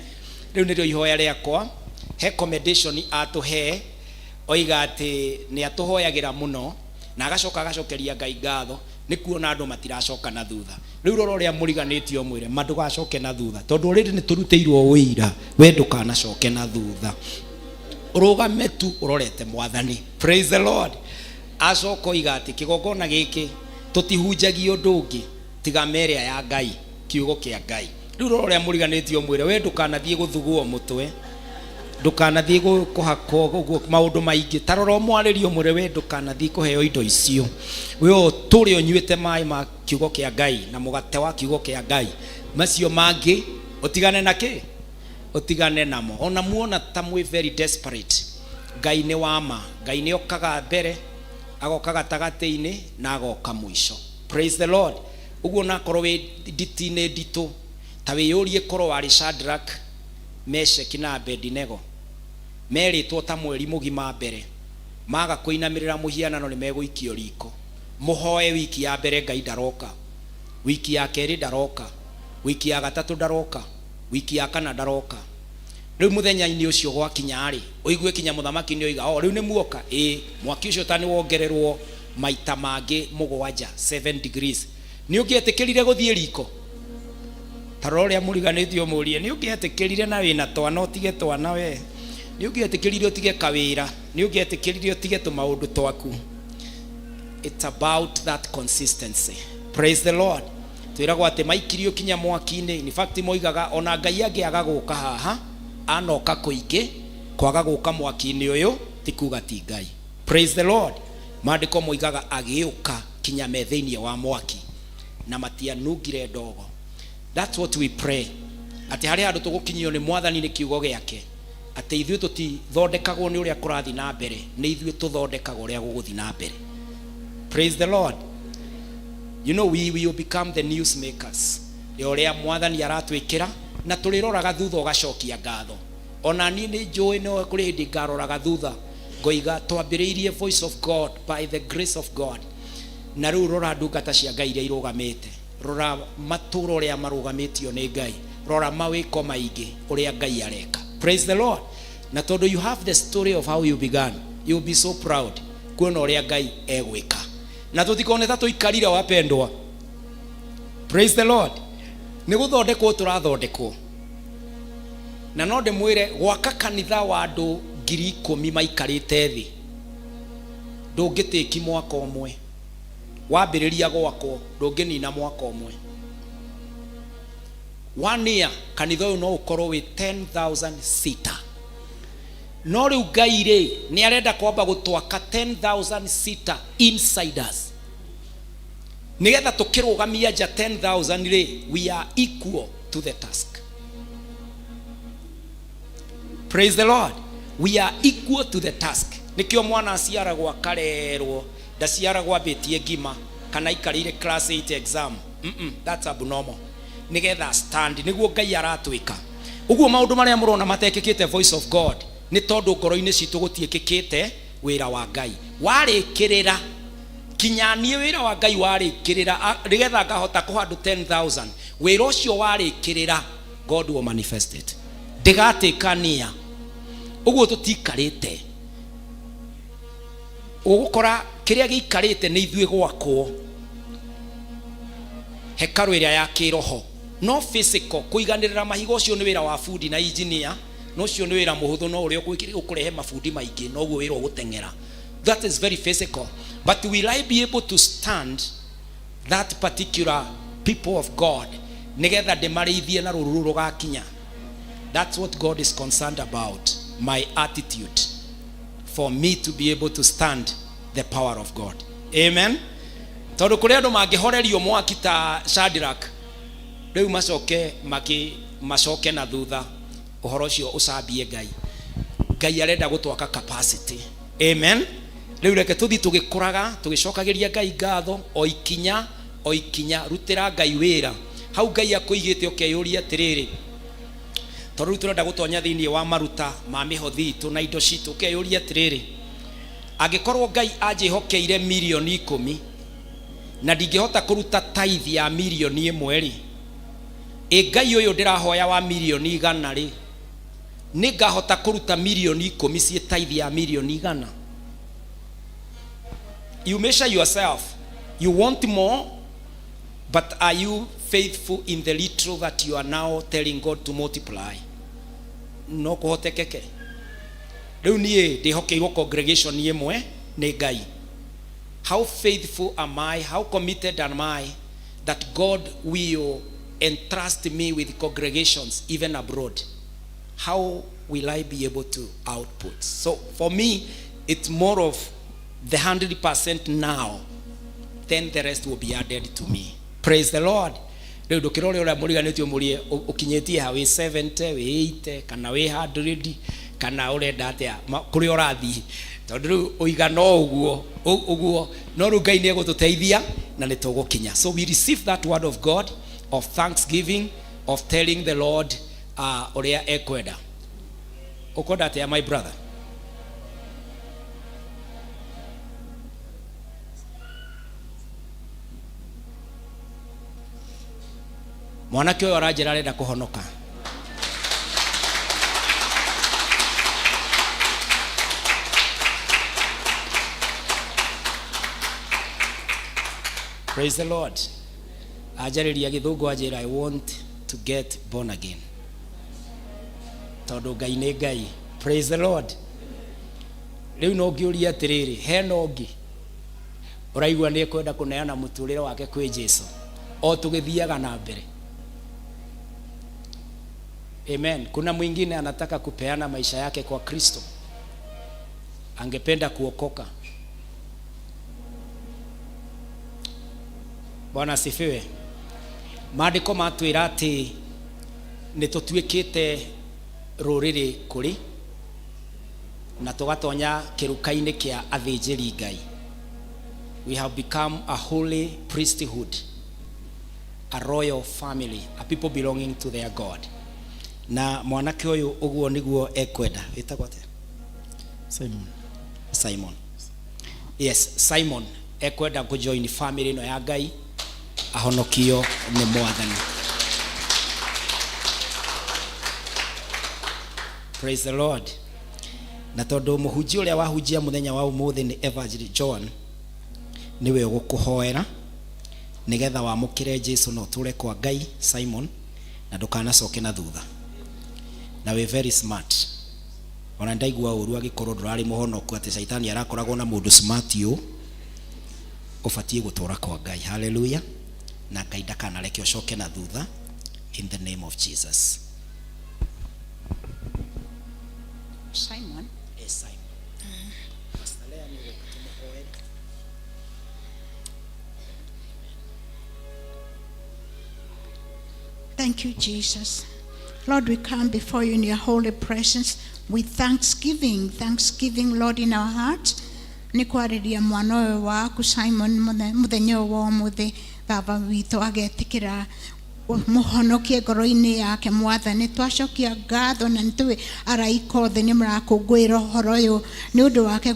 Rĩu nĩrĩo ihoya rĩakwa. He commendation atũhe, oiga atĩ nĩ atũhoyagĩra mũno na agacoka agacokeria Ngai ngatho nĩ kuona andũ matiracoka na thutha. Rĩu rora ũrĩa mũriganĩtie ũmwĩre ma ndũgacoke na thutha, tondũ already nĩ tũrutĩirwo ũira, we ndũkanacoke na thutha, ũrũgame tu ũrorete Mwathani. Praise the Lord. Acoka oiga atĩ kĩgongona gĩkĩ tũtihunjagia ũndũ ũngĩ tiga merĩa ya Ngai, kiugo kĩa Ngai. Rĩu rora ũrĩa mũriganĩtie ũmwĩre we ndũkanathiĩ gũthugwo mũtwe, ndũkanathiĩ kũhakwo ũguo maũndũ maingĩ, ta rora ũmwarĩrie ũmwĩre we ndũkanathiĩ kũheo indo icio, we ũtũre ũnyuĩte maĩ ma kiugo kĩa Ngai na mũgate wa kiugo kĩa Ngai, macio mangĩ ũtigane na kĩ, ũtigane namo. Ona muona ta mwĩ very desperate, Ngai nĩ wa ma. Ngai nĩ okaga mbere, agoka gatagatĩ-inĩ na agoka mũico. Praise the Lord. Ũguo nakorwo wĩ nditi-inĩ nditũ, ta wĩyũrie korwo warĩ Shadrach, Meshaki na Abednego, merĩtwo ta mweri mũgima mbere, maga kũinamĩrĩra mũhianano nĩ megũikio riko. Mũhoe wiki ya mbere Ngai ndaroka, wiki ya kerĩ ndaroka, wiki ya gatatũ ndaroka, wiki ya kana ndaroka. Rĩu mũthenya-inĩ ũcio gwakinya rĩ, ũigue kinya mũthamaki nĩ oiga, oh, rĩu nĩ muoka, ĩĩ, mwaki ũcio ta nĩ wongererwo Maita mangĩ mũgwanja, 7 degrees. Nĩ ũngĩetĩkĩrire gũthiĩ riko? Ta rora ũrĩa mũriganĩtie ũmũrie, nĩ ũngĩetĩkĩrire na wĩna twana ũtige twana we? Nĩ ũngĩetĩkĩrire ũtige kawĩra? Nĩ ũngĩetĩkĩrire ũtige tũmaũndũ twaku? It's about that consistency. Praise the Lord. Twĩragwo atĩ maikirio kinya mwaki-inĩ. In fact moigaga ona Ngai angĩaga gũka haha, anoka kũingĩ, kwaga gũka mwaki-inĩ ũyũ ti kuga ti Ngai. Praise the Lord. Maandĩko moigaga agĩũka kinya me thĩinĩ wa mwaki na matianungire ndogo. That's what we pray. Atĩ harĩ handũ tũgũkinyio nĩ Mwathani nĩ kiugo gĩake, atĩ ithuĩ tũtithondekagwo nĩ ũrĩa kũrathiĩ na mbere, nĩ ithuĩ tũthondekaga ũrĩa gũgũthiĩ na mbere. Praise the Lord. You know, we will become the news makers. Ya ũrĩa Mwathani aratwĩkĩra na tũrĩroraga thutha ũgacokia ngatho. Ona niĩ nĩ njũĩ no kũrĩ hĩndĩ ngaroraga thutha ngoiga twambĩrĩirie Voice of God by the grace of God. Na rĩu rora ndungata cia Ngai iria irũgamĩte, rora matũra ũrĩa marũgamĩtio nĩ Ngai, rora mawĩko maingĩ ũrĩa Ngai areka. Praise the Lord. Na tondũ you have the story of how you began, you will be so proud kuona ũrĩa Ngai egwĩka. Na tũtikone ta tũikarire wapendwa. Praise the Lord. Nĩ gũthondekwo tũrathondekwo. Na no ndĩmwĩre gwaka kanitha wa andũ 10,000 maikarĩte thĩ ndũngĩtĩki mwaka ũmwe. Wambĩrĩria gwakwo ndũngĩnina mwaka ũmwe. 1 year kanitha ũyũ no ũkorwo wĩ 10,000 seater. No rĩu Ngai rĩ nĩ arenda kwamba gũtwaka 10,000 seater insiders. Nĩgetha tũkĩrũgamia nja 10,000 rĩ, we are equal to the task. Praise the Lord. We are equal to the task. Nĩkĩo mwana aciaragwo akarerwo, ndaciaragwo ambĩtie ngima kana aikarĩire class 8 exam. That's abnormal. Nĩgetha stand, nĩguo Ngai aratwĩka. Ũguo maũndũ marĩa mũrona matekĩkĩte Voice of God nĩ tondũ ngoro-inĩ citũ gũtiĩkĩkĩte wĩra wa Ngai. Warĩkĩrĩra kinya niĩ wĩra wa Ngai warĩkĩrĩra, nĩgetha ngahota kũhandũ 10,000. Wĩra ũcio warĩkĩrĩra, God will manifest it. Ndĩgatĩkania. Ũguo tũtikarĩte. Ũgũkora kĩrĩa gĩikarĩte nĩ ithuĩ gwakwo hekarũ ĩrĩa ya kĩroho, no physical kũiganĩrĩra mahiga ũcio nĩ wĩra wa bundi na engineer, na ũcio nĩ wĩra mũhũthũ, no ũrĩa ũkũrehe mabundi maingĩ noguo wĩra ũgũteng'era. That is very physical. But will I be able to stand that particular people of God nĩgetha ndĩmarĩithie na rũruru rũgakinya? That's what God is concerned about, my attitude for me to be able to stand the power of God. Amen. Tondũ kũrĩ andũ mangĩhorerio mwaki ta Shadrach, rĩu macoke maki macoke na thutha, ũhoro ũcio ũcambie Ngai. Ngai arenda gũtwaka capacity. Amen. Rĩu reke tũthiĩ tũgĩkũraga, tũgĩcokagĩria Ngai ngatho o ikinya o ikinya. Rutĩra Ngai wĩra hau Ngai akũigĩte, ũkeyũria atĩrĩrĩ, tondũ rĩu tũrenda gũtonya thĩinĩ wa maruta ma mĩhothi itũ na indo citũ, ũkeyũria atĩrĩrĩ, angĩkorwo Ngai anjĩhokeire 10,000,000 na ndingĩhota kũruta tithe ya 1,000,000 rĩ, ĩ Ngai ũyũ ndĩrahoya wa 100,000,000 rĩ, nĩ ngahota kũruta 10,000,000 ciĩ tithe ya 100,000,000? You measure yourself. You want more, but are you faithful in the little that you are now telling God to multiply? No kũhotekeke. Rĩu niĩ ndĩhokeirwo congregation ĩmwe nĩ Ngai. How faithful am I? How committed am I that God will entrust me with congregations even abroad? How will I be able to output? So for me, it's more of the 100% now, then the rest will be added to me. Praise the Lord. Rĩu ndũkĩrore ũrĩa mũriganĩtie ũmũrie ũkinyĩtie ha, wĩ 70, wĩ 80, kana wĩ 100, kana ũrenda atĩa, kũrĩa ũrathiĩ, tondũ rĩu ũigana o ũguo ũguo, no rĩu Ngai nĩ egũtũteithia na nĩ tũgũkinya. So we receive that word of God of thanksgiving, of telling the Lord ũrĩa ekwenda. Ũkwenda atĩa, my brother? Mwanake ũyũ aranjĩra arenda kũhonoka. Praise the Lord. Anjarĩria gĩthũngũ anjĩra, "I want to get born again," tondũ Ngai nĩ Ngai. Praise the Lord. Rĩu no ngĩũria atĩrĩrĩ, hena ũngĩ ũraigua nĩ ekwenda kũneana mũtũrĩre wake kwĩ Jesu o tũgĩthiaga na mbere? Amen. Kuna mwingine anataka kupeana maisha yake kwa Kristo, angependa kuokoka? Bwana asifiwe. Maandĩko matwĩra atĩ nĩ tũtuĩkĩte rũrĩrĩ kũrĩ na tũgatonya kĩruka-inĩ kĩa athĩnjĩri Ngai. We have become a holy priesthood, a royal family, a people belonging to their God. Na mwanake ũyũ ũguo nĩguo ekwenda. Wĩtagwo atĩa? Simon. Simon. Yes, Simon ekwenda kũjoin family ĩno ya Ngai, ahonokio nĩ Mwathani. Praise the Lord. Na tondũ mũhunjia ũrĩa wahunjia mũthenya wa ũmũthĩ nĩ Evangelist John, nĩwe ũgũkũhoera nĩgetha wamũkĩre Jesu na ũtũre kwa Ngai, Simon, na ndũkanacoke na thutha. Na wĩ very smart. Ona ndaigua ũru agĩkorwo ndũrarĩ mũhonoku atĩ caitani arakoragwo na mũndũ smart ũũ. Ũbatiĩ gũtũra kwa Ngai. Hallelujah. Na Ngai ndakanareke ũcoke na thutha, in the name of Jesus. Simon. Yes, Simon. Pastor Lea nĩ ũgũka tũmũhoere. Thank you, Jesus. Lord, we come before you in your holy presence with thanksgiving, thanksgiving, Lord, in our hearts. Nĩ kwarĩria mwana ũyũ waku Simon mũthenya ũyũ wa ũmũthĩ, Baba witũ, agetĩkĩra mũhonokie ngoro-inĩ yake. Mwathani, twacokia ngatho na nĩtũĩ araika othe nĩ marakũngũĩra ũhoro ũyũ nĩ ũndũ wake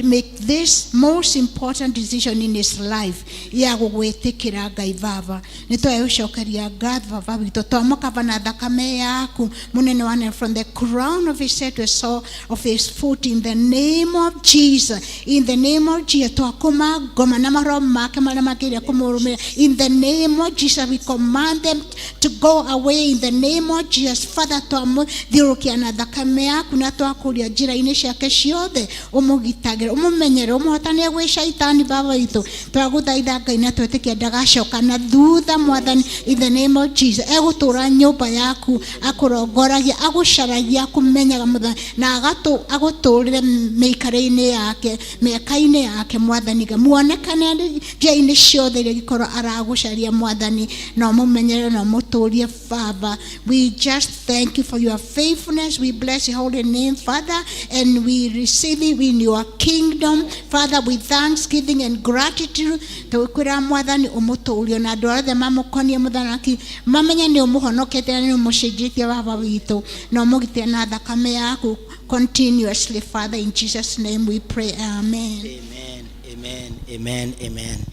make this most important decision in his life ya gũgwĩtĩkĩra. Ngai Baba, nĩ twagũcokeria ngatho. Baba witũ, twamũkaba na thakame yaku mũnene wa, from the crown of his head to the sole of his foot, in the name of Jesus, in the name of Jesus. Twakũma ngoma na maroho make marĩa mangĩrĩa kũmũrũmĩrĩra. In the name of Jesus, we command them to go away, in the name of Jesus. Father, twamũthiũrũkia na thakame yaku na twakũria njĩra-inĩ ciake ciothe ũmũgitagĩre, ũmũmenyere, ũmũhotanie gwĩ caitani. Baba witũ, twagũthaitha Ngai na twĩtĩkia ndagacoka na thutha. Mwathani, in the name of Jesus, egũtũra nyũmba yaku akũrongoragia, agũcaragia, akũmenyaga Mwathani, na agũtũrĩre mĩikarĩre-inĩ yake, mĩaka-inĩ yake. Mwathani, muonekane njĩra-inĩ ciothe iria angĩkorwo aragũcaria. Mwathani, na ũmũmenyere na ũmũtũrie. Father, we just thank you for your faithfulness. We bless your holy name, Father, and we receive it in your kingdom, Father, with thanksgiving and gratitude. Tũkwĩra Mwathani ũmũtũrie na andũ othe mamũkonie mũthanaki mamenye nĩ ũmũhonokete na nĩ ũmũcenjetie. Baba witũ, na ũmũgitĩre na thakame yaku continuously. Father, in Jesus' name we pray, amen. Amen, amen, amen, amen.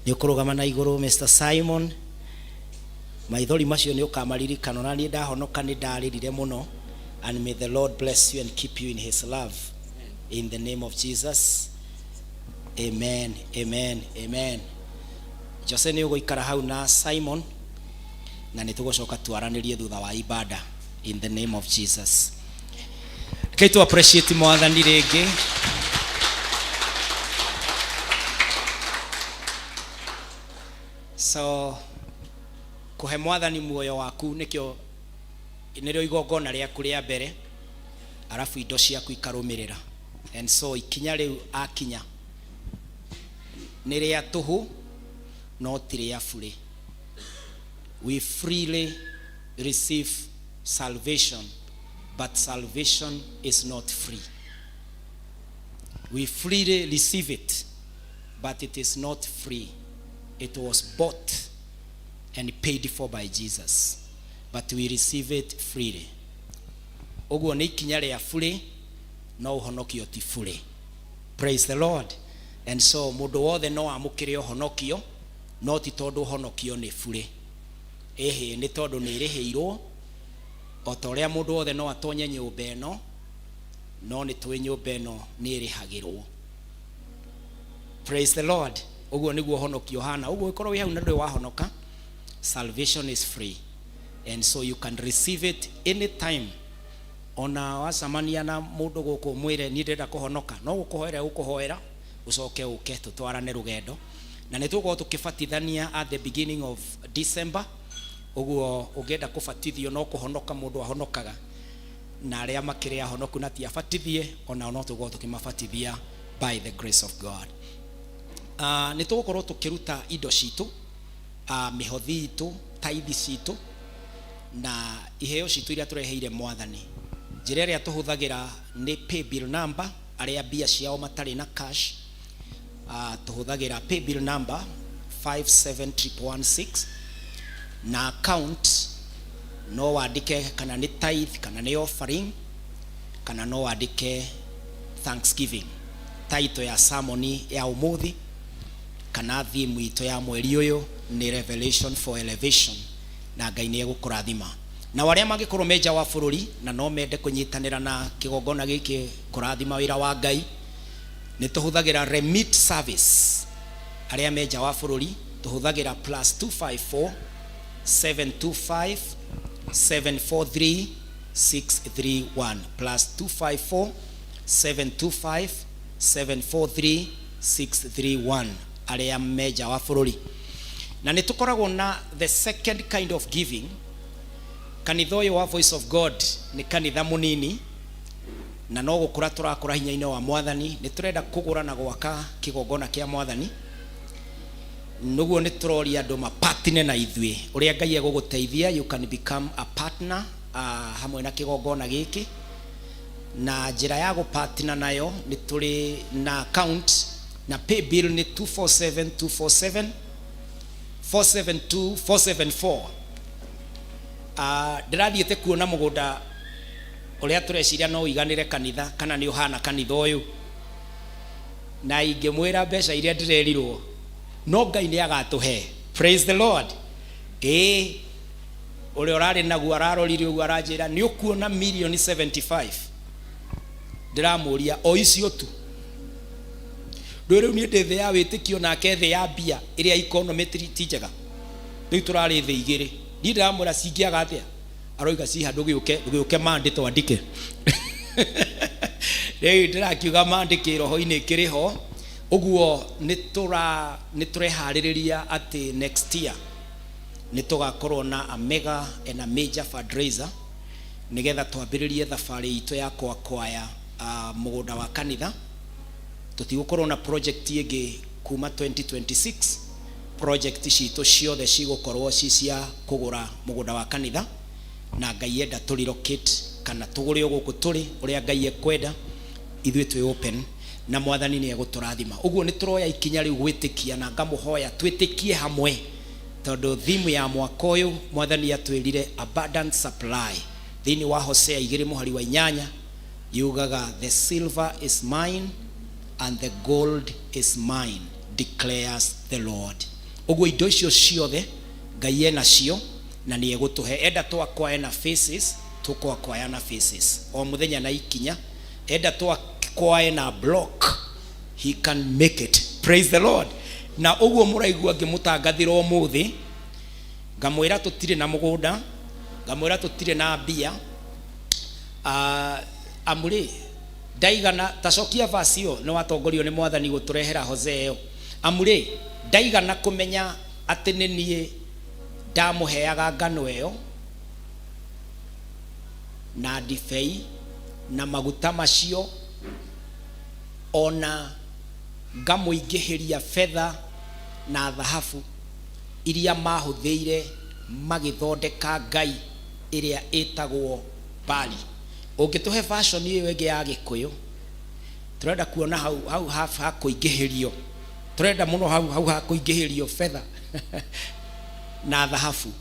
Nĩ ũkũrũgama na igũrũ, Mr Simon. Maithori macio nĩ ũkamaririkana. Na niĩ ndahonoka nĩ ndarĩrire mũno. And may the Lord bless you and keep you in his love, in the name of Jesus. Amen, amen, amen. Jose nĩ ũgũikara hau na Simon na nĩ tũgũcoka twaranĩrie thutha wa ibada, in the name of Jesus. Rekei tu appreciate Mwathani rĩngĩ. So kũhe Mwathani muoyo waku nĩkĩo nĩrĩo igongona rĩaku rĩa mbere, arabu indo ciaku ikarũmĩrĩra. And so ikinya rĩu akinya nĩ rĩa tũhũ no ti rĩa burĩ. We freely receive salvation, but salvation is not free. We freely receive it, but it is not free. It was bought and paid for by Jesus, but we receive it freely. Ũguo nĩ ikinya rĩa burĩ no ũhonokio ti burĩ. Praise the Lord. And so mũndũ wothe no amũkĩre ũhonokio, no ti tondũ ũhonokio nĩ burĩ. Ĩhĩ, nĩ tondũ nĩ ĩrĩhĩirwo. O ta ũrĩa mũndũ wothe no atonye nyũmba ĩno, no nĩ tũĩ nyũmba ĩno nĩ ĩrĩhagĩrwo. Praise the Lord. Ũguo nĩguo ũhonokio ũhana. Ũguo ũngĩkorwo wĩ hau na ndũrĩ wahonoka, salvation is free and so you can receive it anytime. Ona wacemania na mũndũ gũkũ ũmwĩre niĩ ndĩrenda kũhonoka, no gũkũhoera egũkũhoera ũcoke ũke tũtwarane rũgendo. Na nĩ tũgũkorwo tũkĩbatithania at the beginning of December. Ũguo ũngĩenda kũbatithio no kũhonoka mũndũ ahonokaga, na arĩa makĩrĩ ahonoku na ti abatithie onao no tũgũkorwo tũkĩmabatithia by the grace of God. Nĩ tũgũkorwo tũkĩruta indo citũ, mĩhothi itũ, taithi citũ na iheo citũ iria tũreheire Mwathani. Njĩra ĩrĩa tũhũthagĩra nĩ paybill number, arĩa mbia ciao matarĩ na cash, tũhũthagĩra paybill number 57116 na account no wandĩke kana nĩ tithe kana nĩ offering kana no wandĩke thanksgiving. Title ya sermon ya ũmũthĩ kana theme itũ ya mweri ũyũ nĩ revelation for elevation, na Ngai nĩ egũkũrathima. Nao arĩa mangĩkorwo me nja wa bũrũri na no mende kũnyitanĩra na kĩgongona gĩkĩ kũrathima wĩra wa Ngai, nĩ tũhũthagĩra remit service. Arĩa me nja wa bũrũri tũhũthagĩra +254 725 743 631, +254 725 743 631 arĩa me nja wa bũrũri. Na nĩ tũkoragwo na the second kind of giving. Kanitha ũyũ wa Voice of God nĩ kanitha mũnini na no gũkũra tũrakũra hinya-inĩ wa Mwathani. Nĩ tũrenda kũgũra na gwaka kĩgongona kĩa Mwathani, nĩguo nĩ tũroria andũ mapatine na ithuĩ. Ũrĩa Ngai egũgũteithia, you can become a partner hamwe na kĩgongona gĩkĩ. Na njĩra ya gũpatina nayo nĩ tũrĩ na account na paybill nĩ 247247 472 474. Ndĩrathiĩte kuona mũgũnda ũrĩa tũreciria no ũiganĩre kanitha kana nĩ ũhana kanitha ũyũ, na ingĩmwĩra mbeca iria ndĩrerirwo, no Ngai nĩ agatũhe. Praise the Lord. Ĩĩ, ũrĩa ũrarĩ naguo ararorire ũguo aranjĩra nĩ ũkuona mirioni 75. Ndĩramũria o icio tu, ndũĩ rĩu niĩ ndĩ thĩ ya wĩtĩkio nake thĩ ya mbia ĩrĩa economy ti njega. Rĩu tũrarĩ thĩ igĩrĩ. Niĩ ndĩramwĩra cingĩaga atĩa, aroiga ciha, ndũgĩũke ndũgĩũke mandĩ twandĩke. Rĩu ndĩrakiuga mandĩ kĩroho-inĩ kĩrĩ ho. Ũguo nĩ tũreharĩrĩria atĩ next year nĩ tũgakorwo na a mega and a major fundraiser nĩgetha twambĩrĩrie thabarĩ itũ ya kwakwaya mũgũnda wa kanitha. Tũtigũkorwo na project ĩngĩ kuma 2026. Project citũ ciothe cigũkorwo ci cia kũgũra mũgũnda wa kanitha, na Ngai enda tũ relocate kana tũgũre o gũkũ tũrĩ, ũrĩa Ngai ekwenda, ithuĩ twĩ open na Mwathani nĩ egũtũrathima. Ũguo nĩ tũroya ikinya rĩu gwĩtĩkia, na ngamũhoya twĩtĩkie hamwe, tondũ theme ya mwaka ũyũ Mwathani atwĩrire abundant supply. Thĩinĩ wa Hosea igĩrĩ mũhari wa inyanya yugaga the silver is mine and the gold is mine, declares the Lord. Ũguo indo icio ciothe Ngai enacio na nĩ egũtũhe. Enda twakwae na faces, tũkwakwaya na faces o mũthenya na ikinya. Enda twakwae na block, he can make it. Praise the Lord. Na ũguo mũraigua ngĩmũtangathĩra ũmũthĩ, ngamwĩra tũtirĩ na mũgũnda, ngamwĩra tũtirĩ na mbia, amũrĩ ndaigana tacokia verse ĩyo nĩ watongorio nĩ Mwathani gũtũrehera Hosea ĩyo. Amũrĩ ndaigana kũmenya atĩ nĩ niĩ ndamũheaga ngano ĩyo na ndibei na maguta macio, ona ngamũingĩhĩria betha na thahabu iria mahũthĩire magĩthondeka ngai ĩrĩa ĩtagwo Baali. Ũngĩtũhe version ĩyo ĩngĩ ya Gĩkũyũ, tũrenda kuona hau hau ha kũingĩhĩrio, tũrenda mũno hau hau ha kũingĩhĩrio betha na thahabu.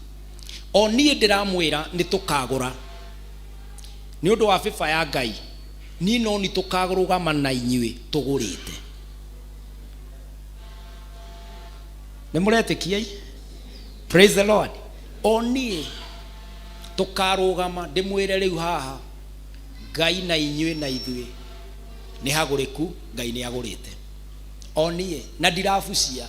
O niĩ ndĩramwĩra nĩ tũkagũra nĩ ũndũ wa bĩba ya Ngai. Niĩ no nĩ tũkarũgama na inyuĩ tũgũrĩte. Nĩ mũretĩkia? Praise the Lord. O niĩ tũkarũgama ndĩmwĩre rĩu haha, Ngai na inyuĩ na ithuĩ nĩ hagũrĩku. Ngai nĩ agũrĩte. O niĩ na ndirabucia.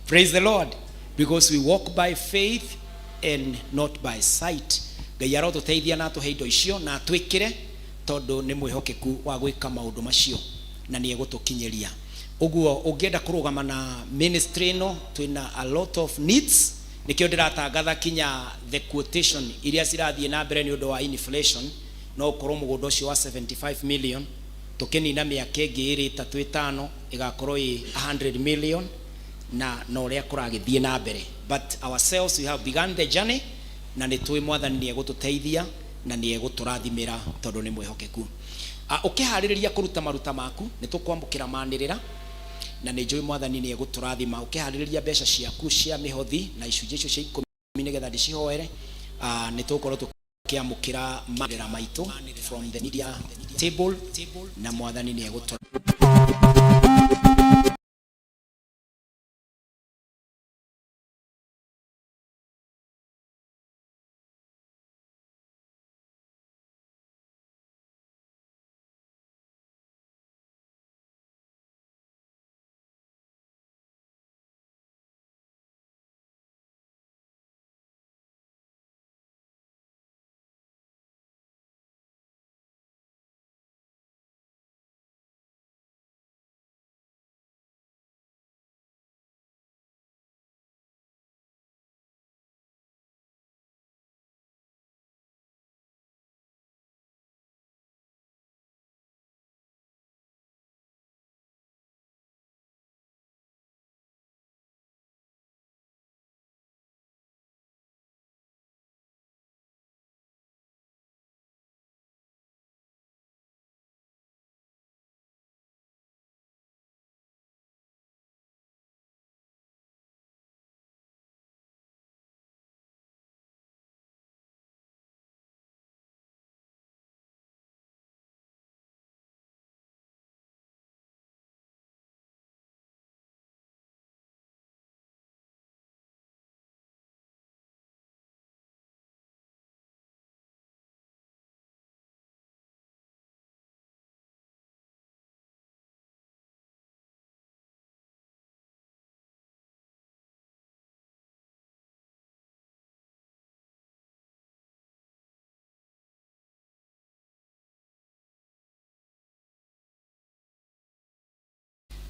Praise the Lord, because we walk by faith and not by sight. Ngai arotũteithia na atũhe indo icio na atwĩkĩre, tondũ nĩ mwĩhokeku wa gwĩka maũndũ macio na nĩ egũtũkinyĩria. Ũguo ũngĩenda kũrũgama na ministry ĩno, twĩna a lot of needs. Nĩkĩo ndĩratangatha kinya the quotation iria cirathiĩ na mbere nĩ ũndũ wa inflation. No ũkorwo mũgũnda ũcio wa 75 million, tũkĩnina mĩaka ĩngĩ ĩrĩ, ĩtatũ, ĩtano, ĩgakorwo ĩ 100 million na ũrĩa kũragĩthiĩ na mbere. But ourselves, we have begun the journey, na nĩ tũĩ Mwathani nĩ egũtũteithia na nĩ egũtũrathimĩra, tondũ nĩ mwĩhokeku. Ũkĩharĩrĩria kũruta maruta maku, nĩ tũkwamũkĩra manĩrĩra, na nĩ njũĩ Mwathani nĩ egũtũrathima. Ũkĩharĩrĩria mbeca ciaku cia mĩhothi na icunjĩ icio cia 10 nĩgetha ndĩcihoere, nĩ tũgũkorwo tũkĩamũkĩra manĩrĩra maitũ from the media table, na Mwathani nĩ egũtũrathima.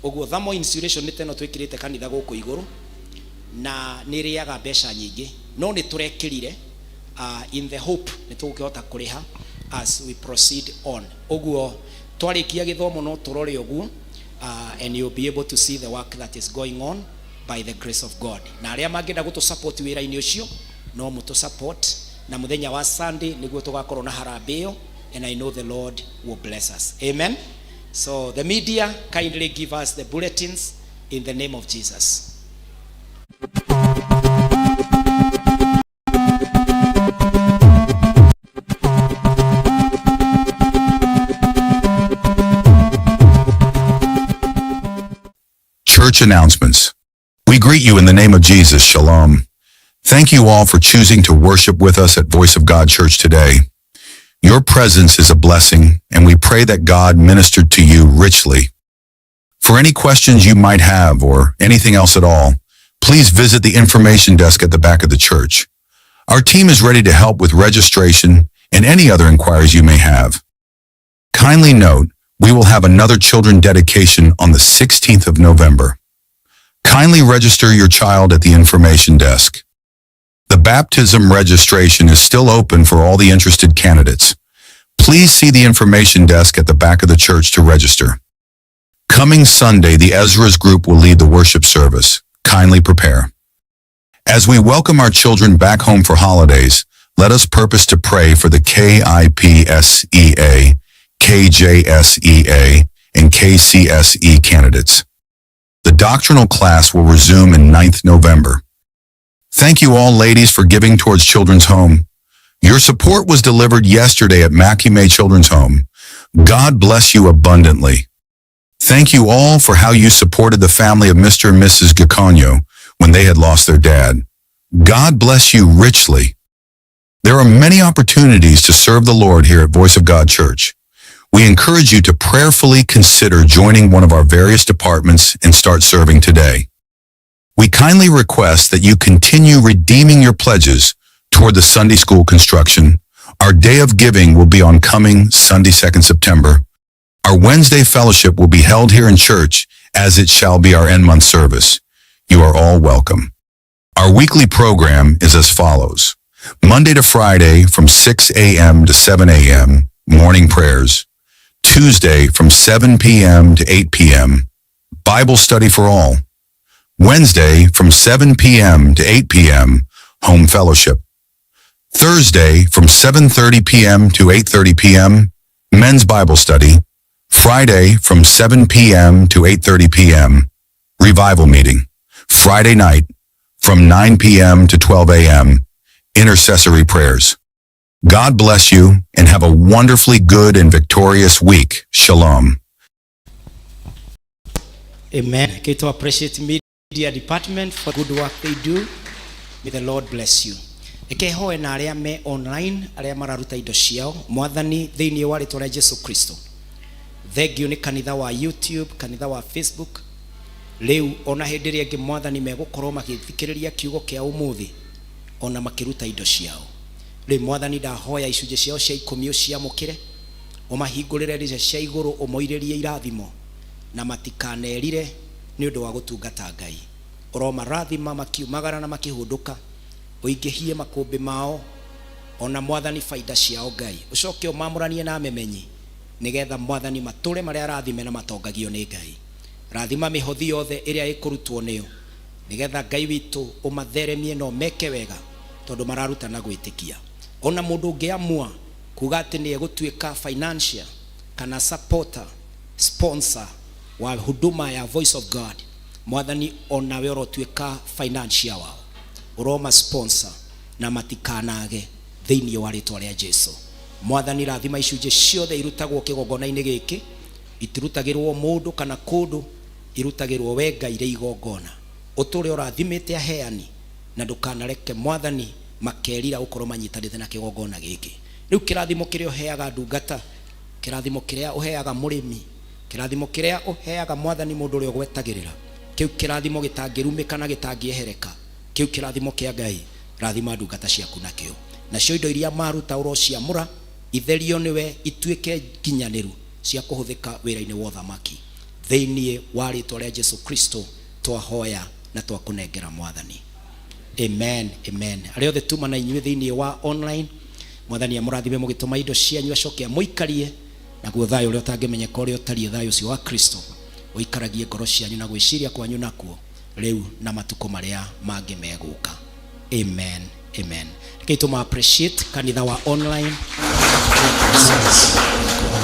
Ũguo thermal insulation nĩ teno twĩkĩrĩte kanitha gũkũ igũrũ, na nĩ ĩrĩaga mbeca nyingĩ, no nĩ tũrekĩrire in the hope nĩ tũgũkĩhota kũrĩha as we proceed on. Ũguo twarĩkia gĩthomo no tũrore ũguo, and you'll be able to see the work that is going on by the grace of God. Na arĩa mangĩenda gũtũ support wĩra-inĩ ũcio, no mũtũ support, na mũthenya wa Sunday nĩguo tũgakorwo na harambee ĩyo, and I know the Lord will bless us. Amen. So the media, kindly give us the bulletins in the name of Jesus. Church announcements. We greet you in the name of Jesus. Shalom. Thank you all for choosing to worship with us at Voice of God Church today. Your presence is a blessing, and we pray that God ministered to you richly. For any questions you might have or anything else at all, please visit the information desk at the back of the church. Our team is ready to help with registration and any other inquiries you may have. Kindly note, we will have another children dedication on the 16th of November. Kindly register your child at the information desk. The baptism registration is still open for all the interested candidates. Please see the information desk at the back of the church to register. Coming Sunday, the Ezra's group will lead the worship service. Kindly prepare. As we welcome our children back home for holidays, let us purpose to pray for the KIPSEA, KJSEA, and KCSE candidates. The doctrinal class will resume in 9th November. Thank you all ladies for giving towards Children's Home. Your support was delivered yesterday at Makimei Children's Home. God bless you abundantly. Thank you all for how you supported the family of Mr. and Mrs. Gikonyo when they had lost their dad. God bless you richly. There are many opportunities to serve the Lord here at Voice of God Church. We encourage you to prayerfully consider joining one of our various departments and start serving today. We kindly request that you continue redeeming your pledges toward the Sunday school construction. Our day of giving will be on coming Sunday, 2nd September. Our Wednesday fellowship will be held here in church, as it shall be our end month service. You are all welcome. Our weekly program is as follows. Monday to Friday from 6 a.m. to 7 a.m., morning prayers. Tuesday from 7 p.m. to 8 p.m., Bible study for all. Wednesday from 7 p.m. to 8 p.m., home fellowship. Thursday from 7:30 p.m. to 8:30 p.m., men's Bible study. Friday from 7 p.m. to 8:30 p.m., revival meeting. Friday night from 9 p.m. to 12 a.m., intercessory prayers. God bless you and have a wonderfully good and victorious week. Shalom. Amen. Kito appreciate media department for good work they do. May the Lord bless you. Reke hoe na arĩa me online, arĩa mararuta indo ciao. Mwathani thĩinĩ wa rĩtwa rĩa Jesu Kristo. Thengiũ nĩ kanitha wa YouTube, kanitha wa Facebook. Rĩu ona hĩndĩ ĩrĩa ĩngĩ Mwathani megũkorwo magĩthikĩrĩria kiugo kĩa ũmũthĩ ona makĩruta indo ciao. Rĩu Mwathani ndahoya icunjĩ ciao cia ikũmi ũciamũkĩre, ũmahingũrĩre ndirica cia igũrũ, ũmoirĩrie irathimo na matikanerire nĩ ũndũ wa gũtungata Ngai. Ũromarathima makiumagara na makĩhũndũka, ũingĩhie makũmbĩ mao ona Mwathani baida ciao Ngai. Ũcoke ũmamũranie na amemenyi nĩgetha Mwathani matũre marĩa arathime na matongagio nĩ Ngai. Rathima mĩhothi yothe ĩrĩa ĩkũrutwo nĩyo nĩgetha Ngai witũ ũmatheremie na ũmeke wega tondũ mararuta na gwĩtĩkia. Ona mũndũ ũngĩamua kuga atĩ nĩ egũtuĩka financial kana supporter, sponsor wa huduma ya Voice of God, Mwathani onawe ũrotuĩka financial wao, ũroma sponsor na matikanage thĩinĩ wa rĩtwa rĩa Jesu. Mwathani rathima icunjĩ ciothe irutagwo kĩgongona-inĩ gĩkĩ, itirutagĩrwo mũndũ kana kũndũ, irutagĩrwo we Ngai rĩ igongona. Ũtũre ũrathimĩte aheani na ndũkanareke Mwathani makerira gũkorwo manyitanĩte na kĩgongona gĩkĩ. Rĩu kĩrathimo kĩrĩa ũheaga ndungata, kĩrathimo kĩrĩa ũheaga mũrĩmi, kĩrathimo kĩrĩa ũheaga Mwathani mũndũ ũrĩa ũgwetagĩrĩra, kĩu kĩrathimo gĩtangĩrumĩka na gĩtangĩehereka, kĩu kĩrathimo kĩa Ngai, rathima ndungata ciaku nakĩo. Nacio indo iria maruta ũrociamũra, itherio nĩwe, ituĩke nginyanĩru cia kũhũthĩka wĩra-inĩ wa ũthamaki. Thĩinĩ wa rĩtwa rĩa Jesu Kristo twahoya na twakũnengera Mwathani. Amen, amen. Arĩa othe tuma na inyuĩ thĩinĩ wa online, Mwathani amũrathime mũgĩtũma indo cianyu, acoke amũikarie naguo thayũ ũrĩa ũtangĩmenyeka ũrĩa ũtariĩ, thayũ ũcio wa Kristo ũikaragie ngoro cianyu na gwĩciria kwanyu nakuo rĩu na matukũ marĩa mangĩ megũka. Amen, amen. Reke tũma appreciate kanitha wa online. Thank you so much.